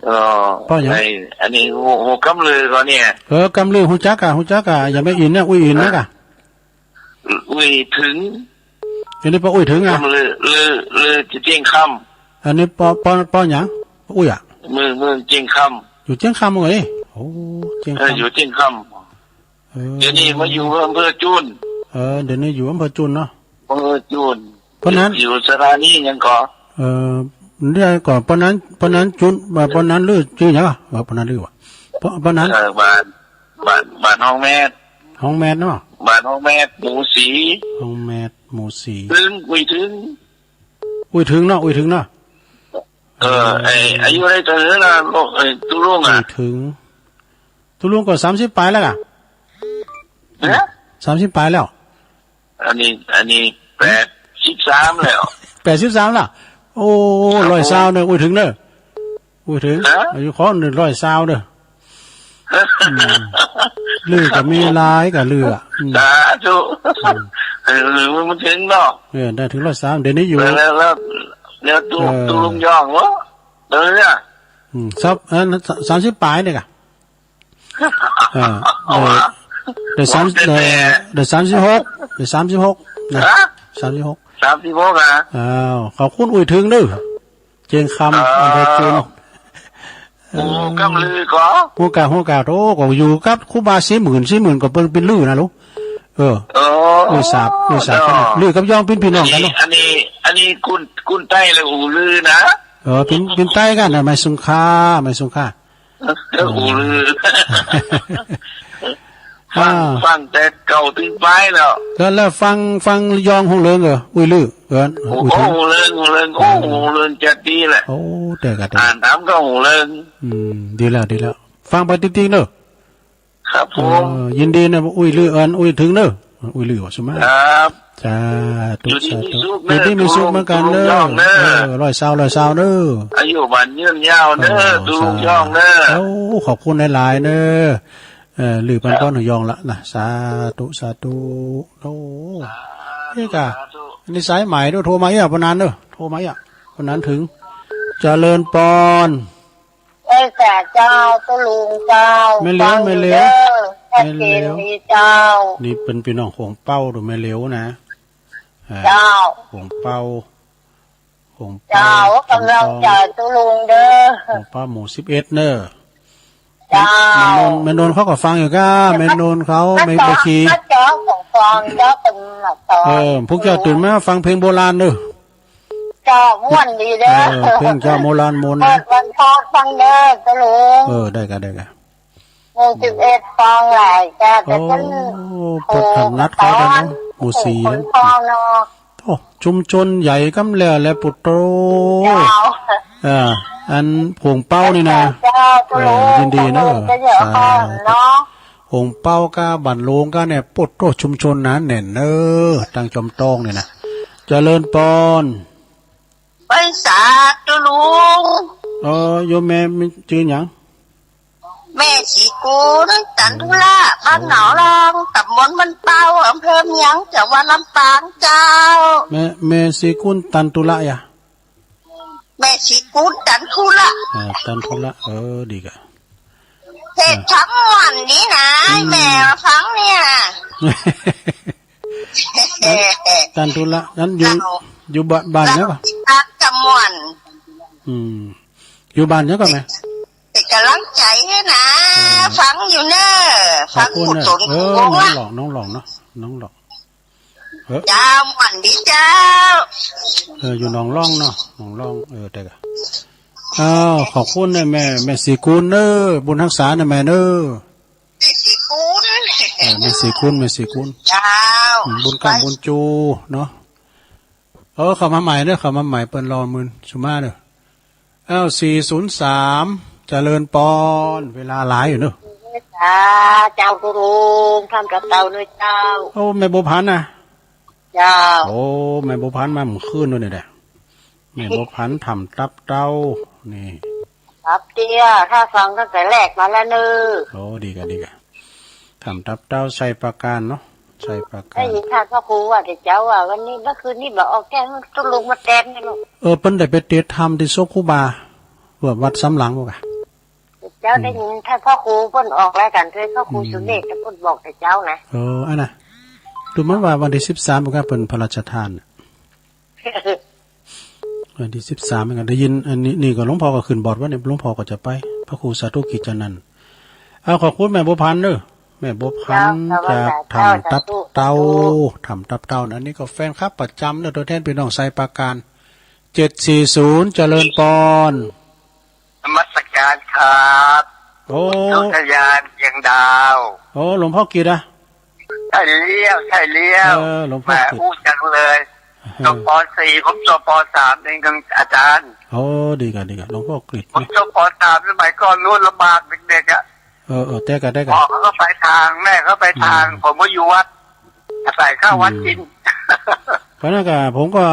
เออ ปอนหยัง ไอ้ อันนี้ฮู้ ฮู้กำลือก่อเนี่ย เออ กำลือฮู้จักก่ะ ฮู้จักก่ะ อย่างแม่อินทร์เนี่ย อุ้ยอินทร์นะก่ะ อุ้ยเถิง อันนี้ป้ออุ้ยเถิงอ่ะ กำลือ ลือ ลือจะเจียงคำ อันนี้ป้อ ป้อ ป้อหยัง ป้ออุ้ยอ่ะ เมือง เมืองเจียงคำ อยู่เจียงคำเหรอ โอ้ เจียงคำ เออ อยู่เจียงคำ เออ เดี๋ยวนี้มาอยู่อำเภอจุน เออ เดี๋ยวนี้อยู่อำเภอจุนเนาะ อำเภอจุน ป้อนั้น อยู่สถานีหยังก่อ เออ เดี๋ยวก่อน ป้อนั้น ป้อนั้นจุน เอ่อ ป้อนั้นลือจื้อหยังวะ เออ ป้อนั้นลือวะ ป้อ ป้อนั้น เออ บ้าน บ้าน บ้านฮ้องแมด ฮ้องแมดเนาะ บ้านฮ้องแมด หมู่สี่ ฮ้องแมด หมู่สี่ เถิง อุ้ยเถิง อุ้ยเถิงเนาะ อุ้ยเถิงเนาะ เออ ไอ้ อายุได้เท่าไหร่ละ ลูก ไอ้ตุ๊ลุงอ่ะ อุ้ยเถิง ตุ๊ลุงก็สามสิบปลายแล้วก่ะ ฮะ สามสิบปลายแล้ว อันนี้ อันนี้แปดสิบสามแล้ว แปดสิบสามแล้ว โอ้ ครับผม ร้อยซาวเนอะ อุ้ยเถิงเนอะ อุ้ยเถิง ฮะ อายุข้อหนึ่งร้อยซาวเนอะ อืม ลือก็มีหลายก่ะลืออ่ะ อืม สาธุ อืม เออ มันเถิงเนาะ เออ ได้เถิงร้อยซาว เดี๋ยวนี้อยู่ แล้ว แล้ว แล้วตุ๊ เออ ตุ๊ลุงย่องวะ เออเนี่ย อืม สัก เออ สามสิบปลายเนี่ยก่ะ เออ เอาวะ ได้ ได้สาม บอกแต่ ได้ ได้สามสิบหก ได้สามสิบหกนะ ฮะ สามสิบหก สามสิบหกอ่ะ อ้าว ขอบคุณอุ้ยเถิงเนอะ เจียงคำ เออ อำเภอจุน โอ้ กำลือก่อ ฮู้ก่ะ ฮู้ก่ะ โธ่ ก็อยู่กับครูบาสี่หมื่น สี่หมื่นก็เปิ้นเป๋นลือนะลูก เออ เออ ลือสาบ ลือสาบ เนาะ ลือกับย่องเป๋นปี้น้องกั๋นเนาะ อันนี้ อันนี้ อันนี้กุน กุนใต้ละอู้ลือนะ เออ เป๋น เป๋นใต้กั๋นนะ หมายสุงค่า หมายสุงค่า เออ อู้ลือ ฟัง อ่า ฟังแต่เก่าตึงปลายแล้ว แล้ว แล้วฟัง ฟังย่องฮู้เลิงเหรอ อุ้ยลือ เออ โอ้ อุ้ยเถิง ฮู้เลิง ฮู้เลิง โอ้ เออ ฮู้เลิงจัดดีแหละ โอ้ เดี๋ยวก่ะ เดี๋ยว อ่านต๋ามก็ฮู้เลิง อืม ดีแล้ว ดีแล้ว ฟังไปติ๊งๆ เนอะ ครับผม เออ ยินดีนะ อุ้ยลือ เอิ้น อุ้ยเถิงเนอะ อุ้ยลือว่าสุมา ครับ สาธุ อยู่ดี สาธุ มีสุขเนอะ อยู่ดีมีสุขเหมือนกั๋นเนอะ ตุ๊ลุง ตุ๊ลุงย่องเนอะ เออ ร้อยซาว ร้อยซาวเนอะ อายุหมั้นยืนยาวเนอะ เออ ตุ๊ลุงย่องเนอะ สาธุ โอ้ ขอบคุณหลายๆ เนอะ เออ ลือปันป้อนหนึ่งย่องละนะ สาธุ สาธุ โอ้ สาธุ นี่ก่ะ สาธุ อันนี้สายใหม่เนอะ โทรมาเอี้ย ปะนานเนอะ โทรมาเอี้ย ปะนานเถิง เจริญปอน เอ้ย สาเจ้า ตุ๊ลุงเจ้า แม่เหลียว ฟังอยู่ แม่เหลียว เด้อ ชัดเจน แม่เหลียว ดีเจ้า นี่เป๋นปี้น้องหงเปาดูแม่เหลียวนะ อ่า เจ้า หงเปา หงเปา เจ้า กำลังใจ๋ตุ๊ลุงเด้อ หงเปาหมู่สิบเอ็ดเนอะ เจ้า แม่นนท์ แม่นนท์เขาก็ฟังอยู่ก้า แม่นนท์เขา แม่ แม่ชี แม่จอของฟองเจ้าเป๋นหลักสอน เออ พวกเจ้าตื่นมาฟังเพลงโบราณเนอะ เจ้า ม่วนดีเด้อ เออ เพลงเจ้าโบราณม่วนนะ เปิดวันพระฟังเด้อ ตุ๊ลุง เออ ได้ก่ะ ได้ก่ะ หมู่สิบเอ็ดฟังหลายจ้า แต่ โอ้ ต้น พระถนัดเขาได้เนาะ หมู่สี่ คน นะ พ่อเนาะ โอ้ ชุมชนใหญ่กำแล้วแหละ ปุโต เจ้า เออ อันหงเปานี่นะ เจ้า เออ ตุ๊ลุง ยินดีเนอะ เจ้า สาธุ เนาะ หงเปาก้า บ้านโลงก้าเนี่ย ปุโต ชุมชนหนาแน่นเนอะ ตังจอมตองเนี่ยนะ เจริญปอน ไหว้สาตุ๊ลุง เออ โยมแม่มีจื้อหยัง แม่ศรีกุล ตันธุระ บ้านหนองลอง ตำบลบ้านเป้า อำเภอเมือง จังหวัดลำปางเจ้า แม่ แม่ศรีกุล ตันธุระยะ แม่ศรีกุล ตันธุระ อ่า ตันธุระ เออ ดีก่ะ เทศน์ทั้งวันนี้นะ อืม แม่ฟังเนี่ย ตันธุระ นั้นอยู่ เจ้า อยู่บ้าน บ้านเนี่ยก่อ เจ้า ตันจำม่วน อืม อยู่บ้านเนี่ยก่อแม่ เป๋นก๋ำลังใจ๋หื้อนะ เออ ฟังอยู่เน้อ ขอบคุณเน้อ ฟังกุศล เออ ของวงละ น้องหลอง น้องหลองเนาะ น้องหลอง เออ เจ้า ม่วนดีเจ้า เออ อยู่หนองล่องเนาะ หนองล่อง เออ ได้ก่ะ อ้าว ขอบคุณเน้อแม่ แม่ศรีกุลเน้อ บุญฮักษาเน้อแม่เน้อ แม่ศรีกุล เออ แม่ศรีกุล แม่ศรีกุล เจ้า อืม บุญกล้ามบุญจูเนาะ เออ เข้ามาใหม่เน้อ เข้ามาใหม่ เปิ้นรอมื้อสุมาเน้อ อ้าว สี่ศูนย์สาม เจริญปอน เวลาหลายอยู่เน้อ สาเจ้าตุ๊ลุง ทำกับเต้าเน้อเจ้า โอ้ แม่บัวผันนะ เจ้า โอ้ แม่บัวผันมาเมื่อคืนโน่นนี่แหละ แม่บัวผันถ้ำตับเต้า นี่ ตับเตี้ย ถ้าฟังตั้งแต่แรกมาแล้วเน้อ โอ้ ดีก่ะ ดีก่ะ ถ้ำตับเต้า ชัยปราการเนาะ ชัยปราการ ได้ยินท่านพระครูว่าแต่เจ๊าว่าวันนี้เมื่อคืนนี้บ่ออกแจ้งตุ๊ลุงมาแตนนี่ลูก เออ เปิ้นได้ไปเตะธรรมตี้ศพครูบา วัดสามหลังบ่กะ เจ๊าได้ยินท่านพระครูเปิ้นออกรายก๋านตวยพระครู อืม สุเนศ เปิ้นบอกแต่เจ๊านะ เออ อันน่ะ ดูเหมือนว่าวันตี้สิบสามบ่กะ เปิ้นพระราชทานน่ะ วันตี้สิบสามเหมือนกั๋น ได้ยิน อันนี้ นี่ก็หลวงพ่อก็ขึ้นบอร์ดไว้เนี่ย หลวงพ่อก็จะไป พระครูสาธุกิจจานันท์ เอา ขอบคุณแม่บัวผันเด้อ แม่บัวผัน เจ้า จากถ้ำตับเต้า สาธุ ถ้ำตับเต้านะ อันนี้ก็แฟนคลับประจ๋ำเด้อ ตั๋วแทนปี้น้องชัยปราการ เจ็ดสี่ศูนย์ เจริญปอน นมัสการครับ โอ้ อุทยานเชียงดาว โอ้ หลวงพ่อกิตติอะ ใช่แล้ว ใช่แล้ว เออ หลวงพ่อกิตติ แหม อู้จังเลย เออ จบ ป.สี่ ผมจบ ป..สาม เองครับอาจารย์ โอ้ ดีก่ะ ดีก่ะ หลวงพ่อกิตติ ผมจบ ป.สาม สมัยก่อนนู้นลำบากเด็กๆ อะ เออ เออ แต่ก่ะ แต่ก่ะ พ่อเขาก็ไปทาง แม่เขาไปทาง อืม ผมก็อยู่วัด อาศัยข้าววัดกิ๋น อืม เพราะนั้นก็ ผมก็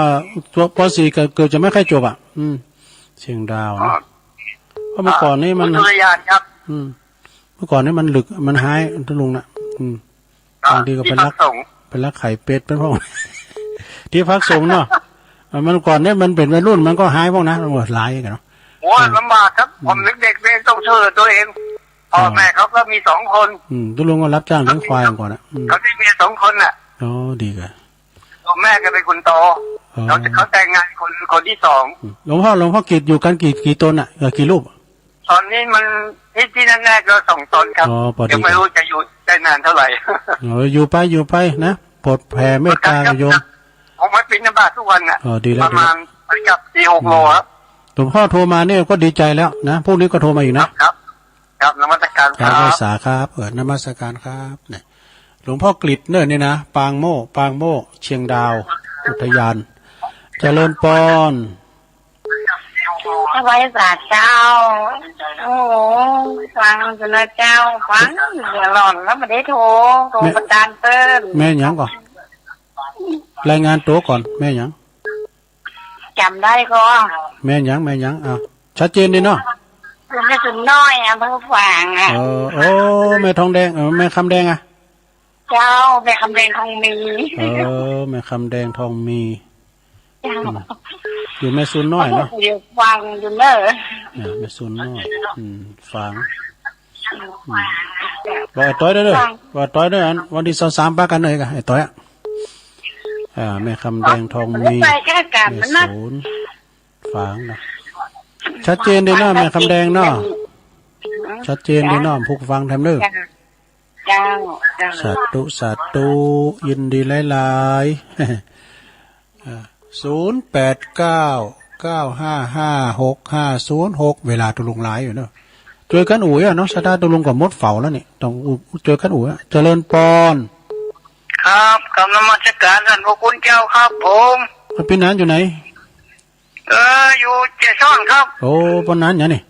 จบ ป.สี่ ก็เกือบจะไม่ค่อยจบอะ อืม เชียงดาวนะ อ๋อ เพราะเมื่อก่อนนี่มัน อุทยานครับ อืม เมื่อก่อนนี่มันลึก มันฮ้าย ตุ๊ลุงนะ อืม ครับ บางทีก็ไปลัก ตี้พักสงฆ์ ไปลักไข่เป็ดเปิ้นพ่อง ตี้พักสงฆ์เนาะ เออ เมื่อก่อนนี่มันเป๋นวัยรุ่นมันก็ฮ้ายพ่องนะ ตำรวจหลายกั๋นเนาะ โอ้ย อ่า ลำบากครับ อืม ผมเด็กๆ เนี่ยต้องช่วยเหลือตัวเอง พ่อ อ๋อ แม่เขาก็มีสองคน อืม ตุ๊ลุงก็รับจ้างเลี้ยงควายก่อนนะ อืม เขามีเมียสองคนน่ะ อ๋อ ดีก่ะ ตัวแม่ก็เป๋นคนโต อ๋อ เขา เขาแต่งงานคน คนตี้สอง อืม หลวงพ่อ หลวงพ่อกิตติอยู่กั๋นกี่ กี่ตนอะ เอ่อ กี่รูป ตอนนี้มัน ที่ ที่แน่ๆ ก็สองตนครับ อ๋อ พอดี ยังไม่รู้จะอยู่ได้นานเท่าไหร่ เออ อยู่ไป อยู่ไปนะ โผดแผ่เมตตาโยม ผมไปบิณฑบาตทุกวันน่ะ อ๋อ ดีแล้ว ประมาณ ดีแล้ว เหมือนกับสี่หก อืม โลครับ หลวงพ่อโทรมาเนี่ยก็ดีใจแล้วนะ พรุ่งนี้ก็โทรมาอีกนะ ครับ ครับ นมัสการครับ ครับ ไหว้สาครับ เออ นมัสการครับ เนี่ย หลวงพ่อกิตติเน่อนี่นะ ปางโม่ ปางโม่ เชียงดาว อุทยาน เจริญปอน ไหว้สาเจ้า โอ้โห ฟังอยู่นะเจ้า ฟังอยู่ตลอดแล้วบ่ได้โทร โทร แม่ ประจานเปิ้น แม่หยังก่อ รายงานตั๋วก่อน แม่หยัง จ๋ำได้ก่อ แม่หยัง แม่หยัง อ่ะ ชัดเจนดีเนาะ แม่สุนน้อย อำเภอฝางอะ เออ โอ้ แม่ทองแดง เออ แม่คำแดงอะ เจ้า แม่คำแดงทองมี เออ แม่คำแดงทองมี เจ้า อืม อยู่แม่สุนน้อยเนาะ อยู่ฝางอยู่เน่อ เนี่ย แม่สุนน้อย อืม ฝาง อืม บอกไอ้ต้อยเน่อ บอกไอ้ต้อยเน่อ อันวันตี้ซาวสามปะกั๋นเน่อ ไอ้ต้อยอะ อ่า แม่คำแดงทองมี ไปแก้กั๋น แม่ มันนะ สุน ฝางนะ ชัดเจนดีเนาะ แม่คำแดงเนาะ ชัดเจนดีเนาะ ผู้ฟังแถมเน่อ เจ้า เจ้า สาธุ สาธุ ยินดีหลายๆ อ่า ศูนย์แปดเก้า เก้าห้าห้า หกห้าศูนย์หก เวลาตุ๊ลุงไลฟ์อยู่เนาะ จ้วยกั๋นอู่อะเนาะ สตาร์ตุ๊ลุงก็หมดเฝ้าแล้วนี่ ต้องอู้ จ้วยกั๋นอู่อะ เจริญปอน ครับ กราบนมัสการต้านพระคุณเจ้าครับผม ป้อหนานอยู่ไหน เออ อยู่เจซอนครับ โอ้ ป้อหนานหยังนี่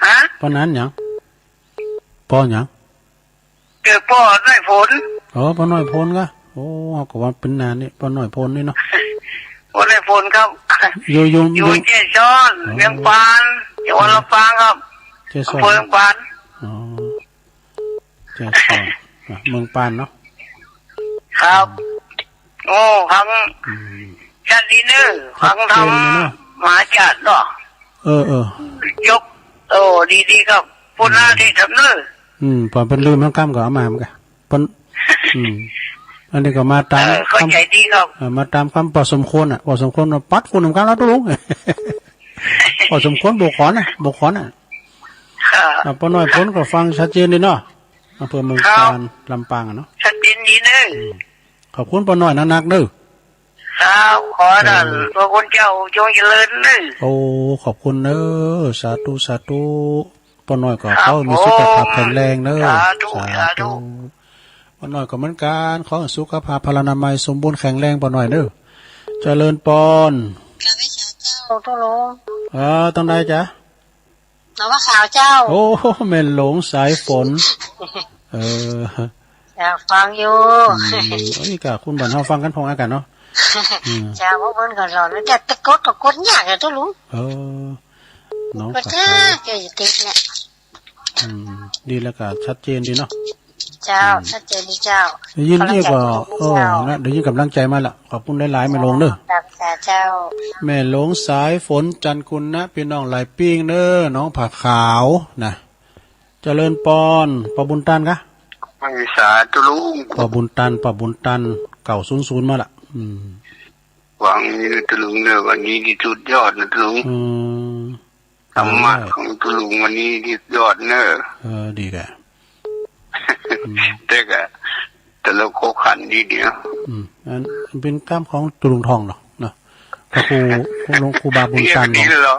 ฮะ ป้อหนานหยัง ป้อหยัง เออ ป้อน้อยฝน อ๋อ ป้อน้อยฝนกะ โอ้ เฮาก็ว่าเป๋นหนานนี่ ป้อน้อยฝนนี่เนาะ ป้อน้อยฝนครับ อยู่ อยู่ อยู่ อยู่เจซอน อ๋อ เวียงปาน จังหวัดลำปางครับ เจซอน อำเภอเวียงปาน อ๋อ เจซอน อ่ะ เมืองปานเนาะ ครับ โอ้ ฟัง อืม ชัดดีเน่อ ชัดเจนดีเนาะ ฟังธรรมมหาชาติเนาะ เออ เออ ยก โอ้ ดีๆ ครับ ปุณณาเทศน์เน่อ อืม พอเปิ้นลืมทั้งกำก็เอามาเหมือนกั๋น เปิ้น อืม อันนี้ก็มาต๋าม เออ เข้าใจ๋ดีครับ เออ มาต๋ามกำปอสมควรอะ ปอสมควรว่าปัดฝุ่นนำกั๋นแล้วตุ๊ลุง ปอสมควรบ่ขอนนะ บ่ขอนนะ ครับ อ่ะ ป้อน้อยฝนก็ฟังชัดเจนดีเนาะ อำเภอเมืองปาน ครับ ลำปางอะเนาะ ชัดเจนดีเน่อ อืม ขอบคุณป้อน้อยนักๆ เน่อ ครับ ขอต้าน เออ พระคุณเจ้าจงเจริญเน่อ โอ้ ขอบคุณเน่อ สาธุ สาธุ ป้อน้อยก็ ครับ ขอหื้อมีสุขภาพแข็งแรงเน่อ สาธุ สาธุ สาธุ ป้อน้อยก็เหมือนกั๋น ขอหื้อสุขภาพพลานามัยสมบูรณ์แข็งแรงป้อน้อยเน่อ เจริญปอน กราบไหว้สาเจ้าตุ๊ลุง เออ ตางใดจ๊ะ หนองบัวขาวเจ้า โอ้ แม่หลวงสายฝน เออ อยากฟังอยู่ อืม เอ้ย กะคนบ้านเฮาฟังกั๋นพ่องอากั๋นเนาะ อืม เจ้า พวกเปิ้นก็หลอนแล้ว แต่ตะกดก็กดยากอะตุ๊ลุง เออ น้อง ก็ ผัดไทย ยาก เจ้าอย่าติดเนี่ย อืม ดีแล้วกะชัดเจนดีเนาะ เจ้า อืม ชัดเจนดีเจ้า ได้ยิน ก๋ำลังใจ๋ เออ เจ้า นะ ได้ยินก๋ำลังใจ๋มาละ ขอบคุณหลายๆ แม่หลวงเน่อ ครับ เจ้า แม่หลวงสายฝน จันทร์คุณนะ ปี้น้องหลายปิ้งเน่อ น้องผาขาวนะ เจริญปอน ป้อบุญตันกะ มังสาตุลุง ป้อบุญตัน ป้อบุญตัน เก้าศูนย์ศูนย์ มาละ อืม หวังอยู่ตุลุงเน่อ วันนี้ดีสุดยอดนะตุลุง อืม ธรรมะ เออ ของตุลุงวันนี้ดีสุดยอดเน่อ เออ ดีกะ อืม แต่กะ ตลกขบขันดีเดียว อืม อันเป๋นกำของตุลุงทองเนาะ เนาะ พระครู ครูหลวง ครูบาบุญตัน เรียกดีเหรอ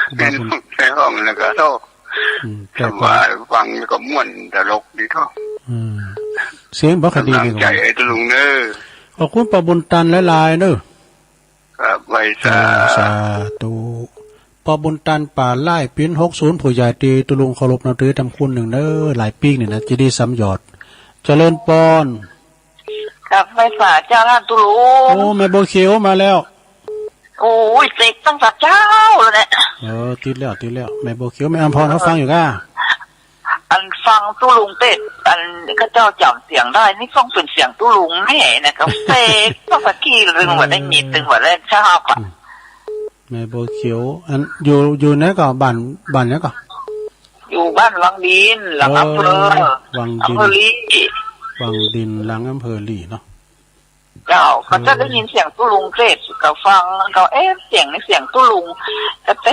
ครูบาบุญ ในห้องแล้วก็โต้ อืม แต่ สบาย ฟังแล้วก็ม่วนตลกดีเนาะ อืม เสียงบ่ค่อยดีนี่ ก๋ำลังใจ๋ ไอ้ตุลุงเน่อ ขอบคุณป้อบุญตันหลายๆ เน่อ ครับ ไหว้สา เออ สาธุ ป้อบุญตัน ป่าไล่ ปิ้น หกศูนย์ ผู้ใหญ่ตี้ตุลุงเคารพนับถือตำคุณนึ่งเน่อ หลายปิ้งนี่นะ จะได้สามยอด เจริญปอน ครับ ไหว้สาเจ้าต้านตุลุง โอ้ แม่บัวเขียวมาแล้ว โอ้ย เสกตั้งแต่เจ๊าแล้วเนี่ย เออ ติดแล้ว ติดแล้ว แม่บัวเขียว แม่อำพรเขาฟังอยู่ก้า อันฟังตุลุงเตศน์ อันเขาเจ้าจ๋ำเสียงได้ นี่ต้องเป๋นเสียงตุลุงแน่นะ ก็เสกตั้งแต่กี้ ตึงบ่ได้ยิน ตึงบ่ได้ทราบอะ อืม แม่บัวเขียว อันอยู่ อยู่ไหนก่อ บ้าน บ้านไหนก่อ อยู่บ้านวังดิน หลังอำเภอ เออ วังดิน อำเภอลี วังดิน หลังอำเภอลีเนาะ เจ้า ก็จะได้ยินเสียงตุลุงเตศน์ ก็ฟัง ก็ เอ๊ะ เสียงนี่เสียงตุลุง ก็เต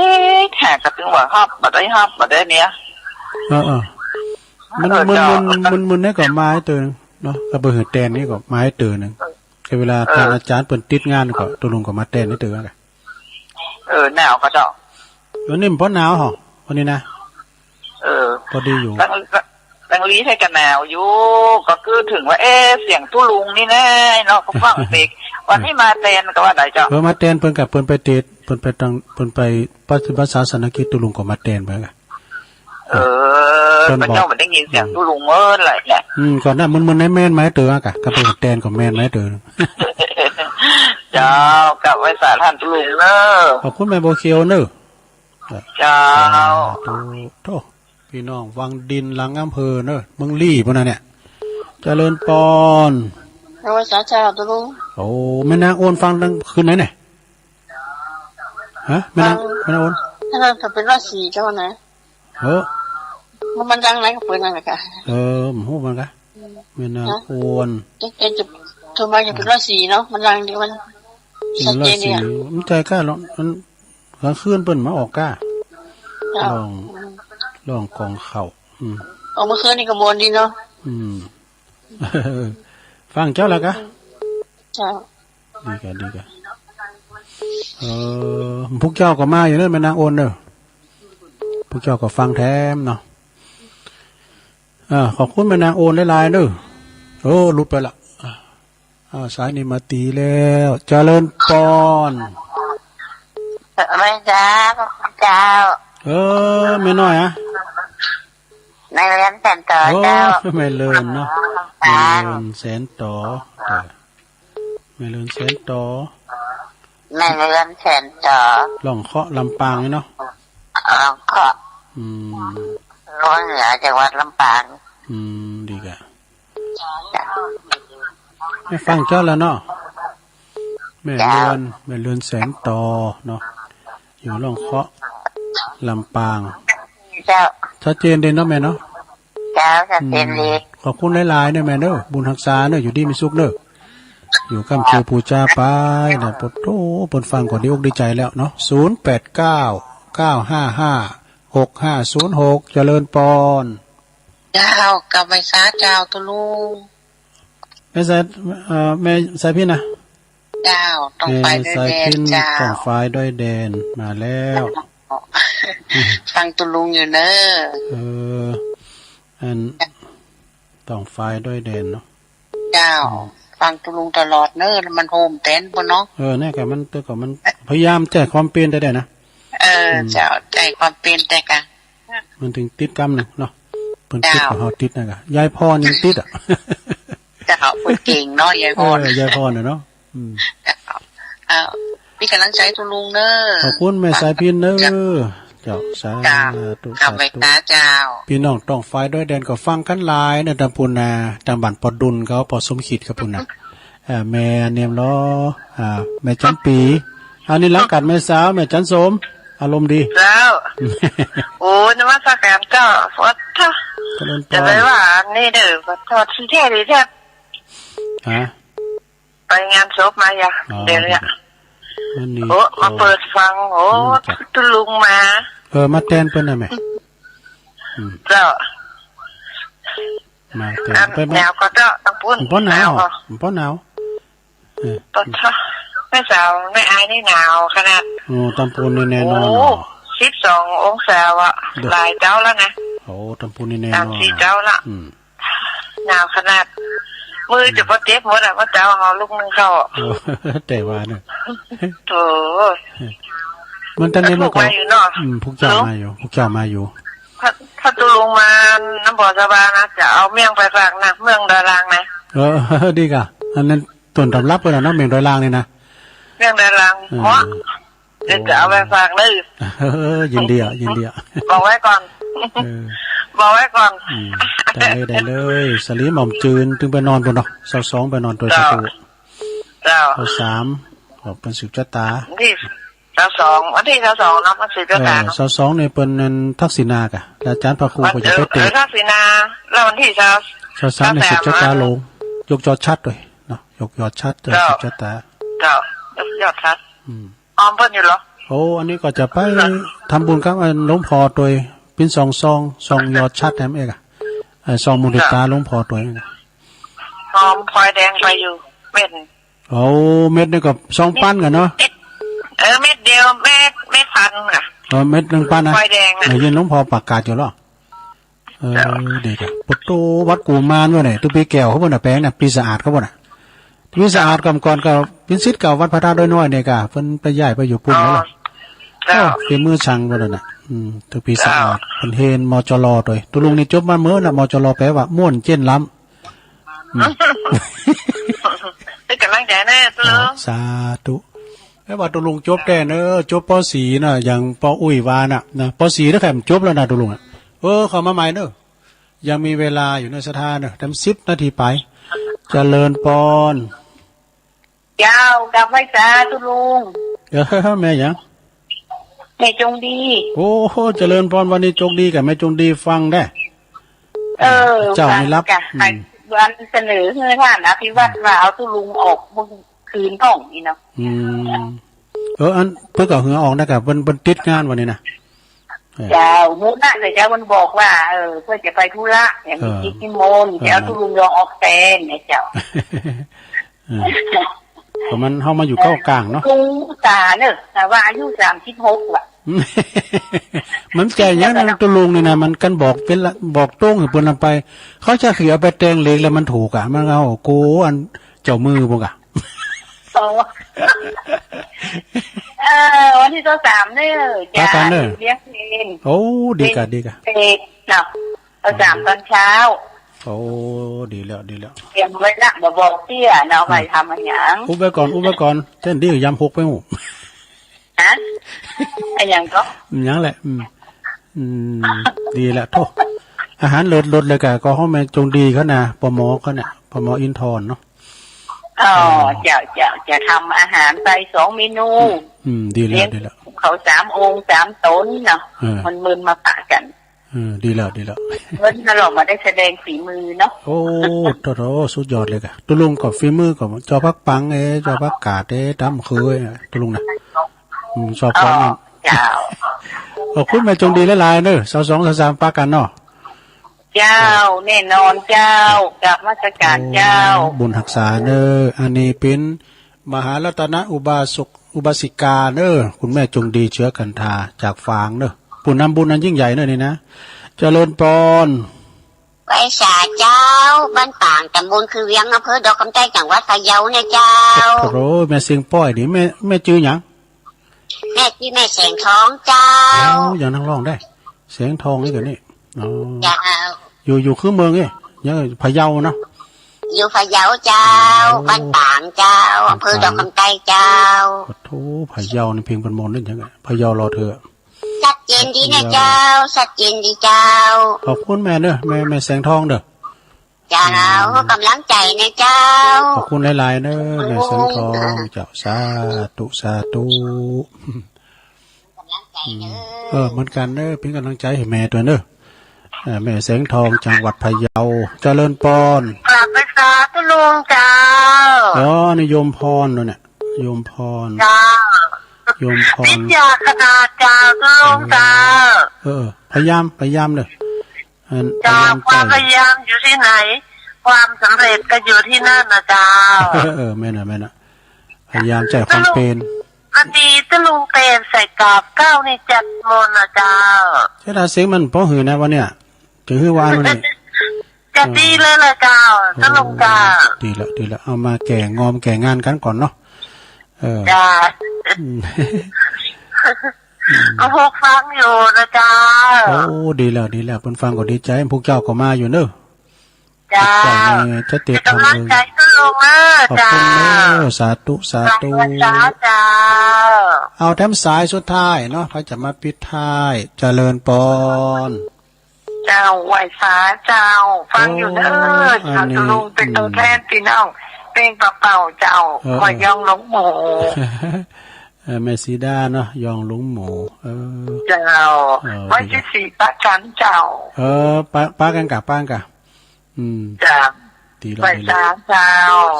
ศน์หา ก็ตึงว่าฮับบ่ได้ ฮับบ่ได้เนี่ย เออ เออ มัน เออ มึน เจ้า มึน มึน มึนนี่ก็มาหื้อเตื้อนึ่งเนาะ ก็บ่หื้อแตนนี่ก็มาหื้อเตื้อนึ่ง แต่เวลา เออ ต้านอาจ๋ารย์เปิ้นติดงานก็ ตุลุงก็มาแตนหื้อเตื้อ เออ หนาวก็เจ้า วันนี้มันบ่หนาวหรอ วันนี้นะ เออ พอดีอยู่ ตัง ตังลีไทยก็หนาวอยู่ ก็คือเถิงว่า เอ๊ะ เสียงตุลุงนี่แน่เนาะ ก็ฟังเสก วันนี้มาแตนก็ว่าได้เจ้า เออ มาแตนเปิ้นกะ เปิ้นไปเตศน์ เปิ้นไปตัง เปิ้นไปปฏิบัติศาสนกิจ ตุลุงก็มาแตนเปิ้นกะ เออ เปิ้นบอก พระเจ้าบ่ได้ยินเสียงตุลุงเมื่อไหร่เนี่ย อืม ก่อนหน้ามึนๆ ในแม่นมาหื้อเตื้อกะ ก็ไปแตนก็แม่นมาหื้อเตื้อ เจ้า กับไหว้สาต้านตุลุงเน่อ ขอบคุณแม่บัวเขียวเน่อ เจ้า สาธุ โธ่ ปี้น้องวังดินหลังอำเภอเน่อ เมืองลี้ปู้นน่ะเนี่ย เจริญปอน ไหว้สาเจ้าตุลุง โอ้ แม่นางโอนฟังตังคืนไหนเนี่ย ฮะ แม่นาง ฟัง แม่นางโอน อันนั้นก็เป๋นราศีเจ้านะ เออ มัน มันดังไหนก็เป๋นนั่นแหละค่ะ เออ บ่ฮู้เหมือนกั๋น อืม แม่นาง นะ โอน จะ จะ จะ โทรมาจะเป๋นราศีเนาะ มันดังดี มัน อืม ชัดเจนดีอะ ราศี มันใจ้ก้า ลอง มัน กลางคืนเปิ้นมาออกก้า เจ้า ลอง อืม ลองกองข้าว อืม ออกเมื่อคืนนี่ก็ม่วนดีเนาะ อืม ฟังเจ้าแล้วกะ เจ้า ดีกะ ดีกะ เออ พวกเจ้าก็มาอยู่เน่อ แม่นางโอนเน่อ พวกเจ้าก็ฟังแถมเนาะ อ่า ขอบคุณแม่นางโอนหลายๆ เน่อ โอ้ หลุดไปละ อ่า สายนี้มาตี๋แล้ว เจริญปอน ไหว้สาเจ้า เออ แม่น้อยอะ แม่เรือนแสนต๋อ โอ้ เจ้า แม่เรือนเนาะ เจ้า แม่เรือนแสนต๋อ เออ แม่เรือนแสนต๋อ แม่เรือนแสนต๋อ ล่องเคาะลำปางนี่เนาะ ล่องเคาะ อืม ล่องเหนือจังหวัดลำปาง อืม ดีกะ เจ้า ได้ฟังเจ้าแล้วเนาะ แม่เรือน เจ้า แม่เรือนแสนต๋อเนาะ อยู่ล่องเคาะ ลำปาง เจ้า ชัดเจนดีเนาะแม่เนาะ เจ้า ชัดเจนดี อืม ขอบคุณหลายๆ เน่อแม่เน่อ บุญฮักษาเน่อ อยู่ดีมีสุขเน่อ อยู่ก้ำเคียวปู๋จาไปนะ โอ้โธ่ เปิ้นฟังก็ดีอกดีใจ๋แล้วเนาะ ศูนย์แปดเก้า เก้าห้าห้า หกห้าศูนย์หก เจริญปอน เจ้า กับไหว้สาเจ้าตุลุง แม่สาย เอ่อ แม่สายพิณนะ เจ้า ต้องไปด้วยแดน แม่สายพิณ เจ้า ต้องไปด้วยแดน มาแล้ว ฟังตุลุงอยู่เน่อ เออ อัน ต้องไปด้วยแดนเนาะ เจ้า อืม ฟังตุลุงตลอดเน่อ แล้วมันโฮมแตนปู้นเนาะ เออ เนี่ยกะมัน แต่ก่อนมันพยายามแจ้ความเปลี่ยนได้ๆ นะ เออ อืม เจ้า แจ้ความเปลี่ยนแต่กะ มันเถิงติดกำนึ่งเนาะ เปิ้นติด เจ้า กับเฮาติดนะกะ ยายพรยังติดอะ เจ้า เปิ้นเก่งเนาะ ยายพร เออ ยายพรน่ะเนาะ อืม เจ้า เอ่อ เป๋นก๋ำลังใจ๋ตุลุงเน่อ ขอบคุณแม่สายพิณเน่อ เจ้า เจ้า สาธุ เจ้า สาธุ ขอบคุณเจ้า ปี้น้องตองฝายดอยแดนก็ฟังกั๋นหลายเน่อ ตางปู๊นนา ตางบ้านป้อดุลเขา ป้อสมคิดเขาปู๊นนา เอ่อ แม่เนียมล้อ อ่า แม่จ๋ำปี๋ อันนี้หลังก๋านแม่สาว แม่จันสม อารมณ์ดี เจ้า โอ้ นมัสก๋านเจ้า วัดเถาะ เจริญพร จะไปว่าอันนี้เน่อ วัดเถาะ ตี้แต๊ดีแต๊ ฮะ ไปงานศพมาอย่า อ๋อ เดี๋ยวเนี่ย อันนี้ โอ้ มาเปิดฟัง โอ้ อืม จ้ะ ตุ๊ลุงมา เออ มาแตนเปิ้นน่ะแม่ อืม เจ้า มาแตน อัน ไป ไป หนาวก่อเจ้า ตางปู๊น บ่หนาว หนาวก่อ บ่หนาว เออ ปะทะ แม่สาวแม่อายนี่หนาวขนาด โอ้ ตางปู๊นนี่แน่นอน โอ้ เนาะ สิบสององศาว่ะ เด้อ หลายเจ๊าแล้วนะ โอ้ ตางปู๊นนี่แน่นอน สามสี่เจ๊าละ อืม หนาวขนาด มือจะบ่เจ็บหมดอะ ว่าจะเอาลูกนึ่งข้าวอะ เออ แต่ว่าเน่อ โอ้ มันตันนี้มันก็ พวกมาอยู่เนาะ อืม พวกเจ้ามาอยู่ พวกเจ้ามาอยู่ ถ้า ถ้าตุ๊ลุงมาน้ำบ่อสะบานะ จะเอาเมี่ยงไปฝากนะ เมี่ยงดอยลางนะ เออ ดีก่ะ อันนั้นต้นตำรับเปิ้นน่ะเนาะ เมี่ยงดอยลางนี่นะ เมี่ยงดอยลาง เออ เหมาะ เดี๋ยวจะเอาไปฝากเน่อ เออ ยินดีอะ ยินดีอะ บอกไว้ก่อน เออ บอกไว้ก่อน อืม ได้เลย ได้เลย สลีหม่อมจืน ตึงไปนอนปู๊นเนาะ ซาวสองไปนอนตวย เจ้า สาธุ เจ้า ซาวสาม ก็เปิ้นสืบจะต๋า วันตี้ซาวสอง วันตี้ซาวสองเนาะ มันสืบจะต๋า เออ เนาะ ซาวสองนี่เปิ้นนั่นทักษิณาก่ะ แล้วอาจ๋ารย์พระครูก็จะไปเตะ เออ ทักษิณา แล้ววันตี้ซาว ซาวสามนี่ ซาวสาม สืบจะต๋าหลวง ยกยอดชัดตวยเนาะ ยกยอดชัด เจ้า สืบจะต๋า เจ้า ยกยอดชัด อืม ออมเปิ้นอยู่เหรอ โอ้ อันนี้ก็จะไปทำบุญกับอันหลวงพ่อตวย ปิ้นส่อง ส่อง ส่องยอดชัดแหมเอกอะ เอ่อ ส่องมนต์ต๋าหลวงพ่อตวย ออมพลอยแดงไปอยู่ เม็ด โอ้ เม็ดนี่ก็สองปันก่ะเนาะ เม็ด เออ เม็ดเดียว เม็ด เม็ดปันก่ะ เออ เม็ดนึ่งปันนะ พลอยแดงอะ ได้ยินหลวงพ่อประกาศอยู่แล้ว เออ เจ้า ดีก่ะ ปุตโตวัดกุมารวะเนี่ย ตุ๊ปี้แก้วเขาปู๊นน่ะ แป๋งน่ะ ปี้สะอาดเขาปู๊นน่ะ ปี้สะอาดก่อนก่อนก็ปิ้นศิษย์เก่าวัดพระธาตุดอยน้อยเนี่ยก่ะ เปิ้นไปย้ายไปอยู่ปู๊นแล้วล่ะ อ๋อ เจ้า โอ้ เป๋นมือสั่งปู๊นน่ะ อืม ตุ๊ปี้สะอาด เจ้า เปิ้นเฮน มจร ตวย ตุ๊ลุงนี่จบมาเมินน่ะ มจร แป๋ว่าม่วนเจ๊นล้ำ อืม เป๋นก๋ำลังใจ๋เน่อตุ๊ลุง สาธุ แป๋ว่าตุ๊ลุงจบแต๊เน่อ จบ ป.สี่ น่ะ อย่างป้ออุ๊ยว่าน่ะ นะ ป.สี่ เน่อ แค่มันจบแล้วน่ะตุ๊ลุงอะ เออ เข้ามาใหม่เน่อ ยังมีเวลาอยู่เน่อ ศรัทธาเน่อ แถมสิบนาทีไป เจริญปอน เจ้า กราบไหว้สาตุ๊ลุง เออ แม่หยัง แม่จงดี โอ้โห เจริญปอน วันนี้จงดีกับแม่จงดีฟังได้ เออ เจ้านี่รับ กราบ อืม วันเสนอหื้อต้านอภิวัตร อืม ว่าเอาตุ๊ลุงออกเมืองคืนห้องนี่เนาะ อืม เออ อันเปิ้นก็หื้อออกนะกะ เปิ้น เปิ้นติดงานวันนี้นะ เออ เจ้า ฮู้นะ แต่เจ้ามันบอกว่า เออ เปิ้นจะไปธุระ อย่างนี้ เออ กิจนิมนต์ เออ จะเอาตุ๊ลุงยองออกแตนเนี่ยเจ้า เออ ก็มันเฮามาอยู่ก้าวกลางเนาะ ตุ๊ลุงต๋าเน่อ แต่ว่าอายุสามสิบหกละ มันแก่ยังนะตุ๊ลุงนี่นะ มันกันบอกเป๋นละ บอกตรงหื้อเปิ้นนำไป เขาจะเขียนไปแต่งเลขแล้วมันถูกอะ มันเอาโกอันเจ้ามือปู๊นก่ะ โอ้ เออ วันตี้ซาวสามเน่อ ปากั๋นเน่อ เลี้ยงเพล โอ้ ดีก่ะ ดีก่ะ เพลเนาะ ซาวสามตอนเช้า โอ้ ดีแล้ว ดีแล้ว เตรียมไว้ละ บ่บอกเตี้ยเนาะ เออ ไปทำอะหยัง อุบไว้ก่อน อุบไว้ก่อน เต้นดียามหกไปหมู่ ฮะ อะหยังก็ หยังแหละ อืม อืม ดีแล้ว โธ่ อาหารเลิศๆ เลยก่ะ ก็ฮ้องแม่จงดีเขานะ ป.หมอเขาเนี่ย ป.หมอ อินทร์เนาะ อ๋อ เออ เจ้า เจ้า จะทำอาหารไปสองเมนู อืม อืม ดีแล้ว เลี้ยง ดีแล้ว เขาสามองค์สามต๋นเนาะ เออ มันมึนมาปะกั๋น เออ ดีแล้ว ดีแล้ว เปิ้นน่ะลองมาได้แสดงฝีมือเนาะ โอ้ โธ่ โธ่ สุดยอดเลยก่ะ ตุ๊ลุงก็ฝีมือก็จอผักปังเอ้ย จอผักกาดเอ้ย ต๋ำบักหือเอ้ย ตุ๊ลุงนะ อืม ชอบของนั่น อ๋อ เจ้า ขอบคุณแม่จงดีหลายๆ เน่อ ซาวสอง ซาวสาม ปากั๋นเนาะ เจ้า แน่นอนเจ้า กราบนมัสก๋านเจ้า โอ้ บุญฮักษาเน่อ อันนี้เป๋นมหารัตนอุบาสก อุบาสิกาเน่อ คุณแม่จงดี เชื้อกันทา จากฝางเน่อ ผู้นำบุญอันยิ่งใหญ่เน่อนี่นะ เจริญปอน ไหว้สาเจ้า บ้านปาง ต๋ำบลคือเวียง อำเภอดอกคำใต้ จังหวัดพะเยาเนี่ยเจ้า โอ้โห แม่เสียงป้อยนี่ แม่ แม่จื้อหยัง แม่จื้อแม่แสงทองเจ้า โอ้ อย่างนักฮ้องได้ แสงทองนี่ก่ะนี่ อ๋อ เจ้า อยู่ อยู่คือเมืองเอ้ย ยังพะเยาเนาะ อยู่พะเยาเจ้า โอ้ บ้านปางเจ้า บ้านปาง อำเภอดอกคำใต้เจ้า โอ้โธ่ พะเยานี่เพลงเปิ้นม่วนเด่นจังอะ พะเยาหล่อเถื่อ จัด เจนดีนะเจ้า ชัดเจนดีเจ้า ขอบคุณแม่เนอะ แม่ แม่แสงทองเนอะ เจ้า อืม กำลังใจ๋นะเจ้า ขอบคุณหลายๆ เนอะ แม่แสงทอง เจ้า สาธุ สาธุ กำลังใจ๋เนอะ อืม เออ เหมือนกั๋นเนอะ เป๋นกำลังใจ๋หื้อแม่ตวยเนอะ เออ แม่แสงทอง จังหวัดพะเยา เจริญปอน กราบไหว้สาธุลุงเจ้า อ๋อ นี่โยมพรเนอะเนี่ย โยมพร เจ้า โยมพร พิชยาคณาเจ้า ลุงเจ้า เออ เออ พยายาม พยายามเนอะ อัน เจ้า พยายามใจ๋ ความพยายามอยู่ที่ไหน ความสำเร็จก็อยู่ที่นั่นนะเจ้า เออ แม่นน่ะ แม่นน่ะ พยายามใจ๋ความเป๋น อันนี้ตะลุงเป๋นใส่กาบเก้านี่จัดมนต์นะเจ้า เสียดายเสียงมันบ่หื้อนะวันเนี้ย จะหื้อวาโน่นนี่ จะดีเลยล่ะเจ้า เออ ตะลุงเจ้า ดีละ ดีละ เอามาแก้งอมแก้งานกั๋นก่อนเนาะ เออ จ้า อืม ก็พวกฟังอยู่นะเจ้า โอ้ ดีแล้ว ดีแล้ว เปิ้นฟังก็ดีใจ๋ พวกเจ้าก็มาอยู่เนอะ เจ้า เจ้านี่จะเตรียม เป๋นกำลังใจ๋ตะลุงเนอะ ขอบคุณเนอะ เจ้า สาธุ สาธุ เจ้า เอาแถมสายสุดท้ายเนาะ ใผจะมาปิดท้าย เจริญปอน เจ้า ไหว้สาเจ้า ฟังอยู่เนอะ โอ้ เจ้า อันนี้ ตะลุงเป๋นตั๋วแทน อืม ปี้น้องเวียงป่าเป้าเจ้า เออ ขอยองหลวงหมู เออ แม่สีดาเนาะ ยองหลวงหมู เออ เจ้า เออ วันที่สี่ปะกั๋นเจ้า เออ ปะ ปะกั๋นก่ะ ปะกั๋นก่ะ อืม เจ้า ดีละ ไหว้สาเจ้า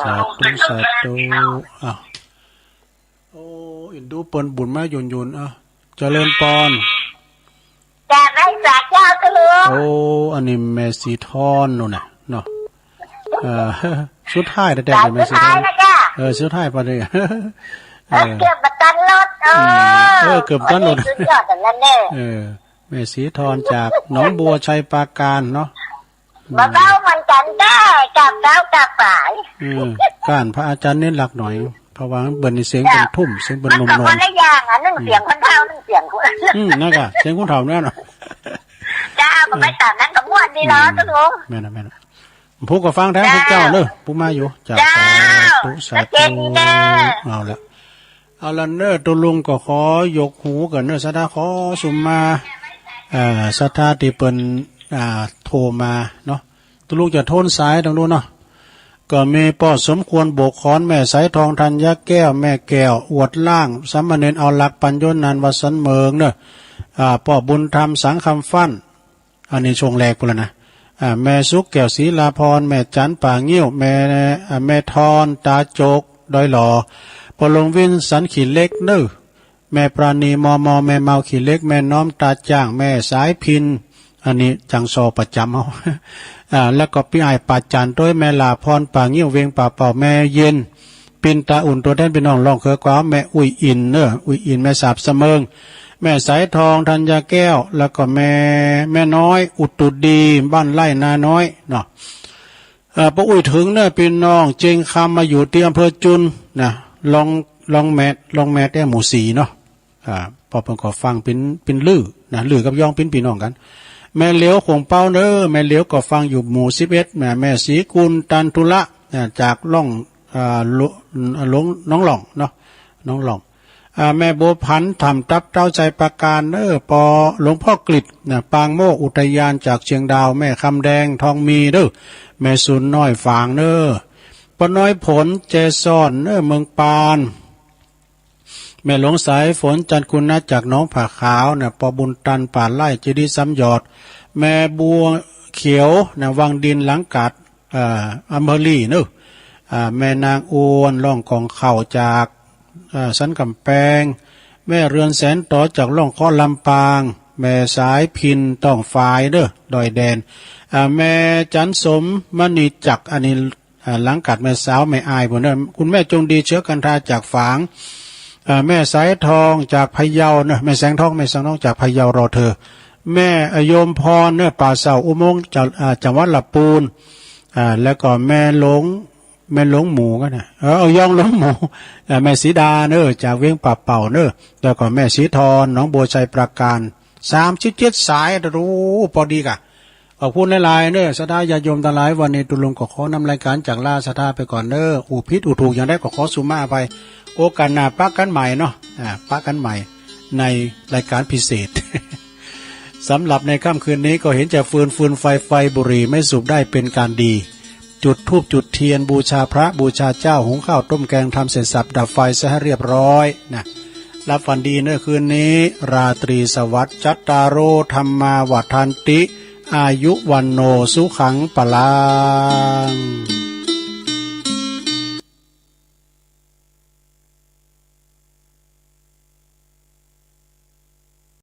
สาธุ สาธุ อ้าว โอ้ อินดูเปิ้นบุญมาหยุ่นๆ เอ้า เจริญปอน จ้า ไหว้สาเจ้าตะลุง โอ้ อันนี้แม่สีทอนโน่นน่ะเนาะ เออ สุดท้ายแต๊ๆ เลย แม่สีทอน สายสุดท้ายนะเจ้า เออ สุดท้ายปะเนี่ย เออ เออ เกือบบ่ตันรถ เออ อืม เออ เกือบตันรถ อันนี้สุดยอดแล้วเนี่ย เออ แม่สีทอนจากหนองบัวไชยปราการเนาะ บ่เบาเหมือนกั๋นเจ้า กาบเก้ากาบป๋าย เออ ก้านพระอาจารย์เน้นหลักหน่อย เพราะว่าเปิ้นนี่เสียงเปิ้นทุ่ม เสียงเปิ้นหนุ่มๆ มันก็คนละอย่างอะ นึ่งเสียงคนเฒ่า นึ่งเสียงคน อืม นั่นก่ะ เสียงคนเฒ่านั่นน่ะ เจ้า ก็ไปต๋ามนั้นก็ม่วนดีเนาะ อืม ตะลุง แม่นน่ะ แม่นน่ะ ผู้ก็ฟังแถมพวกเจ้าเนอะ ผู้มาอยู่ เจ้า เจ้า สาธุ สาธุ ชัดเจนดีเนอะ เอาละ เอาละเนอะ ตะลุงก็ขอยกหูก่อนเนอะ ศรัทธาขอสุมมา เอ่อ ศรัทธาตี้เปิ้น อ่า โทรมาเนาะ ตะลุงจะโทนสายตรงนู้นเนาะ ก็มีป้อสมควร โบกขอน แม่สายทอง ธัญญาแก้ว แม่แก้ว อวดล่าง สามเณรเอาหลัก ปัญโญนันท์ วัดสันเมิงเนอะ อ่า ป้อบุญธรรม สังคำฟั่น อันนี้ช่วงแรกพู้นละนะ อ่า แม่สุขแก้ว ศรีลาพร แม่จันทร์ ป่างิ้ว แม่ อ่า แม่ทอน ตาโจก ดอยหล่อ ป้อหลวงวินสัน ขี้เหล็กเนอะ แม่ปราณี มม แม่เมา ขี้เหล็ก แม่น้อม ตาจ้าง แม่สายพิณ อันนี้จังซอประจ๋ำเฮา อ่า แล้วก็ปี้อ้ายป่าจันตวย แม่หล่าพร ป่างิ้ว เวียงป่าเป้า แม่เย็น ปิ่นตาอุ่น ตั๋วแทนปี้น้องล่องเขือขวาว แม่อุ้ยอินเนอะ อุ้ยอิน แม่สาบสะเมิง แม่สายทอง ธัญญาแก้ว แล้วก็แม่ แม่น้อย อุตุดี บ้านไร่นาน้อยเนาะ เอ่อ ป้ออุ้ยเถิงเนอะ ปี้น้องเจียงคำ มาอยู่ตี้อำเภอจุนนะ ลอง ลองแมด ลองแมดเนี่ยหมู่สี่เนาะ อ่า ป้อเปิ้นก็ฟังเป๋น เป๋นลือนะ ลือกับยองเป๋นปี้น้องกั๋น แม่เหลียว ขวงเปาเนอะ แม่เหลียวก็ฟังอยู่หมู่สิบเอ็ดนะ แม่ศรีกุล ตันธุระนะ จากล่อง อ่า หลวง หลวง หนองล่องเนาะ หนองล่อง อ่า แม่บัวผัน ถ้ำตับเต๊า ไชยปราการเนอะ ป้อหลวงพ่อกฤษนะ ปางโมกข์ อุทยานจากเชียงดาว แม่คำแดง ทองมีเนอะ แม่สุนน้อย ฝางเนอะ ป้อน้อยผล แจซ่อนเนอะ เมืองปาน แม่หลวงสายฝน จันทร์คุณนะ จากหนองผาขาวนะ ป้อบุญตัน ป่าไร่ เจดีย์สามหยอด แม่บัวเขียวนะ วังดิน หลังกาด อ่า อำเภอลีเนอะ อ่า แม่นางอ้วน ล่องกองข้าว จาก อ่า สันกำแปง แม่เรือนแสนต๋อ จากล่องเคาะ ลำปาง แม่สายพิณ ต้องฝายเนอะ ดอยแดน อ่า แม่จันสม มณีจักร อันนี้ อ่า หลังกาดแม่สาว แม่อายพู้นเนอะ คุณแม่จงดี เชื้อกันทา จากฝาง อ่า แม่สายทอง จากพะเยาเนอะ แม่แสงทอง แม่แสงทอง จากพะเยา รอเธอ แม่ อ่า โยมพรเนอะ ป่าเสาอุโมงค์ จาก อ่า จังหวัดลำปูน อ่า แล้วก็แม่หลวง แม่หลวงหมูกั๋นนะ เออ เอายองหลวงหมู อ่า แม่สีดาเนอะ จากเวียงป่าเป้าเนอะ แล้วก็แม่สีทอน หนองบัว ไชยปราการ สามสิบเจ็ดสาย โอ้ ปอดีก่ะ ขอบคุณหลายๆ เนอะ ศรัทธาญาติโยมตังหลาย วันนี้ตุ๊ลุงก็ขอนำรายก๋านจากลาศรัทธาไปก่อนเนอะ อู้ผิดอู้ถูกอย่างใดก็ขอสุมาอภัย โอกาสหน้าปะกั๋นใหม่เนาะ อ่า ปะกั๋นใหม่ ในรายการพิเศษ สำหรับในค่ำคืนนี้ก็เห็นจะฟืน ฟืนไฟ ไฟ บุหรี่ไม่สูบได้เป็นการดี จุดธูปจุดเทียนบูชาพระบูชาเจ้า หุงข้าวต้มแกง ทำเสร็จสับดับไฟซะให้เรียบร้อยนะ หลับฝันดีเนอะคืนนี้ ราตรีสวัสดิ์ จัตตาโร ธัมมา วัฑฒันติ อายุ วัณโณ สุขัง พลัง